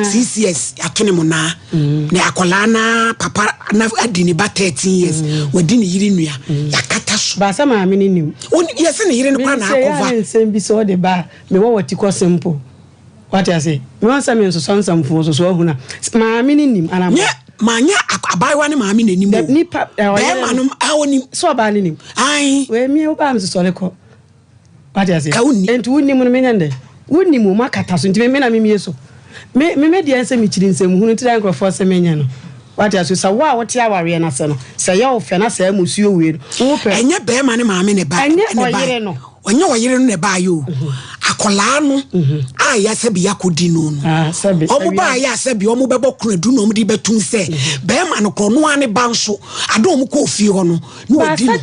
CCS ato ne mo naa. Na akwadaa na papa na adi ne ba 13 years. Wadi ne yere nua. Yɛakata so. Baasa maame ne nim. Yɛsɛ ne yere no kora na akɔva. Mesɛ yɛ nsɛm bi sɛ ɔde ba a, mewɔ wɔ ti kɔ simple. Wate ase? Mewɔ sɛ me nsosɔ nsɛmfo nso so ahunu a. Maame ne nim anaa? Nyɛ maanyɛ abaayewa ne maame n'anim o. Nipa bɛrima no a onim. Sɛ ɔbaa ne nim. Ayi. Wei mi wo baa me sosɔre kɔ. Wate ase? Ka wonni. Nti wonnim no menyɛ ndɛ. Wonnim o makata so nti me na memie so. Me me me deɛ nsɛ mekyiri nsɛm hunu nti na nkurɔfoɔ sɛ menyɛ no. Wate ase? Sɛ wo a wote awareɛ no ase no sɛ ɛyɛ wo fɛ na saa musuo wei no wopɛ. Ɛnyɛ bɛrima ne maame na ɛba. Ɛnyɛ ɔyere no. Ɔnyɛ ɔyere no na ɛbaayɛ o. Akwadaa no a yɛ sɛbi akɔdi no no. Ɔmo baayɛ a sɛbi ɔmo bɛbɔ koradu na ɔmo de bɛtum sɛ bɛrima no korɔ no ara ne ba nso ade ɔmo kɔɔ fie hɔ no na wadi no.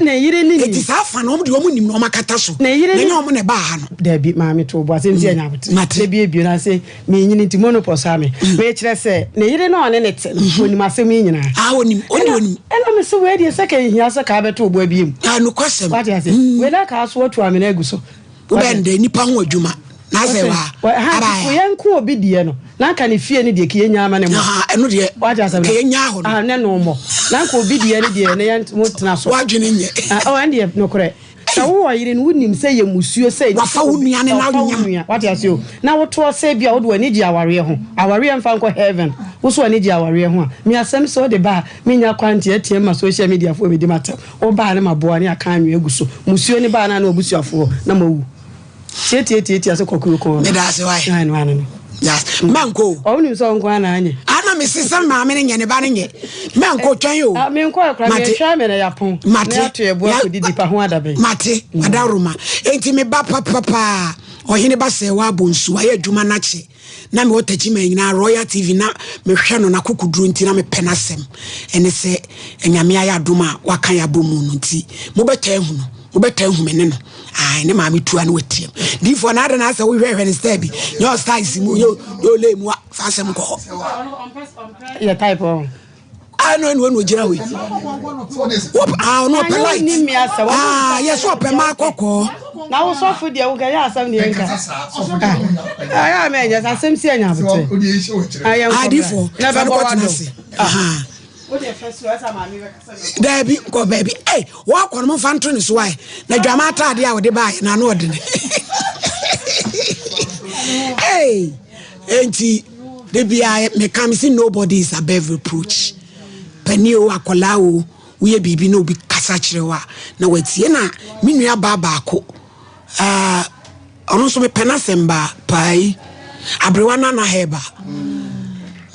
Eti saa fa no ɔmo deɛ ɔmo nim na ɔmo akata so. Na ɛnyɛ ɔmo na ɛbaa ha no. Dabi maame to bo asɛm si ɛnya abotere. Mate. Na ebie na se menyini nti monopɔ saa me. Mekyerɛ sɛ ne yere no a ɔne ne te no onim asɛm yi nyinaa. Ah onim, ɔne onim. Ɛna me se wei deɛ sɛ ka ehia sɛ ka abɛto obo abie mu. Ah nokwasɛm. Wate ase? Wei na ka aso atu amena agu so. Wobɛn dɛ nipa ho adwuma na asɛ wa. Ha Abaya. yɛn ko obi deɛ no na nka ne fie no deɛ ka yɛnya ama ne mmɔ. Aha ɛno deɛ. Wate asɛm no? Ka yɛnya hɔ no. Ah ne no mmɔ. Na nka obi deɛ no deɛ ne yɛn mo tena so. Wadwene nyɛ. Ah oh ɛn deɛ nokorɛ. Sɛ wowɔ yere no wonim sɛ yɛ musuo sɛ Wafa wo nua ne Wafa wo n'anyam. nua wate ase o na wotoɔ sɛ bi a wode w'ani gye awareɛ ho awareɛ mfa nkɔ heaven wo so w'ani gye awareɛ ho a me asɛm sɛ wode ba a menya kwan nteateam ma social media foɔ bɛdi m'atɛm wo ba a ne maboa ne aka anwea agu so musuo ne ba a na ne wabusuafoɔ na mawu tiatiatiatia sɛ kɔkuo kɔn no Meda ase wae. na ɛno ano no Yes. Mɛnkɔ o. Ɔwo nim sɛ ɔnko ara na anyɛ. Ana me se sɛ maame no nyɛ ne ba no nyɛ. Mɛnkɔ twɛn o. Ah, menkɔ akora Mate. mehwɛ amɛ na yapɔn. Mate. Na ato ɛbo akɔdidi pa ho adabɛn. Mate. Adaworoma. Enti me ba papapaa ɔhene ba sɛ wabɔ nsu wayɛ adwuma no akyɛ. Na mewɔ Techiman nyinaa Royal TV na mehwɛ no n'akokoduro nti na mepɛ n'asɛm. Ɛne sɛ Nyame ayɛ adom a waka yɛ abɔ mu no nti mobɛtaa ahu no. Mobɛtaa ahu me ne no. Ae ne maame tua no watiam. Diifoɔ na adɛn na asɛ wohwɛhwɛ ne style bi. Nyɛ ɔstyle si mu nyɛ ɔlɛ mu a fa asɛm kɔ hɔ. Yɛ type ɔ. Ah no no no gyina hɔ yi. Wop ah ɔno ɔpɛ light. Ah yɛ so ɔpɛ maa kɔkɔɔ. Na wo sɔfo deɛ wo kɛyɛ asɛm deɛ nka. Ah ayɛ a mɛnyɛ asɛm si anya abotrɛ. Ayɛ nkɔ. Adiifoɔ fa no kɔtena ase. Aha. Daabi nkɔ baabi ei wɔkɔ no momfa nto ne so ae na dwama ataadeɛ a wɔde baeɛ na ano ɔdene ei enti de bia meka me se nobody is above reproach pani o akwadaa o woyɛ biribi na obi kasa kyerɛ wo a na watie na me nua baa baako ah, ɔno nso mepɛ n'asɛm baa paa yi aberewa nana hɛba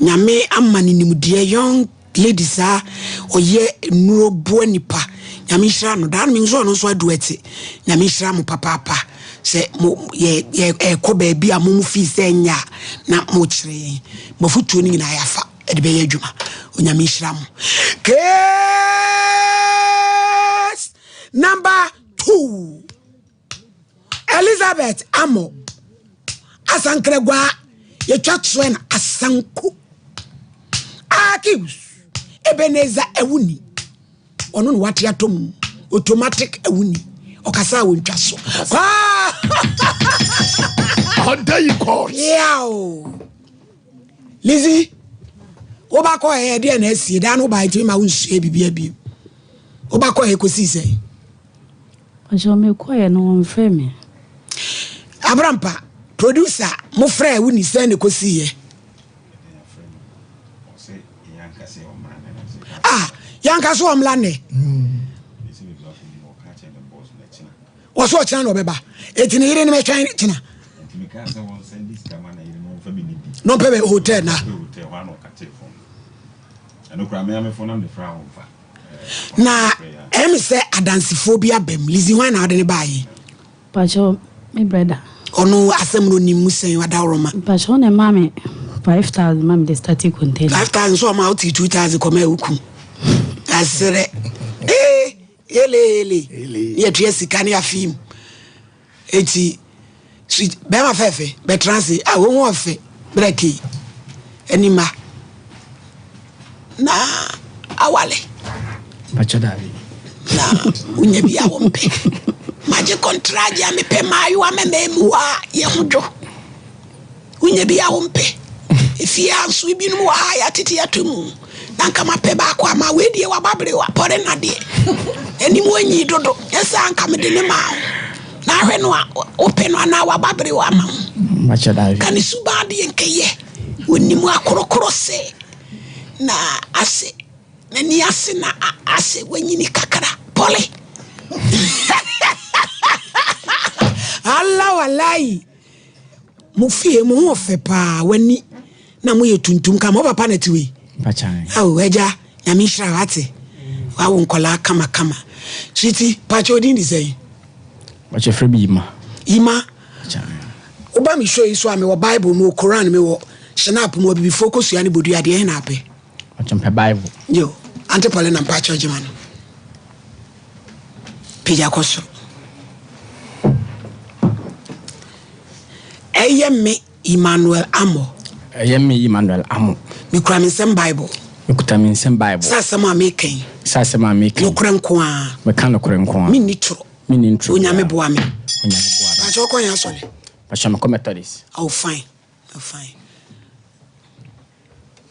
nyame ama ne nimdeɛ young lady saa ɔyɛ nnuro boa nipa nyame nhyira no daa no mehu sɛ ɔno nso adu ɛte nyame nhyira mo papaapa sɛ mo yɛ yɛ ɛkɔ baabi a mo mo fii sɛ nyɛ a na mo kyerɛ yɛn mo afotuo no nyinaa yɛafa ɛde bɛyɛ adwuma onyame nhyira mo case number 2 Elizabeth Amo Asankragua yɛtwa toɛ no Asanko Akius Ebenezer Awuni ɔno na wate atɔ mu automatic Awuni ɔkasa a wɔntwa so kwaa Ɔda yi kɔɔ. Piao Lizzy wobakɔ ɛyɛ deɛ na asie daa no wobaɛ ntumi ma wonsua biribi abiem wobakɔ ɛyɛ kɔsii sɛ Mpakyɛw me kɔɛ no wɔn frɛ me. Abrampa producer mo frɛ wo ni sɛn na ɛkɔsii yɛ. Ah yanka so ɔmla nnɛ. Wɔso ɔkyena na ɔbɛba. Eti ne yere no mɛtwɛn kyena. Na ɔmpɛ bɛ hotel na. Ɛno koraa me ara me phone na mede frɛ a wɔmfa. Na ɛyɛ me sɛ adansefoɔ bi aba mu. Lizzy hwan na wode no baeɛ? Mpakyɛw me brɛda. Ɔno asɛm no onim mu sɛn adaworoma? Mpakyɛw ɔna ɛmaa me 5000 ma mede startee container. 5000 so ɔma wote 2000 kɔma wo kun. Aserɛ. Ee hele hele. Ne yɛtua sika ne afei mu. Eti sweet bɛrima fɛɛfɛ bɛtena ase a wɔn ho ɔfɛ brɛ kei ɛni ma na awale. Bàtchɛ daabi. Na wonya bi a wɔmpɛ. Magye kɔntragye a mepɛ maayewa mɛmɛɛmuwa a yɛ ho dwo. Wonya bi a wompɛ. Efie ha nso ebinom wɔ ha a yɛatete ato mu. Na nka mapɛ baako ama wei deɛ waba bere wapɔre na deɛ. Anim anyi dodo. Nyɛ saa nka mede ne maa wo. Na ahwɛ no a wopɛ no anaa waba bere ama wo. Ka ne suban deɛ nkɛyɛ. Onim akorɔkorɔ sɛ na ase n'ani ase na ase wanyini kakra. Pɔle. Allah walayi. Mo fie mo ho ɔfɛ paa w'ani na mo yɛ tuntum kama wo papa na ti wei awo agya nyame nhyira wate wawo nkɔlaa kama kama sweetie pakyɛ odin de sɛn pakyɛ frɛ bi yima yima woba me show yi so a mewɔ bible mewɔ koran mewɔ shinap mewɔ bibifoɔ kosua ne bodua deɛ ɛhe na apɛ pakyɛ mpɛ bible yo ante pɔle na mpakyɛ ɔgyema no Pagya kɔ soro. Ɛyɛ me Emmanuel Amoh. Ɛyɛ me Emmanuel Amoh. Mekura me nsam Bible. Mekuta me nsam Bible. Sɛ asɛm a meka yi. Sɛ asɛm a meka yi. Nokorɛ nko ara. Meka nokorɛ nko ara. Menni toro. Menni ntoro biara. Onyame boa me. Onyame boa me. Pakyɛ wokɔ yɛn asɔre? Pakyɛ mekɔ Methodist. Oh fine, oh fine.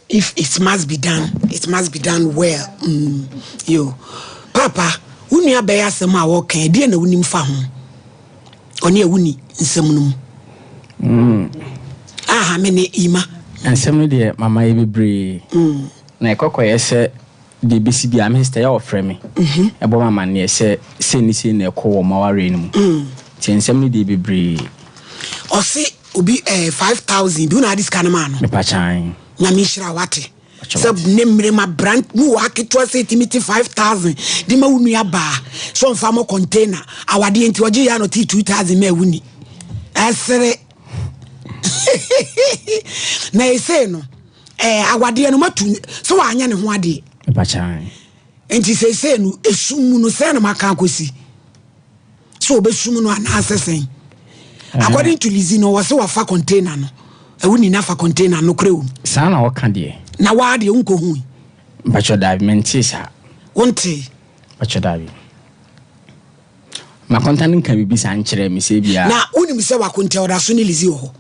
If it must be done, it must be done well. Mm. Yo. Papa, wo nua bɛyɛ asɛm a wɔka ɛdeɛ na wonim fa ho? Ɔne a woni nsɛm no mu. Aha, me ne Ima. Nsɛm no deɛ mama yɛ bebree. Na ɛkɔkɔyɛ sɛ deɛ ɛbɛsi biara me sister yɛ ɔfrɛ me. Ɛbɔ me amanneɛ sɛ sei ne sei na ɛkɔ wɔ m'awareɛ no mu. Nti nsɛm no deɛ bebree. Ɔse Obi eh 5000 bi wo na ade sika no maa no. Mepa kyan. Nyame nhyira wate. Sɛ ne mmere ma brand mu wɔ aketewa sɛ etimi te 5000 de ma wo nua baa sɛ ɔmfa mɔ container awadeɛ nti ɔgye yɛ ano te 2000 ma ɛwo ni. Ɛsere. Na ɛsei no eh awadeɛ no matu sɛ wanyɛ ne ho adeɛ. Mepa kyan. Nti seesei no esum mu no sɛn na maka akɔsi. sɛ ɔbɛsum no anaasɛ sɛn according to Lizzy no wɔ sɛ wafa container no ɛwo nina fa container no korɛ wom saa na ɔka deɛ na waa deɛ wonkɔ hui mpakyɛ daabi mentee saa wontee mpakyɛ daabi makonta no nka biribi saa nkyerɛ me sɛ bia na wonim sɛ wakonta ɔda so ne Lizzy wɔ hɔ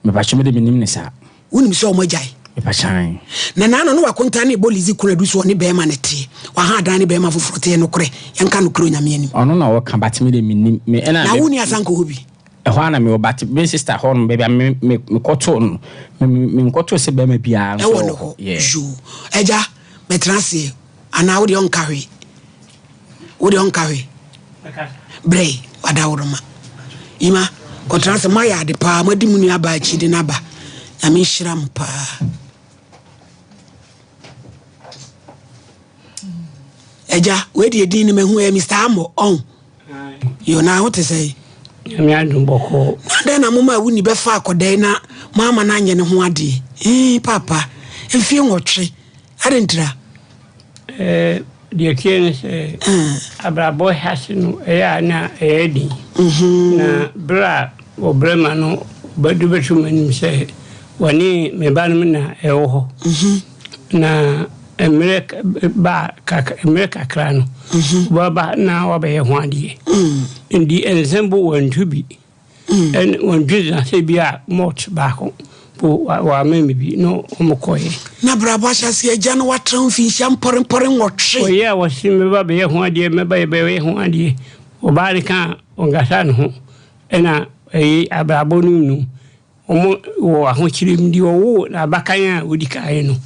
Mepakyɛ me de menim ne saa. Wonim sɛ ɔmo agyae? Mepakyɛ ae. Na naano no wakonta ne bɔ Lizzy konadu so ɔne bɛɛma no teɛ. Waha adan ne bɛɛma foforɔ teɛ nokorɛ yɛnka nokorɛ Onyame anim. Ɔno na ɔka but me de menim. Me ɛna Na wonni asanko hɔ bi? Ɛhɔ ara na mewɔ but me sister hɔ nom baabi a me me mekɔtoo no me me menkɔtoo sɛ bɛɛma biara nso Ɛwɔ ne hɔ. Yeah. Yoo. Agya bɛtena aseɛ anaa wodeɛ ɔnka hwee. Wo deɛ ɔnka hwee. Brɛ wadaworoma. Yima kɔtena ase moayɛ ade paa moadi mo nua baa akyi de no aba. Nyame nhyira mo paa. Agya wei deɛ din no mahu ɛyɛ Mr. Amɔ ɔn. Yo na ho te sɛ. Nyame adom bɔkɔɔ. Na dɛn na moma wuni bɛfa akɔdɛn na moama no anyɛ ne ho adeɛ. Ee papa mfie nwɔtwe adɛn ntira. Ɛɛ, deɛ ɛteɛ ne sɛ, abrabɔ ahyɛase no, ɛyɛ a na ɛyɛ den. Na berɛ a ɔbarima no de bɛto m'anim sɛ wɔne me ba no na ɛwɔ hɔ, na mmerɛ ba kakra, mmerɛ kakra no, wɔba na wɔabɛyɛ ho adeɛ. Nti nsɛm bo wɔnto bi. Ɛna wɔn dwe na sɛ bi a malt baako po wɔama me bi na wɔn kɔɛ. Na brabɔ ahyɛse agya no watra ho mfinhyia mpɔrempɔre nwɔtwe. Ɔyɛ a wɔse mɛba bɛyɛ ho adeɛ mɛba bɛyɛ ho adeɛ ɔbaa no ka a ɔnkasa ne ho ɛna ɛyi abrabɔ no mu no wɔn wɔ ahokyere mu deɛ ɔwoo n'abakan a ɔdi kan no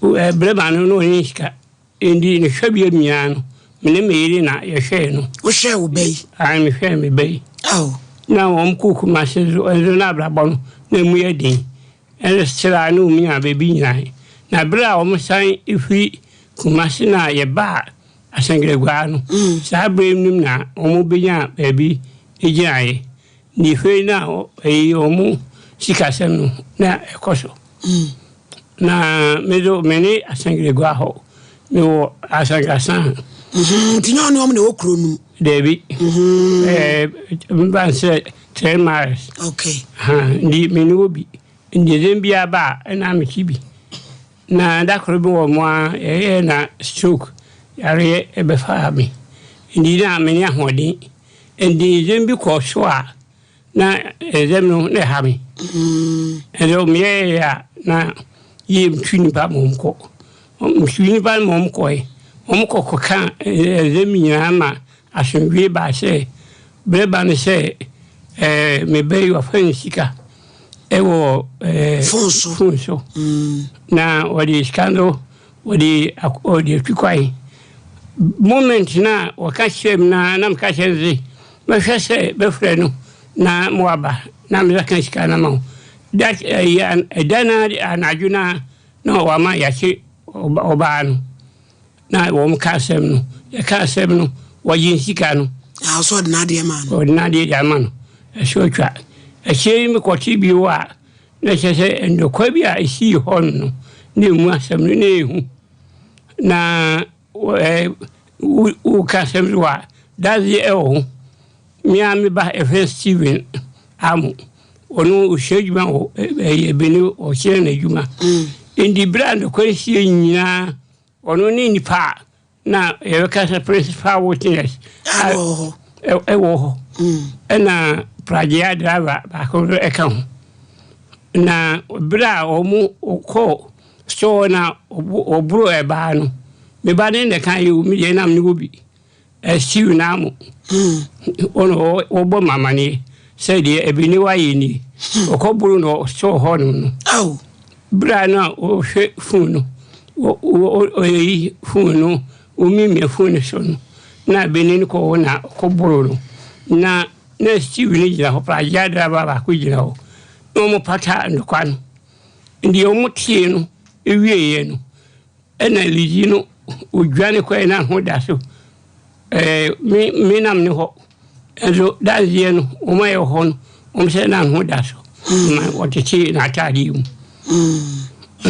ɛbrɛ no na ɔnyɛ sika. Enti ne hwɛbea nyinaa no, me ne me yere na yɛhwɛɛ no. Wohwɛɛ wo ba yi? Aane, mehwɛɛ me ba yi. Ao. Na wɔn kɔɔ Kumasi nso, nso na abrabɔ no, na emu yɛ den. Ɛna kyerɛ a na wɔn nyaa baabi nyinae. Na berɛ a wɔsan firi Kumasi no a yɛbaa Asankragua no, saa berɛ no mu na wɔbɛnyaa baabi gyinaeɛ. Nti afei na ɛyi wɔn sikasɛm no na ɛkɔ so. Na me nso me ne Asankragua hɔ, mewɔ Asankrasa. Nti nyɛ ɔne wɔn na ɛwɔ kuro no mu? Dabi. Ɛɛ mba nsɛ 3 miles. Okay. Nti me ne wɔ bi. Ngyedzen biara ba a, nna mekye bi. Na da kor bi wɔ mu ara, yɛyɛɛ na stroke yareɛ bɛfaa me. Ntsi na menni ahoɔden. Ntsi ndzɛmba bi kɔɔ so a na ndzɛmba no na ɛha me. Nso meyɛeɛ a na yie metu nnipa ma wɔn kɔ. Metu nnipa no ma wɔn kɔe. Wɔn kɔ kɔka ndzɛmba nyinaa ma Asomdwoe baa sɛ berɛ ba no sɛ ɛɛ me ba yi wafa ne sika ɛwɔ ɛɛ fon so fon so na wɔde sika no wɔde wɔde atu kwan moment na wɔka kyerɛ mu na na meka kyerɛ no sɛ mɛhwɛ sɛ bɛfrɛ no na moaba na mebɛka sika no ama wo that ɛyɛ ɛda no anadwo no na wama yɛakye ɔbaa no. Na wɔn ka asɛm no, yɛka asɛm no, wɔgye nsika no. Na ɔsɛ ɔde n'adeɛ maa no. Ɔde n'adeɛ de ama no. Ɛso atwa. Akyire yi mekɔte bio a, na kyerɛ sɛ nnɔkwa bi a ɛsii hɔ no, na ɛmu asɛm no, na ɛhu. Na woka asɛm no a, dadeɛ ɛwɔ ho. Me ara me ba yɛfrɛ no Stephen Amo, ɔno ɔsua adwuma wɔ ɛyɛ Benin, ɔkyerɛ no adwuma. Nti berɛ a nnɔkwa sie nyinaa, Ɔno ne nipa a na yɛbɛka sɛ principal witness a ɛwɔ hɔ. Ɛna pragea driver baako nso ɛka ho. Na berɛ a wɔn kɔɔ store na wɔboro ɛbaa no, me ba ne na ɛka yɛ me deɛ nam ne wɔ bi. Asiw n'amo. Ɔno wɔbɔ me amaneɛ sɛ deɛ Ebenewa ayɛ nie. Ɔkɔboro no ɔsɔɔ hɔnom no. Berɛ a na ɔhwɛ fon no, ɔyi fon no, ɔmiamia fon no so no, na Ebene no kɔ hɔ na ɔkɔboro no. Na na Steve no gyina hɔ, pragya driver baako gyina hɔ. Na wɔpata ntɔkwa no. Deɛ wɔtee no wieeɛ no, Ɛna Lizzie no odwane kɔɛ na ho da so ɛɛ me me nam ne hɔ ɛnso danseɛ no wɔn a ɛwɔ hɔ no wɔn sɛ na ho da so ma wɔtete n'ataadeɛ mu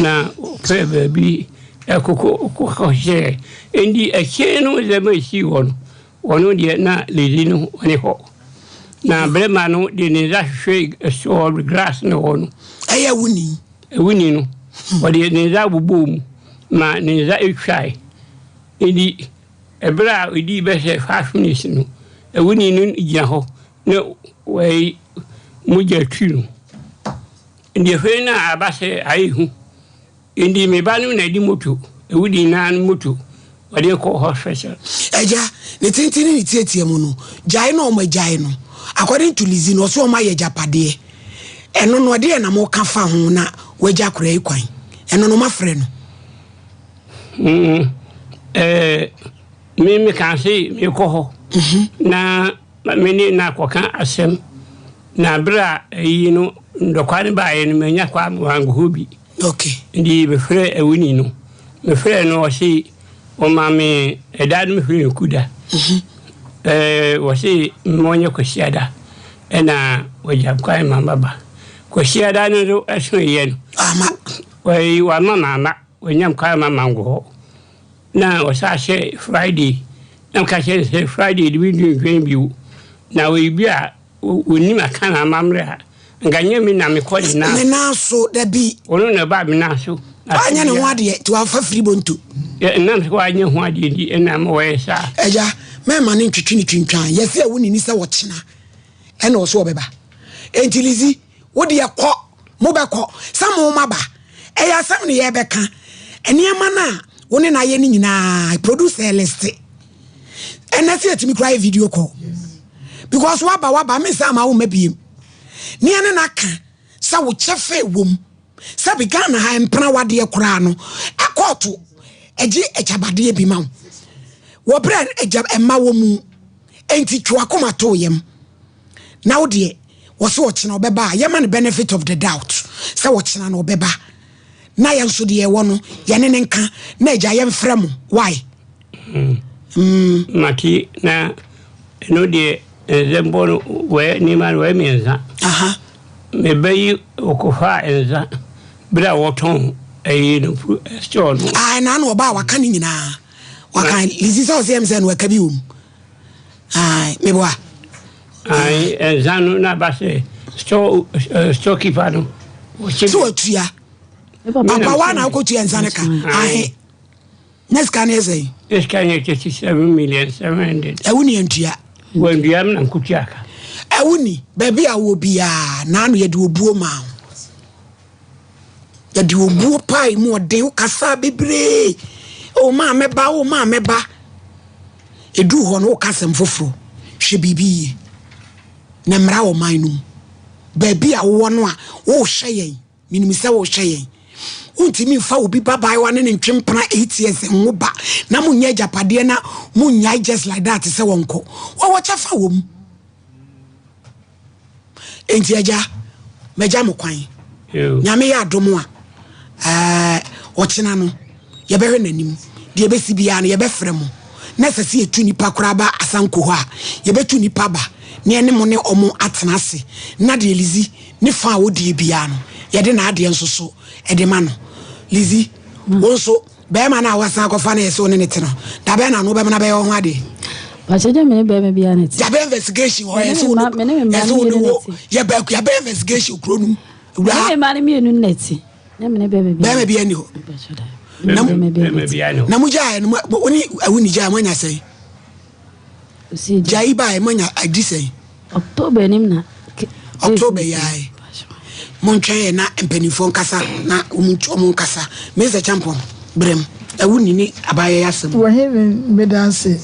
na ɔpɛ baabi ɛkoko kɔhyɛ nti akyire no nneɛma esii hɔ no wɔn deɛ na Lizzie no ɔne hɔ na bɛrima no de ne nsa hwehwɛ ɛsoɔ grass no hɔ no ɛyɛ wuni Awuni no, ɔde ne nsa bobɔɔ mu ma ne nsa twae. Enti bere a edii bɛyɛ five minutes no, awuni no gyina hɔ na wɔayi mogya tu no. Enti afei na aba sɛ ayɛ hu. Enti me ba no na ɛde moto, awudi no moto, ɔde kɔ hospital. Agya, ne tenten ne ne tiatia mu no, gyae na wɔn agyae no. According to Lizzie no, ɔsɛ wɔn ayɛ agyapadeɛ. Ɛno no, ɛdeɛn na moka fa ho na wagya akwadaa yi kwan? Ɛno no, moafrɛ no? Mm, eh, me meka se mekɔ hɔ mhm. na me ne no akɔka asɛm na berɛ a ɛyi no ndɔkwa no baeɛ no manya kwa mankɔ hɔ bi. Okay. Nti mefrɛ awuni no mefrɛ no ɔse ɔma me ɛda no mefrɛ no kuda. Mhm. Ɛɛ wɔse monyɛ kwasiada ɛna wɔgya kwan ma maba. Kwasiada no nso ɛsoeɛ no. Ama. Wɔyi wama mama wɔnyam kwan ma mango hɔ. Na wɔsa hyɛ Friday na meka kyerɛ no sɛ Friday de mentumi ntwɛn bio. Na wɔyi bi a Wɔnim aka na amammerɛ a, nka nyɛ me na mekɔ ne nan. Ne nan so, dabi. Ɔno na ɛbaa me nan so. Wanyɛ ne ho adeɛ, nti wamfa firi bonto. Ɛnam sɛ wanyɛ ho adeɛ nti, ɛna ama wɔyɛ saa. Agya, mɛmma no ntwetwe ne twintwan. Yɛse ɛwo ne ni sɛ ɔkyena ɛna ɔso ɔbɛba. Enti Lizzy, wo deɛ kɔ, mobɛkɔ, sɛ mo maba. Ɛyɛ asɛm ne yɛbɛka. Nneɛma no a wo ne no ayɛ no nyinaa, producer liste. Ɛnɛ sɛ yɛtumi koraa yɛ video call. Because waba waba me nsa ama wo mma biem. Ne ɛne no aka sɛ wo kyɛfɛ wom. Sɛ bi Ghana ha mpena wadeɛ koraa no ɛkɔɔto ɛgye agyabadeɛ bi ma wo. Wɔ berɛ agya ɛma wɔ mu. Enti twe wakoma to yam. Na wo deɛ wɔ sɛ ɔkyena ɔbɛba a yɛma no benefit of the doubt sɛ ɔkyena no ɔbɛba. Na yɛn nso deɛ yɛwɔ no, yɛne no nka, na agya yɛmfrɛ mo. Wai? Mm. Mate, na ɛno deɛ nzɛmpɔ no wɔyɛ nneɛma no wɔyɛ mmiɛnsa. Aha. Me ba yi ɔkɔfaa nsa berɛ a wɔtɔn ɛyi no store no. Ah, ɛna na ɔbaa waka ne nyinaa. Waka Lizzy sɛ ɔsɛ yɛm sɛ no ɛka bi wɔ mu. Ah, meboa. Ayi, nsa no na ba sɛ store storekeeper no. Sɛ watua. Papa wa na wokɔtua nsa no ka. Ahe. Na sika no yɛ sɛn? Ne sika no yɛ 37,700,000. Ɛwo ni antua. Wɔandua me na nkotua ka. Ɛwo ni, baabi a wɔ biara, naano yɛde obuo maa wo. Yɛde obuo paa mu ɔden, wokasaa bebree. O maa mɛba, o maa mɛba. Ɛduu hɔ no woka asɛm foforɔ. Hwɛ biribi yie. Na mmara wɔ man no mu. Baabi a wowɔ no a, wohwɛ yɛn. Menim sɛ wohwɛ yɛn. Wontumi mfa obi babaayewa ne ne ntwe mpena 8 years nwo ba na monyɛ agyapadeɛ na monnyae just like that sɛ wɔnkɔ. Wɔwɔ kyɛfa wɔ mu. Enti agya, magya mo kwan. Nyame yɛ adom a, ɛɛ, ɔkyena no yɛbɛhwɛ n'anim. Deɛ ɛbɛsi biara no yɛbɛfrɛ mo. Na ɛsɛ sɛ yɛtu nnipa koraa ba asanko hɔ a, yɛbɛtu nnipa ba na yɛne mo ne ɔmo atena ase. Na deɛ Lizzy ne fa a ɔdie biara no, yɛde n'adeɛ nso so de ma no. Lizzy, wo nso, bɛrima no a woasan akɔfa no yɛ sɛ wo ne no te no, da bɛn na ano wobɛma no abɛyɛ wo ho adeɛ? Pakyɛ gya me ne bɛrima biara na te. Yɛabɛ investigation hɔ, yɛ sɛ wo ne yɛ sɛ wo ne wo yɛbɛ yɛabɛ investigation kuro no mu. Me ne me mma no mmienu na te. Ne me ne bɛrima biara. Bɛrima biara ni hɔ. Na bɛrima biara ni hɔ. Na mo gyae no mo ne awu ni gyae mo anya sɛn? Gyae bae mo anya adi sɛn? October anim na. October yae. Montwɛn yɛ na mpanimfoɔ nkasa na wɔn nkasa. Mr. Champon, brɛm. Awu ni ne abaayɛ yɛ asɛm. Wɔhene meda ase.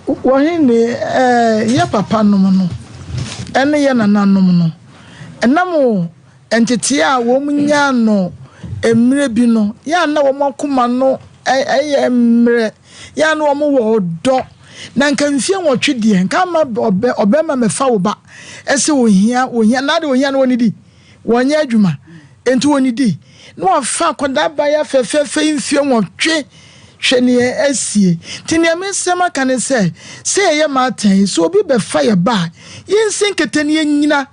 Wɔhene ɛɛ yɛ papa nom no ɛne yɛ nananom no ɛnam ntetee a wɔnyaa no mmerɛ bi no, yɛ a na wɔn akoma no yɛ mmerɛ, yɛ a na wɔn wɔ ɔdɔ. Na nka mfie nwɔtwe deɛ, nka ama ɔbɛ, ɔbɛrima mɛfa wo ba sɛ ohia, ohia, na ade ohia no wɔnidi, wɔnyɛ adwuma, enti wɔnidi. Na wafa akwadaa baeɛ fɛfɛɛfɛ yi mfie nwɔtwe, hwɛ neɛ asie. Nti neɛ mesrɛ maka ne sɛ, sɛ yɛyɛ maatan yi, sɛ obi bɛfa yɛ ba a, yɛnsi nkete na yɛnyina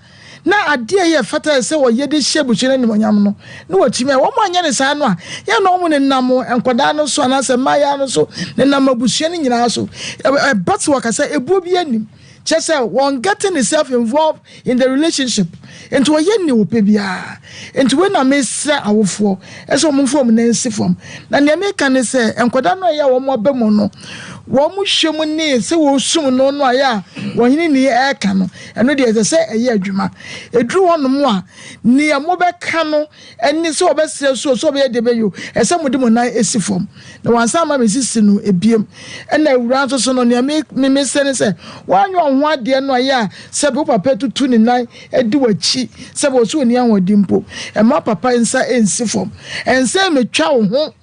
na adeɛ a ɛyɛ ɛfata sɛ wɔyɛ de hyɛ abusua no animuonyam no, na wɔatumi ayɛ. Wɔn anyɛ no saa no a, yɛn na wɔn nenam nkwadaa no so anaasɛ mmaayewa no so, nenam abusua no nyinaa so. Ɛba sɛ wɔkasa, ebuo bi anim. Kyerɛ sɛ, wɔn getting itself involved in the relationship. Nti wɔyɛ nea wɔpɛ biara. Nti wei na mesrɛ awofoɔ sɛ wɔn mfa wɔn nan nsi fam. Na nea meka ne sɛ, nkwadaa no a ɛyɛ a wɔn aba mu no, wɔn hwɛ mu ne sɛ wɔsum no no a ɛyɛ a wɔhene ni ɛreka no, Ɛno deɛ ɛsɛ sɛ ɛyɛ adwuma. Ɛduru hɔnom a, nea mobɛka no ne sɛ wɔbɛsrɛ so o, sɛ wɔbɛyɛ deɛ bɛyɛ o, ɛsɛ sɛ mode mo nan si fam. Na wɔansan amma me sisi no biom. Ɛna awuraa nso so no, nea me, me, mesrɛ ne sɛ, woanyɛ wo ho adeɛ no a, ɛyɛ a sɛbe wo papa atutu ne nan adi w'akyi, sɛbe ɔse ɔnni ahoɔden mpo, mma wo papa nsa nsi fam. Ɛnsɛ mmetwa wo ho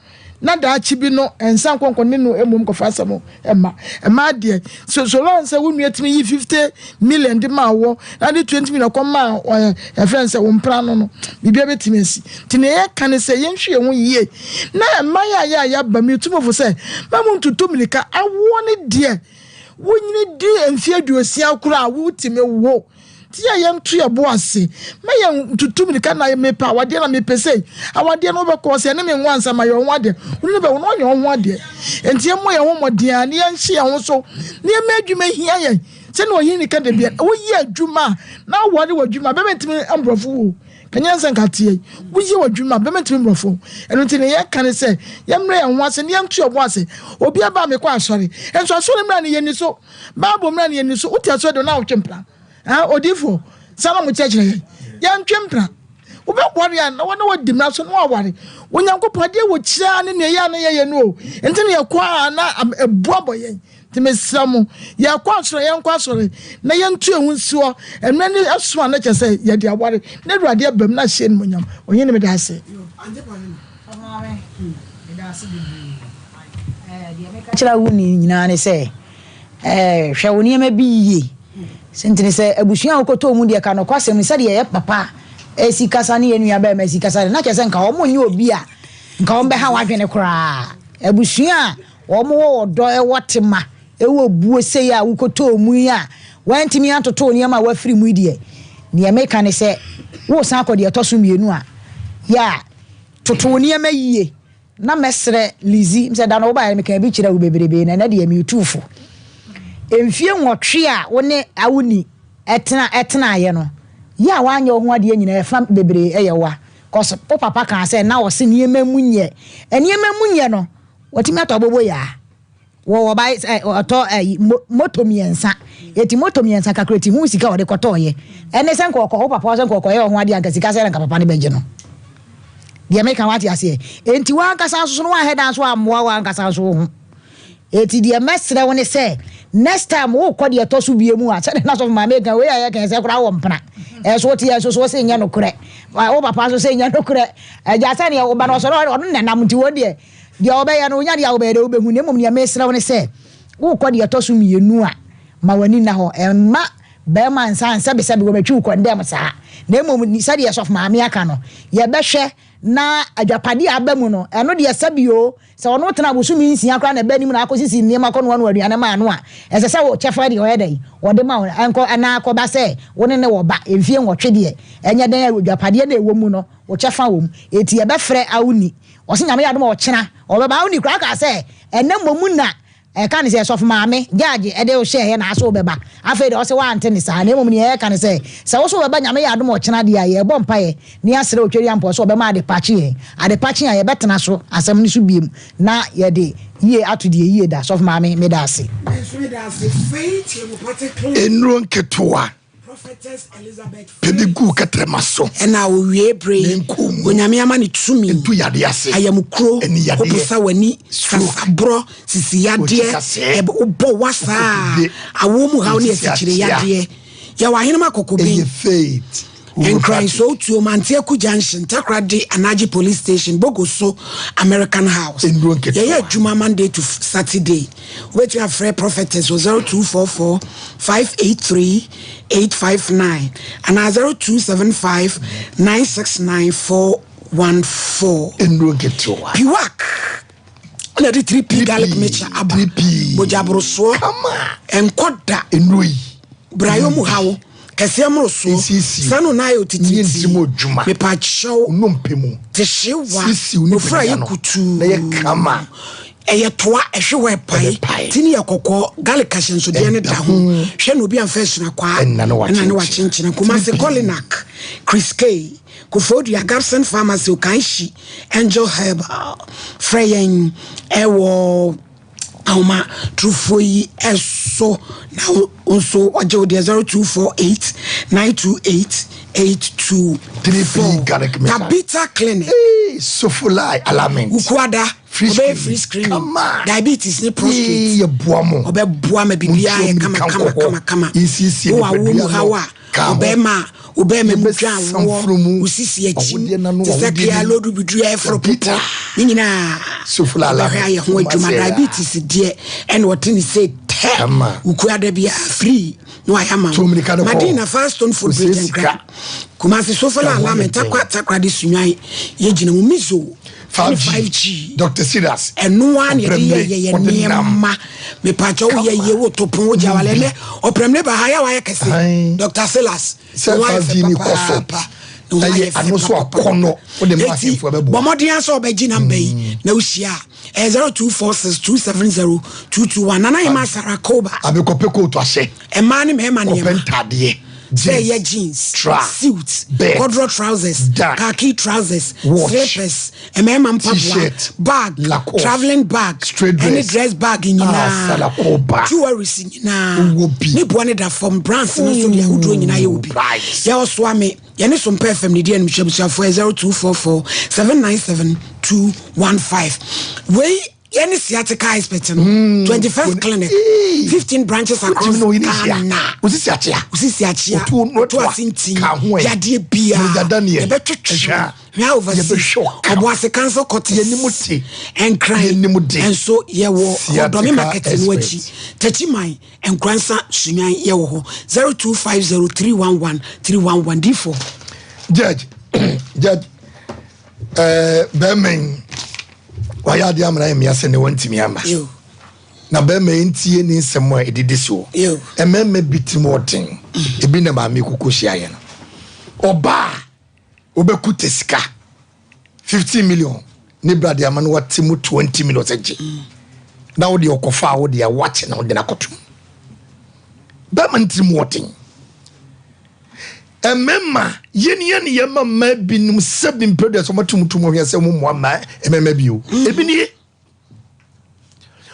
na daakye bi no nsa nkɔnkɔ ne no mmom kɔfa asɛm mma. Mmaa deɛ, so so long sɛ wo nua tumi yi 50 million de maa wɔ na de 20 million kɔ maa ɔyɛ ɛfrɛ no sɛ wo mpena no no, biribiara bɛtumi asi. Nti nea yɛka ne sɛ yɛnhwɛ yɛn ho yie na mmaa yɛ a yɛ a yɛaba mu yɛtu mo fo sɛ ma mo ntutu mmirika. Awoɔ ne deɛ wonyini di mfeɛ aduosia koraa a wotumi wo. Nti yɛ yɛnto yɛ bo ase ma yɛn ntutu mirika na mepɛ awadeɛ na mepɛ sei awadeɛ no wobɛkɔ sɛ ɛne me nwo ansa ma yɛ ho adeɛ wone no bɛwo no ɔnyɛ ho adeɛ nti yɛmmɔ yɛn ho mmɔden a ne yɛnhye yɛn ho so ne yɛma adwuma hia yɛn sɛne ɔhene nika da bia woyɛ adwuma a na aware wɔ adwuma bɛmɛ ntumi mborɔfo wo kanyɛ nsɛ nka teɛ woyɛ wɔ adwuma bɛmɛ ntumi mborɔfo ɛno nti ne yɛka ne sɛ yɛmmerɛ yɛn ho ase ne yɛnto yɛn bo ase obi aba a mekɔ asɔre nso asɔre mmra ne yɛni so Bible mmara no yɛnni so. Wote asɔre de na wotwe mpena. Ah, odiifo, saa na mo kyerɛkyerɛ yɛn. Yɛntwe mpena. Wobɛware a na wɔne wɔdi mmara so na wɔaware. Onyankopɔn adeɛ wɔ kyerɛ ne nea ɛyɛ a na yɛyɛ no o. Nti na yɛkɔ a na ɛbu abɔ yɛn. Nti mesrɛ mo, yɛkɔ asɔre yɛnkɔ asɔre na yɛnto yɛn ho nsi hɔ. Mmerɛ no ɛso a na kyerɛ sɛ yɛde aware na Awurade aba mu na ahyɛ animuonyam. Ɔhene meda ase. Deɛ meka kyerɛ wo ni nyinaa ne sɛ, hwɛ wo nneɛma bi yie. Sɛ nti ne sɛ abusua a wokɔtɔɔ mu deɛ ka nokwasɛm sɛdeɛ ɛyɛ papa si kasa ne yɛn nua barima si kasa de, na kyerɛ sɛ nka wɔn nyɛ obi a nka wɔn bɛha w'adwene koraa. Abusua a wɔn wɔ ɔdɔ, ɛwɔ tema, ɛwɔ buo sei a wokɔtɔɔ mu yi a wɔantumi antoto nneɛma a wafiri mu yi deɛ, deɛ meka ne sɛ woresan akɔ deɛ ɛtɔ so mmienu a, yɛ a toto wo nneɛma yie. Na mɛsrɛ Lizzy, sɛ da no wobaeɛ no mekaa bi kyerɛɛ wo bebrebe na ɛnɛ deɛ meretu wo fo. Mfie nwɔtwe a wo ne Awuni tena tenaeɛ no, yɛ a woanyɛ wo ho adeɛ nyinaa ɛfa bebree yɛ wo a. Cos wo papa kaa sɛ na ɔse nneɛma mu nyɛ. Nneɛma mu nyɛ no, watumi atɔ aboboyaa. Wɔwɔ ba ɛ ɔtɔ ɛyi mo moto mmiɛnsa. Eti moto mmiɛnsa kakra ti ho sika a ɔde kɔtɔɔyɛ. Ɛne sɛ nka ɔkɔ wo papa hɔ sɛ nka ɔkɔyɛ ɔho adeɛ anka sika sɛ na nka papa no bɛgye no. Deɛ meka wate aseɛ. Enti w'ankasa nso so no woanhɛ da nso ammoa w'ankasa nso wo ho. Eti deɛ mɛsrɛ wo ne sɛ next time wokɔ deɛ ɛtɔ so bie mu a sɛdeɛ na sɔfo maame ka wei a yɛka sɛ koraa wɔ mpena. Ɛso wote yɛ nso so wo se nyɛ nokorɛ. Wo papa nso se nyɛ nokorɛ. Agya sɛdeɛ wo ba no ɔsɔre ɔno nenam nti wɔn deɛ Deɛ wɔbɛyɛ no, wonya deɛ a wobɛyɛ deɛ wobɛhu, na mmom deɛ mesrɛ wo ne sɛ, worekɔ deɛ ɛtɔ so mmienu a, ma w'ani nna hɔ. Mma barima nsa nsɛbesɛbe wɔbɛtwi wo kɔndɛm saa, na mmom sɛdeɛ sɔfo maame aka no, yɛbɛhwɛ na agyapadeɛ a aba mu no, ɛno deɛ sɛbi oo, sɛ ɔno tena bosome nsia koraa na ɛba anim na akɔsisi nneɛma kɔnoanoa aduane ma ano a, ɛsɛ sɛ wo kyɛfa deɛ ɔyɛ dɛn, ɔde ma wo, ɛnkɔ na akɔba sɛ wo ne no wɔ ba mfie nwɔtwe deɛ, ɛnyɛ dɛn a agyapadeɛ no a ɛwɔ mu no, wo kyɛfa wɔ mu. Enti yɛbɛfrɛ Auni Ɔse Nyame yɛ adom a ɔkyena ɔbɛba. Woni koraa kaa sɛ ɛnɛ mmom na ɛka ne sɛ sɔfo maame judge ɛde wo hyɛɛ na ase wobɛba. Afei deɛ ɔse wante ne saa na mmom nea yɛka ne sɛ sɛ wo so wobɛba Nyame yɛ adom a ɔkyena deɛ a yɛbɔ mpaeɛ na yɛasrɛ Otweriampɔn sɛ ɔbɛma ade pakye yɛn. Ade pakye a yɛbɛtena so asɛm no so biom na yɛde yie ato deɛ yie da. Sɔfo maame meda ase. Me nso meda ase. Faith Homeopathic Clinic. Nnuro nketewa. Pɛ bi gu kɛtrɛma so. Ɛna owie bere yi, Onyame ama no tumi, ayamukuro, woposa w'ani, sasaborɔ, sisi yadeɛ, wobɔ wa saa, awoɔ mu haw ne asikyire yadeɛ. Yɛwɔ Ahenem Akɔkɔben, Nkran Sowutuom, Anteaku Junction, Takoradi Anagye Police Station, Bogoso American House. Yɛyɛ adwuma Monday to Saturday. Wobɛtumi afrɛ Prophetess wɔ 0244 583 859 anaa 0275 969 414. Nnuro nketewa. Piwak na ɛde 3P garlic mixture aba. Mogyaborosoɔ nkɔ da. Nnuro yi. Brayɔ mu haw kɛseɛ mmorosoɔ. Sanu na ayɛ otitiritii. Mepakyɛw. Tehyewa. Ofura yɛ kutuu. Ɛyɛ toa, ɛhwe hɔ ɛpae, ti no yɛ kɔkɔɔ, garlic ahyɛnsodeɛ no da ho. Hwɛ na obi amfa asuna kwaa ɛna ne wakyenkyena. Kumasi Kolinak, Chris K, Koforidua Gabson Pharmacy, Okanshi, Angel Herbal. Frɛ yɛn ɛwɔ ahoma turufoɔ yi ɛso na wo nso ɔgye wo deɛ 0248 928 824. Tabitha Clinic. Hey, Sofolai Alament. Wukuada. Free Ɔbɛyɛ free screening. Diabetes ne prostate. Yɛ boa mo. Ɔbɛboa ma biribiara yɛ kama kama kama kama. Nsiesie Wowɔ awoɔ mu nipadua haw no a, ka ho. ɔbɛrima a, ɔbɛrima mu dwa Yɛbɛsa awoɔ, mfunumu, wo sisi akyim, awodeɛ n'ano, te sɛ awodeɛ kea n'ani. lodu bidua ɛforo Peter. popɔ. Ne nyinaa Sofla ɔbɛhwɛ Alame. ayɛ ho adwuma. Kumasi ɛyɛ. Diabetes deɛ ɛna ɔte ne se tɛ. Kama. Wukuada biara free. na wayɛ ama wo Madina Firestone Food Bridge Nkran Kumasi Sofala Alame Takwa Takoradi Sunyani yɛgyina mu Mizo ɛne 5G Dr. Silas ɛno ara na yɛde yɛ yɛ yɛ nneɛma mepakyɛ wo yɛ yie wo to pon wo gya wale ɛnɛ ɔprɛmne ba ha yɛ wayɛ kɛse Dr. Silas sɛ 5G ni kɔ so na ɛyɛ ano so akɔnɔ wode ma ahemfo ɛbɛboa bɔ mmɔden asɛ ɔbɛgye namba yi na wohyia a Ɛyɛ 0246 270 221. Nana Yema Sarah Koba. Abekɔpɛ kootu ahyɛ. Mmaa ne mmarima nneɛma. Kɔpɛ ntaadeɛ. Sɛ ɛyɛ jeans, tra, suit, belt, corduroy trousers, duck, khaki trousers, watch, slippers, mmarima mpaboa, t-shirt, bag, Lacoste, travelling bag, straight ɛne dress, dress bag ah, nyinaa, Sarah Koba. jewelries nyinaa. Wowɔ bi. Ne boɔ ne da fam, brands no nso deɛ ahodoɔ nyinaa yɛ wɔ bi. Price. Yɛwɔ Soame. Yɛne Sompa FM ne di animhwɛ abusuafoɔ yɛ 0244 797 215. Wei yɛne sciatica expert no. 21st clinic 15 branches across Ghana. Osisi akyea. Osisi akyea. Otu asintin. Yadeɛ bia. Yɛbɛtwetwe. Hwɛ overseas. Ɔboase council quarters. Nkran. Nso yɛwɔ Ɔdɔme market no akyi. Takyiman. Nkoransa Sunyani yɛwɔ hɔ 0250 311 311 D4. Judge, judge, ɛɛ bɛrima yi wayɛ adeɛ amena yɛ mmea sɛ ne wantumi ama. Na bɛrima yi ntie ne nsɛm a ɛdidi soɔ. Mmarima bi tirim ɔden, ebi na maame koko hyiaeɛ no. Ɔbaa wobɛkuta sika 15 million ne bra de ama no wate mu 20 million sɛ gye na wode ɔkɔfa a wode a wakye na wode no akɔto mu. Bɛrima no tirim ɔden. Mmarima yɛn yɛn ne yɛma mmaa binom sɛbi mpɛ deɛ sɛ wɔatum tum hwɛ sɛ wɔn mmoa mmaa mmarima bio. Ebi nie.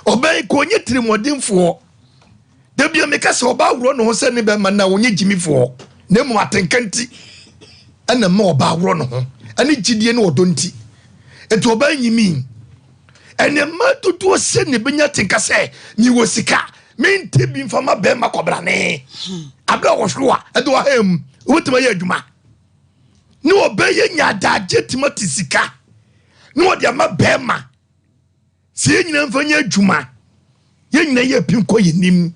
Ɔbaa yi kɔ ɔnyɛ tirimɔdenfoɔ. Da bia meka sɛ ɔbaa worɔ ne ho sɛ ne bɛrima no a ɔnyɛ gyimifoɔ na mmom atenka nti ɛna mma ɔbaa worɔ ne ho ɛne gyidie ne ɔdɔ nti. Nti ɔbaa nyimi. Ɛnɛ mmaa dodoɔ sɛ ne bɛnya atenka sɛ mewɔ sika mente bi mfa ma bɛrima kɔbrane. Aberɛ a wɔhwere a ɛde ɔha mu wobɛtumi ayɛ adwuma ne ɔbɛyɛ nya adagye tumi ate sika na wɔde ama bɛrima sɛ yɛn nyinaa mfa nyɛ adwuma yɛn nyinaa yɛ pim kɔ yɛn nim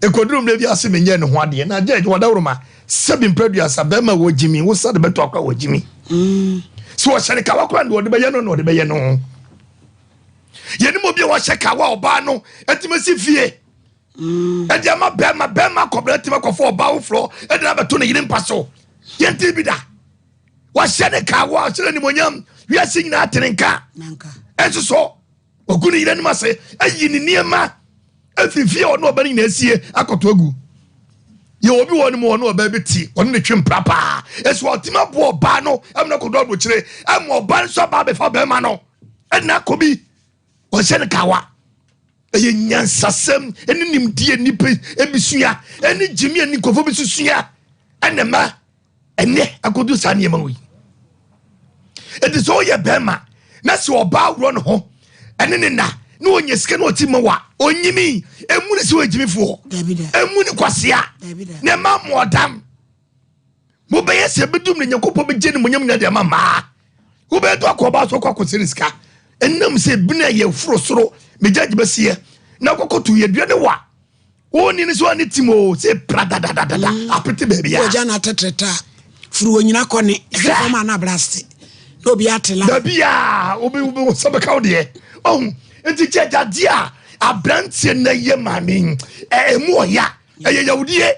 ɛkɔduru mmerɛ bi ase menyɛ ne ho adeɛ na agya adwuma daworo sɛbi mpɛ duasa bɛrima wɔ gyimi wo sa de bɛtɔ akora wɔ gyimi mm. sɛ wɔhyɛ ne kawa koraa ne wɔde bɛyɛ no na wɔde bɛyɛ no yɛnim obi a wɔhyɛ kawa ɔbaa no atumi si fie mm. ɛde ama bɛrima bɛrima kɔbrɛ atumi akɔfo ɔbaa foforɔ ɛde abɛto ne yere mpa so yɛnti bi da wahyɛ ne kawa ɔhyɛ no animonyam wiase nyinaa tene nka ɛnso so ɔgu ne yere anim ase ayi ne nneɛma afiri fie a ɔne ɔba no nyinaa sie akɔto agu yɛ obi wɔ ne mu ɔne ɔbaa bi te ɔne ne twe mpra paa ɛso ɔtumi aboa ɔbaa no ɛmuna kɔdɔ aburokyire ɛma ɔbaa nso aba abɛfa bɛrima no ɛna akɔ bi ɔhyɛ ne kawa ɛyɛ nyansasɛm ɛne nimdeɛ nipa ebi sua ɛne gyimi ɛne nkurɔfoɔ bi sua ɛna ma ɛnɛ akodu saa nneɛma wei ɛti sɛ ɔyɛ bɛrima na sɛ ɔbaa worɔ ne ho ɛne ne na na ɔnya sika na ɔti ma wa ɔnyimi ɛmu ne sɛ ɔyɛ gyimifoɔ ɛmu ne kwasea na ɛma mmoɔdam mobɛyɛ sɛ bɛdum ne nyankopɔn bɛgye ne monyam nya de ama mmaa wobɛyɛ to akɔ ɔbaa so kɔ akɔsɛ ne sika ɛnam sɛ bini a yɛforo soro megya gye bɛseɛ na kɔkɔto yɛdua ne wa Wo ni so ani tim o se pra da da da da da mm. apete baabi a. Wogya na tetreta furu wɔ nyina kɔ ne ɛhwɛ fam a na abraste na obi ate la. Dabi a obi obi wo sɛ bɛka wo deɛ ɔhu nti kyɛ gyadeɛ a aberanteɛ na yɛ maame ɛmu ɔya ɛyɛ yawudie.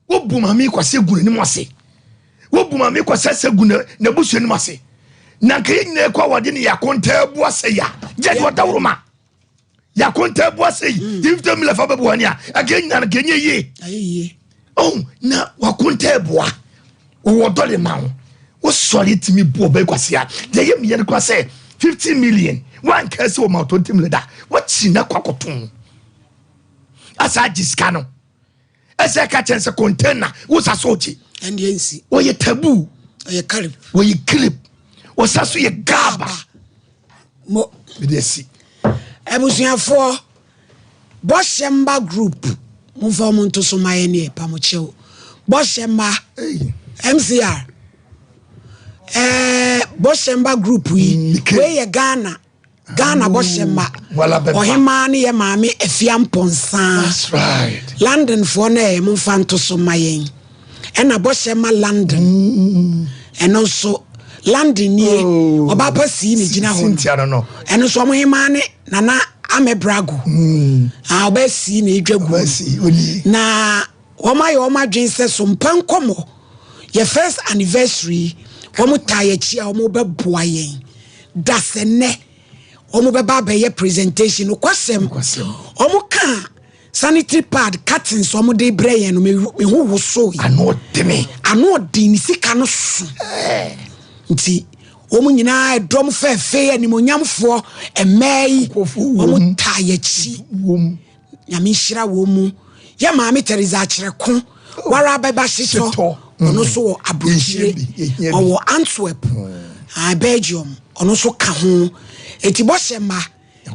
Wobu maame kwasi gu n'anim ase. Wobu maame kwasi ase gu n'abusua anim ase. Na nka yɛn nyinaa kɔ awɔde ne yɛ akontaabu ase ya. Gye de ɔdaworo ma. Yɛ akontaabu ase yi. Mm. Yɛmfita mi lafa bɛbu ani a. Ɛka yɛn nyinaa no ka ɛnyɛ yie. Oh, na wakontaabua. Wɔwɔ dɔ de ma wo. Wosɔre tumi bu ɔbɛ kwasi a. Deɛ yɛ mmiɛ no kora sɛ 50 million. Wanka sɛ wɔma 20 million da. Wakyi na kɔ akɔtom. Asa agye sika no. ɛsɛ ɛka kyɛn sɛ container wosa so gye ɛndeɛ nsi wɔyɛ taboo ɔyɛ kalip wɔyɛ kilip wɔsa so yɛ gaaba mo mede asi abusuafoɔ bɔhyɛ mba group momfa wɔn nto so ma yɛn neɛ pamokyɛw bɔhyɛ mba mcr ɛɛ bɔhyɛ mba group yi mm, wei yɛ Ghana Ghana bɔhyɛ mma. Ɔhemaa ne yɛ maame Afia Mpɔnsaa. London foɔ no ɛɛ momfa nto so ma yɛn. Ɛna bɔhyɛ ma London. Mm. Ɛno nso London nie. Oh. Ɔbaa pa sii ne gyina hɔ no. Ɛno nso ɔmo hemaa ne Nana Ame Brago. Mm. Ah, ɔbaa sii na edwa gu. Na wɔn ayɛ wɔn adwene sɛ so mpa nkɔmɔ yɛ first anniversary wɔn taa yɛ akyi a wɔn bɛboa yɛn. Dasɛ nnɛ wɔn bɛba abɛyɛ presentation nokwasɛm wɔn kaa sanitary pad curtains wɔn de brɛ yɛn no me ho wosoe. Ano ɔdene. Ano ɔden ne sika no so nti wɔn nyinaa ɛdɔm fɛɛfɛ animonyamfoɔ mmaa yi wɔn taa yɛ akyi. Nyame nhyira wɔn mu. Yɛ maame Teresa Akyerɛko wara bɛba Hyetɔ, ɔno nso wɔ aburokyire, ɔwɔ Antwerp, ah, Belgium, ɔno nso ka ho. Eti bɔhyɛ mma,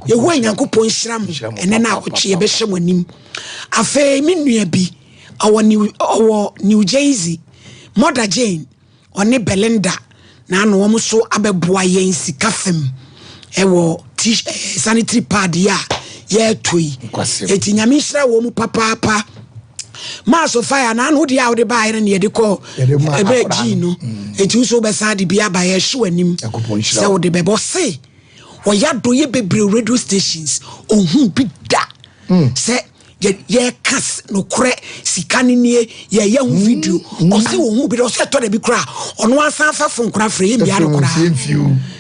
Yehowa Nyankopɔn nhyira mo ɛnɛ na awɔtwe yɛbɛhyɛ mo anim. Afei me nua bi ɔwɔ New, ɔwɔ New Jersey, Mother Jane, ɔne Belinda na ano wɔn nso abɛboa yɛn sika fam ɛwɔ ti eh, sanitary pad yi a yɛreto yi. Eti nyame nhyira wɔn mu papaapa. Maaso fire na ano deɛ a wode baeɛ no ne yɛde kɔ ɛbɛ gyii no. Enti wo so wobɛsan de bi aba yɛhye w'anim sɛ wode bɛbɔ se wɔyɛ adɔyɛ bebree radio stations ɔhu bi da sɛ yɛka nokorɛ sika no nie yɛyɛ ho video ɔse ɔhu bi da ɔsɛ ɛtɔ da bi koraa ɔno asan fa fon koraa frɛ yɛmmia no koraa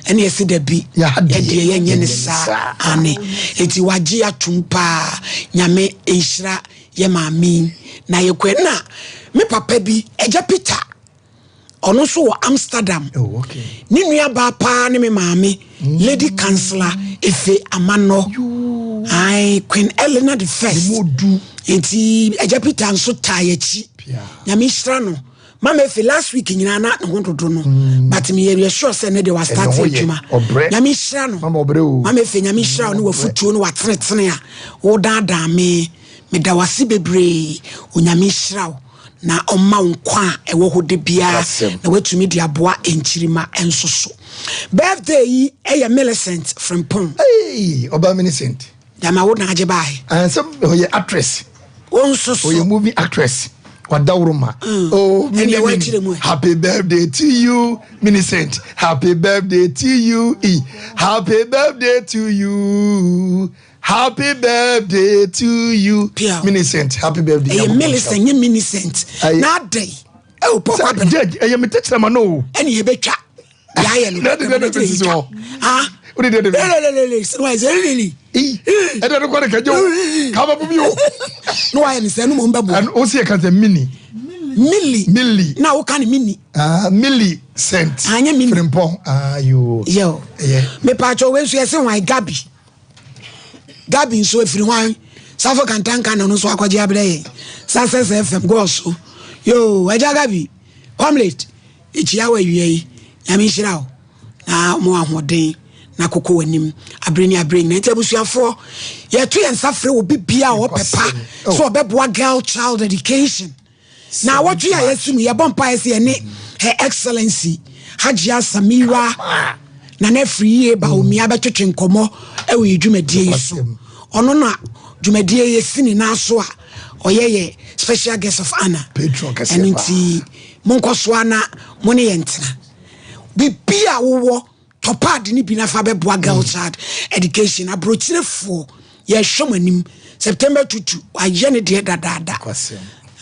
ɛne ɛse da bi yɛdeɛ yɛnyɛ ne saa ane enti wagye atom paa nyame nhyira yɛ maame yi na yɛkɔɛ na me papa bi agya Peter ɔno nso wɔ Amsterdam oh, ne nua baa paa ne me maame mm. Lady Councillor Efe Amanɔ ae Queen Eleanor the first nti agya Peter nso taa yɛkyi nyame nhyira no mama efe last week nyinaa na ne ho dodo no mm. but me yɛ sure sɛ ne de wa start adwuma nyame nhyira no mama efe nyame nhyira wo ne wafutuo ne watenetene a wodaadaa me meda wase bebree onyame nhyira wo na ɔmma wo nkwa a ɛwɔ hɔ da biara na watumi de aboa nkyirima nso so birthday yi ɛyɛ Millicent Frimpong hey, ɔbaa Millicent dama wo na agye bae sɛ ɔyɛ actress wo nso so ɔyɛ movie actress wadaworo mm. oh mini mini happy birthday to you Millicent happy birthday to you e happy birthday to you Happy birthday to you Millicent happy birthday. Ɛyɛ Millicent nye Millicent na adɛn ɛwɔ pɔ kwabena. Judge ɛyɛ mi tɛkyerɛ ma no. Ɛni yɛ bɛ twa yɛ ayɛ no. N'adi n'adi bɛ sisi hɔ. Ah o de de de. Lelelele sɛ wa yɛ sɛ lelele. Ɛdɛ no kɔ de kɛjɛ o k'aba bu mi o. N'o wa yɛ ni sɛ ɛnu mɔ n bɛ bɔ. O si yɛ kan sɛ mini. Mili. Mili. Na o kan ni mini. Ah mili cent. Anyɛ mini. Frimpɔn ah yoo. Yɛ o. Ɛyɛ. Mepatwa o wei nso yɛ se hwan Gabi. Gabi nso efiri hwan? Safo Kantanka na ɔno nso akɔgye abrɛ yɛn. Success FM gɔɔ so. Yoo, agya Gabi, comrade, ekyia wɔ awia yi. Nyame nhyira wo na mo ahoɔden na koko w'anim abere ne abere nyinaa. Nti abusuafoɔ, yɛto yɛn nsa frɛ obi bia a ɔpɛ pa sɛ ɔbɛboa girl child education. Naawɔtwe a yɛasi mu yɛbɔ mpaeɛ sɛ yɛne Her Excellency Hajia Samira Nana Afriyie Bawumia bɛtwetwe nkɔmmɔ wɔ yɛ dwumadie yi so. Ɔno na dwumadie yi si ne nan so a ɔyɛ yɛ special guest of honor. Ɛno nti monkɔ so ara na mo ne yɛn ntena. Biribi a wowɔ Tɔ pad no bi na fa bɛboa girl child education. Aburokyerefoɔ yɛhwɛ mo anim. September tutu wayɛ ne deɛ dadaada.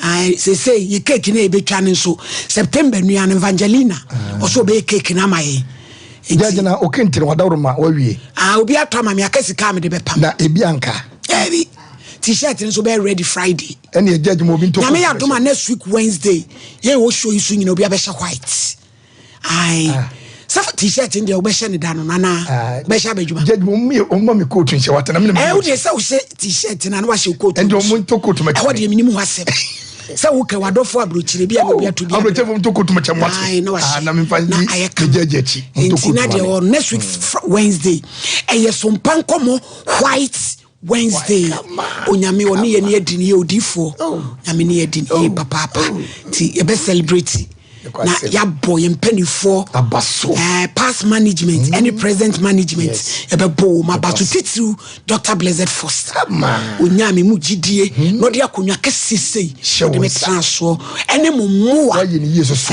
Ae, seesei yɛ cake no a yɛbɛtwa no nso September nua no Evangelina ɔsɛ ɔbɛyɛ cake no ama yɛn. Judge na okentene wadaworo ma wawie. Ah, obi atɔ ama me aka sika a mede bɛpam. Na ebi anka. Dabi. T-shirt no nso bɛyɛ ready Friday. Ɛne judge ma obi ntɔ. Nyame yɛ adom a next week Wednesday yɛn wɔ show yi so nyina obi abɛhyɛ white. ayi ah. sɛ t-shirt n deɛ wobɛhyɛ ne da no nana ah. wobɛhyɛ abadwuma judge mo mi ɔmo mi coat nhyɛ wata na mi na mi ɛ wo deɛ sɛ wohyɛ t-shirt na na wahyɛ coat ɛnti ɔmo ntɔ coat ma kyɛ ɛhɔ deɛ menim ho asɛm sɛ wokɛ wadɔfo aburokyire bi a na obi ato bi aburokyire fo ntɔ coat ma kyɛ mo ase na wahyɛ na mi nfa na ayɛ kama judge akyi ntɔ coat ma nti na deɛ wɔ next week hmm. Wednesday ɛyɛ sompa nkɔmɔ white Wednesday onyame ɔne yɛ ne adi ne yɛ odiifoɔ oh. nyame ne yɛ adi ne yɛ oh. papaapa oh. nti yɛbɛ celebrate na yɛabɔ yɛn mpanimfoɔ eh, past management mm. ɛne present management yɛbɛbɔ wɔn aba so titiriw Dr. Blessed Foster onyaa me mu gyidie mm. na ɔde akonnwa kɛseɛ sei ɔde me tena soɔ ɛne mo mmoa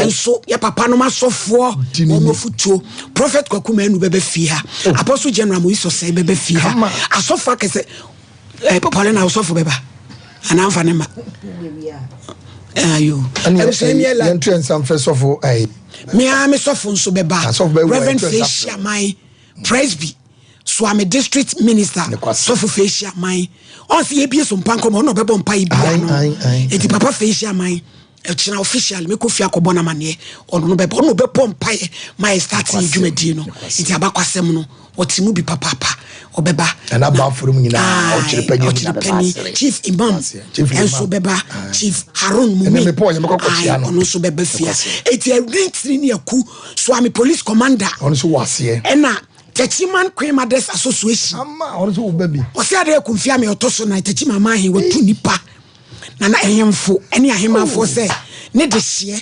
nso yɛ papa nom asɔfoɔ wɔn afutuo Prophet Kwaku Manu bɛbɛ fie ha. Oh. Apostle General Moise Osei bɛbɛ fie ha. Asɔfo akɛsɛ eh, Papa na asɔfo bɛba. Anaa nfa ne ma. Ayo. Ɛbusua mi ɛla. Yɛn tu yɛn nsa nfɛ sɔfo ayi. Mea me sɔfo nso bɛba. Reverend Facia Mai Presby. Suame district minister sɔfo Facia Mai. Ɔnsi yɛ bie so mpa nkɔmɔ ɔna ɔbɛbɔ mpa yi bia no. Eti Papa Facia Mai. Ɛkyena officially mekɔ fie akɔbɔ no amaneɛ ɔno no bɛbɔ ɔno ɔbɛbɔ mpaeɛ ma yɛ start yɛ dwumadie no nti abakwasɛm no ɔte mu bi papaapa ɔbɛba ɛna abaforo mu nyinaa ɔkyerɛ panyin ɔkyerɛ panyin chief imam ɛnso bɛba chief harun mumi ɔno nso bɛba fie eti ɛwi ntiri ne aku soame police commander ɔno nso wɔ aseɛ ɛna Techiman Queen Mothers Association ama ɔno nso wɔ ba bi ɔsɛ adeɛ kumfia mi ɔtɔ so na Techiman ama ahen wɔtu nipa Nana ahemfo ne ahemmanfoɔ sɛ ne dehyeɛ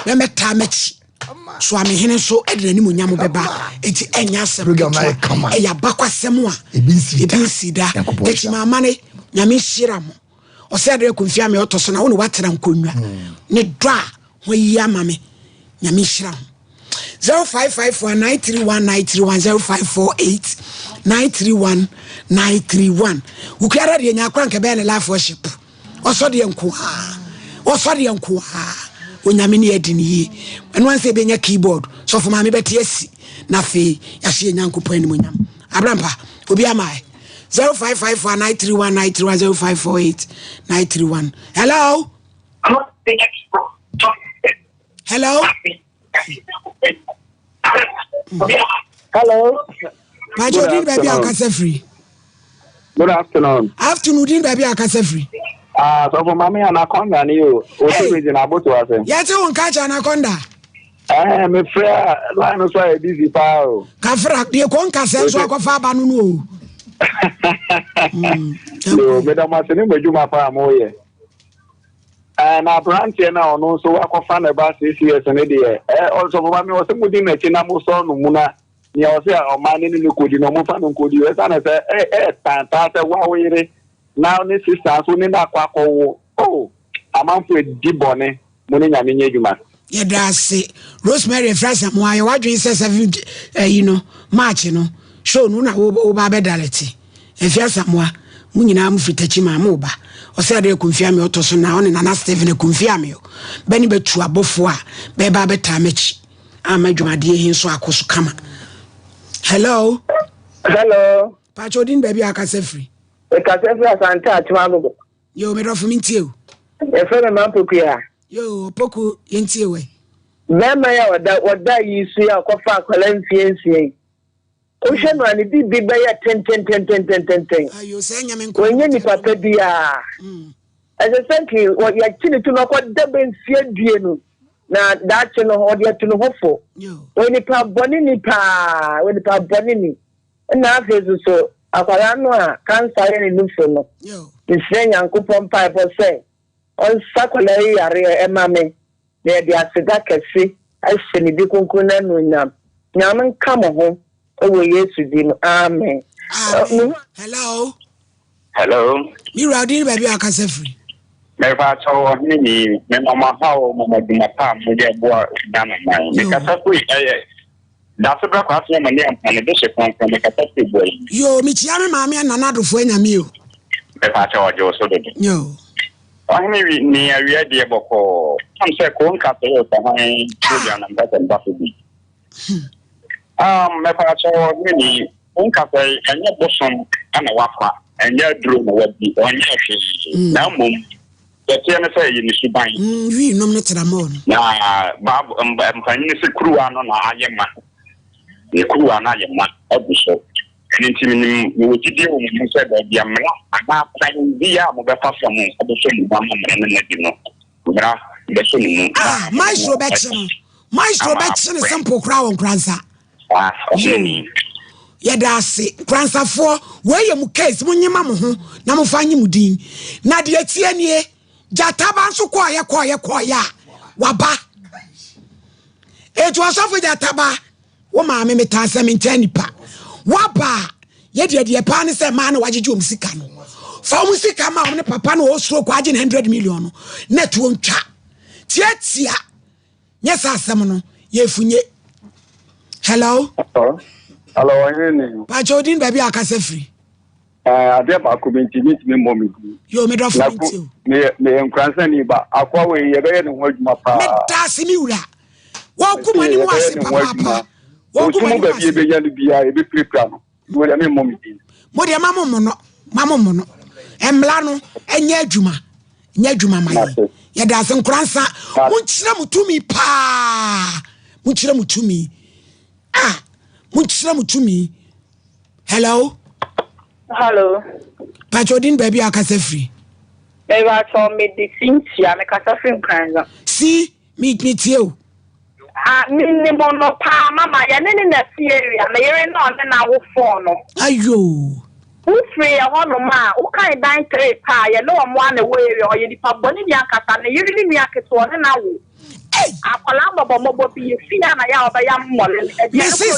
bɛmɛtaa m'akyi. Soamehene nso de n'animuonyam bɛba. Enti ɛnyɛ asɛm ketewa, ɛyɛ abakwasɛm a ebi nsi da. Techiman amane, Nyame nhyira mo. Ɔsɛ adeɛ kɔmfia me ɔtɔ so na wo ne woatena nkonnwa ne dɔ a ho ayi ama me. Nyame nhyira ho. 0554 931 931 0548 931 931. Wokuara deɛ nya akora nkɛ bɛyɛ ne life worship. Ɔsɔ deɛ nko a. Ɔsɔ deɛ nko a. Onyame ne adi ne yie. Ɛno ansa ɛbɛnya keyboard. Sɔfo maame bɛte asi. Na afei yɛahyɛ yɛ Nyankopɔn animonyam. Abrampa, obi ama ɛ. 0554 931 931 0548 931. Hello. Hello. Hello. Pacho Good din baabi a afternoon. akasa firi. Good afternoon. Afternoon din baabi a akasa firi. Ah, so for mami anaconda ni o. O ti region aboto ase. Yɛte wo nka kyɛ anaconda. Eh, me frɛ line no so ayɛ busy paa o. Kafra deɛ kɔ nkasɛ nso akɔfa aba no no o. Yo, meda mo ase ne mo adwuma paa mo yɛ. Eh, na aberanteɛ no a ɔno nso wakɔfa ne ba 6 years no deɛ, eh, ɔsɔfo maame ɔsɛ modi n'akyi na mosɔ no mu na nea ɔsɛ ɔman ne ne no kɔdi no ɔmomfa no nkɔdi. Ɛsiane sɛ ɛyɛ tantaa sɛ woa wo yere na ne sista nso ne no akɔ akɔwo. Oh, amanfo adi bɔne, mo ne Nyame nyɛ adwuma. Yɛda ase. Rosemary Efra Samoa yɛ wadwene sɛ 7 ayi no March no show no na wo ba bɛdalɛte. Efia Samoa mo nyinaa mo firi takyi maa mo ba. Ɔsɛ adeɛ akumfia me ɔtɔ so na ɔne Nana Stephen akumfia me o. Bɛne bɛtu abɔfoɔ a bɛba bɛtaa m'akyi ama dwumadeɛ yi nso akɔ so kama. Hello. Hello. Pacho odin baabi a akasa firi. Mekasa firi Asante Akyem Agogo. Yo, me dɔfo mentie o. Yɛfrɛ me Mampokua. Yo, Opoku, yɛntie wɛ. Bɛrima yi a ɔda ɔda yi so yi a ɔkɔfa akwadaa mfie 6 yi. Wohwɛ no a ne bibi bɛyɛ tententententententen. Wɔnyɛ nipa pa biara. Ɛsɛ sɛ nti yɛkye ne tu na ɔkɔda bɛ mfie 20 na daakye no ɔde atu ne ho fo. Wɔyɛ nipa bɔne ni paa, wɔyɛ nipa bɔne ni. Ɛna afei nso so akwadaa no a kansa yɛ ne nufo no, mesrɛ Nyankopɔn mpaebɔ sɛ ɔnsa akwadaa yi yareɛ ɛma me na yɛde aseda kɛse ahyɛ ne di kronkron no anuonyam. Nyame nka mo ho wɔ Yesu din mu. Amen. Amen. Hello. Hello. Me wura odin baabi a akasa firi. Mepa kyɛw ɔhene ni me mama ha o mama dwuma pa a moyɛ boa Ghana man. Mekasa firi ɛyɛ Dase brɛ kwa afei ama ne ampa ne de hye kronkron mekasa firi boa yi. Yoo mekyia me maame Nana Adofo anyame o. Mepa kyɛw ɔgye wo so dodo. Yoo. Ɔhene wi ni awia deɛ bɔkɔɔ. Am sɛ ko nka sɛ yɛ sɛ hwan program na mpɛ sɛ mba so bi. Um, mepa kyɛw ɔhene ni wo nka sɛ ɛnyɛ bosom ɛna wafa ɛnyɛ aduro na wadi ɔnyɛ hwee na mmom yɛteɛ no sɛ ɛyɛ ne suban. Wii nom ne tramɔɔ no. Na baabu mpanyin sɛ kuruwa no na ayɛ ma. Ne kuruwa no ayɛ ma agu so. Ɛno nti menim mewɔ gyidie wɔ mo mu sɛ baabi a mmara anaa kwan bi a mobɛfa fa mu abɛsɔ ne mu ama mmara no nadi no, mmara bɛsɔ ne mu. Ah, maestro bɛkye no. Maestro bɛkye no simple koraa wɔ Nkoransa. Saa, ɔhene ni. Yɛda ase. Nkoransafoɔ, wei yɛ mo case, monyema mo ho na momfa nye mo din. Na deɛ tie nie, Gyataba nso kɔɔyɛ kɔɔyɛ kɔɔyɛ a, waba. Etu ɔsɔfo Gyataba, wo maame metaa sɛ menkyɛn nipa. Waba a, yɛdeɛ deɛ paa ne sɛ maa na wagyegye wɔn sika no. Fa wɔn sika ma wɔn ne papa na ɔwɔ stroke agye ne 100 million no, na tuo ntwa. Tiatia. Nyɛ saa asɛm no, yɛfunye. Hello. Hello, ɔhene ni. Pakyɛ odin baabi a akasa firi. Adeɛ baako bi nti mintumi mmɔ me din. Yo, me dɔfo mi nti o. Meyɛ meyɛ nkoransani ba. Akoa wei yɛbɛyɛ ne ho adwuma paa. Meda ase me wura. Wɔgu m'anim ase papaapa. Wɔgu Osu mu m'anim baabi ase. yɛbɛnya no biara yɛbɛpirapira no. Mo deɛ memmɔ me din. Mo deɛ ma mo mmono, ma mo mmono. Mmara no ɛnyɛ adwuma, nyɛ adwuma ma yɛn. Yɛda ase nkoransa. Monkyerɛ mo tumi paa. Monkyerɛ mo tumi. Ah, monkyerɛ mo tumi. Hello. Hello. Pakyɛ odin baabi a akasa firi. Mebatɔ mede Cynthia mekasa firi Nkranza. Si me me tie o. Ah menim no paa mama yɛne ne na si area me yere na ɔne na wo phone no. Ayoo. Wo firi yɛ hɔ nom a wo kan dan 3 paa yɛne ɔmo a na ɛwɔ area ɔyɛ nipa bɔne ni ankasa ne yere ne nua ketewa ɔne na wo. Akwadaa mmɔbɔ mmɔbɔ bi yɛ fie a na yɛ a ɔbɛyam mmɔle no aduane Mrs.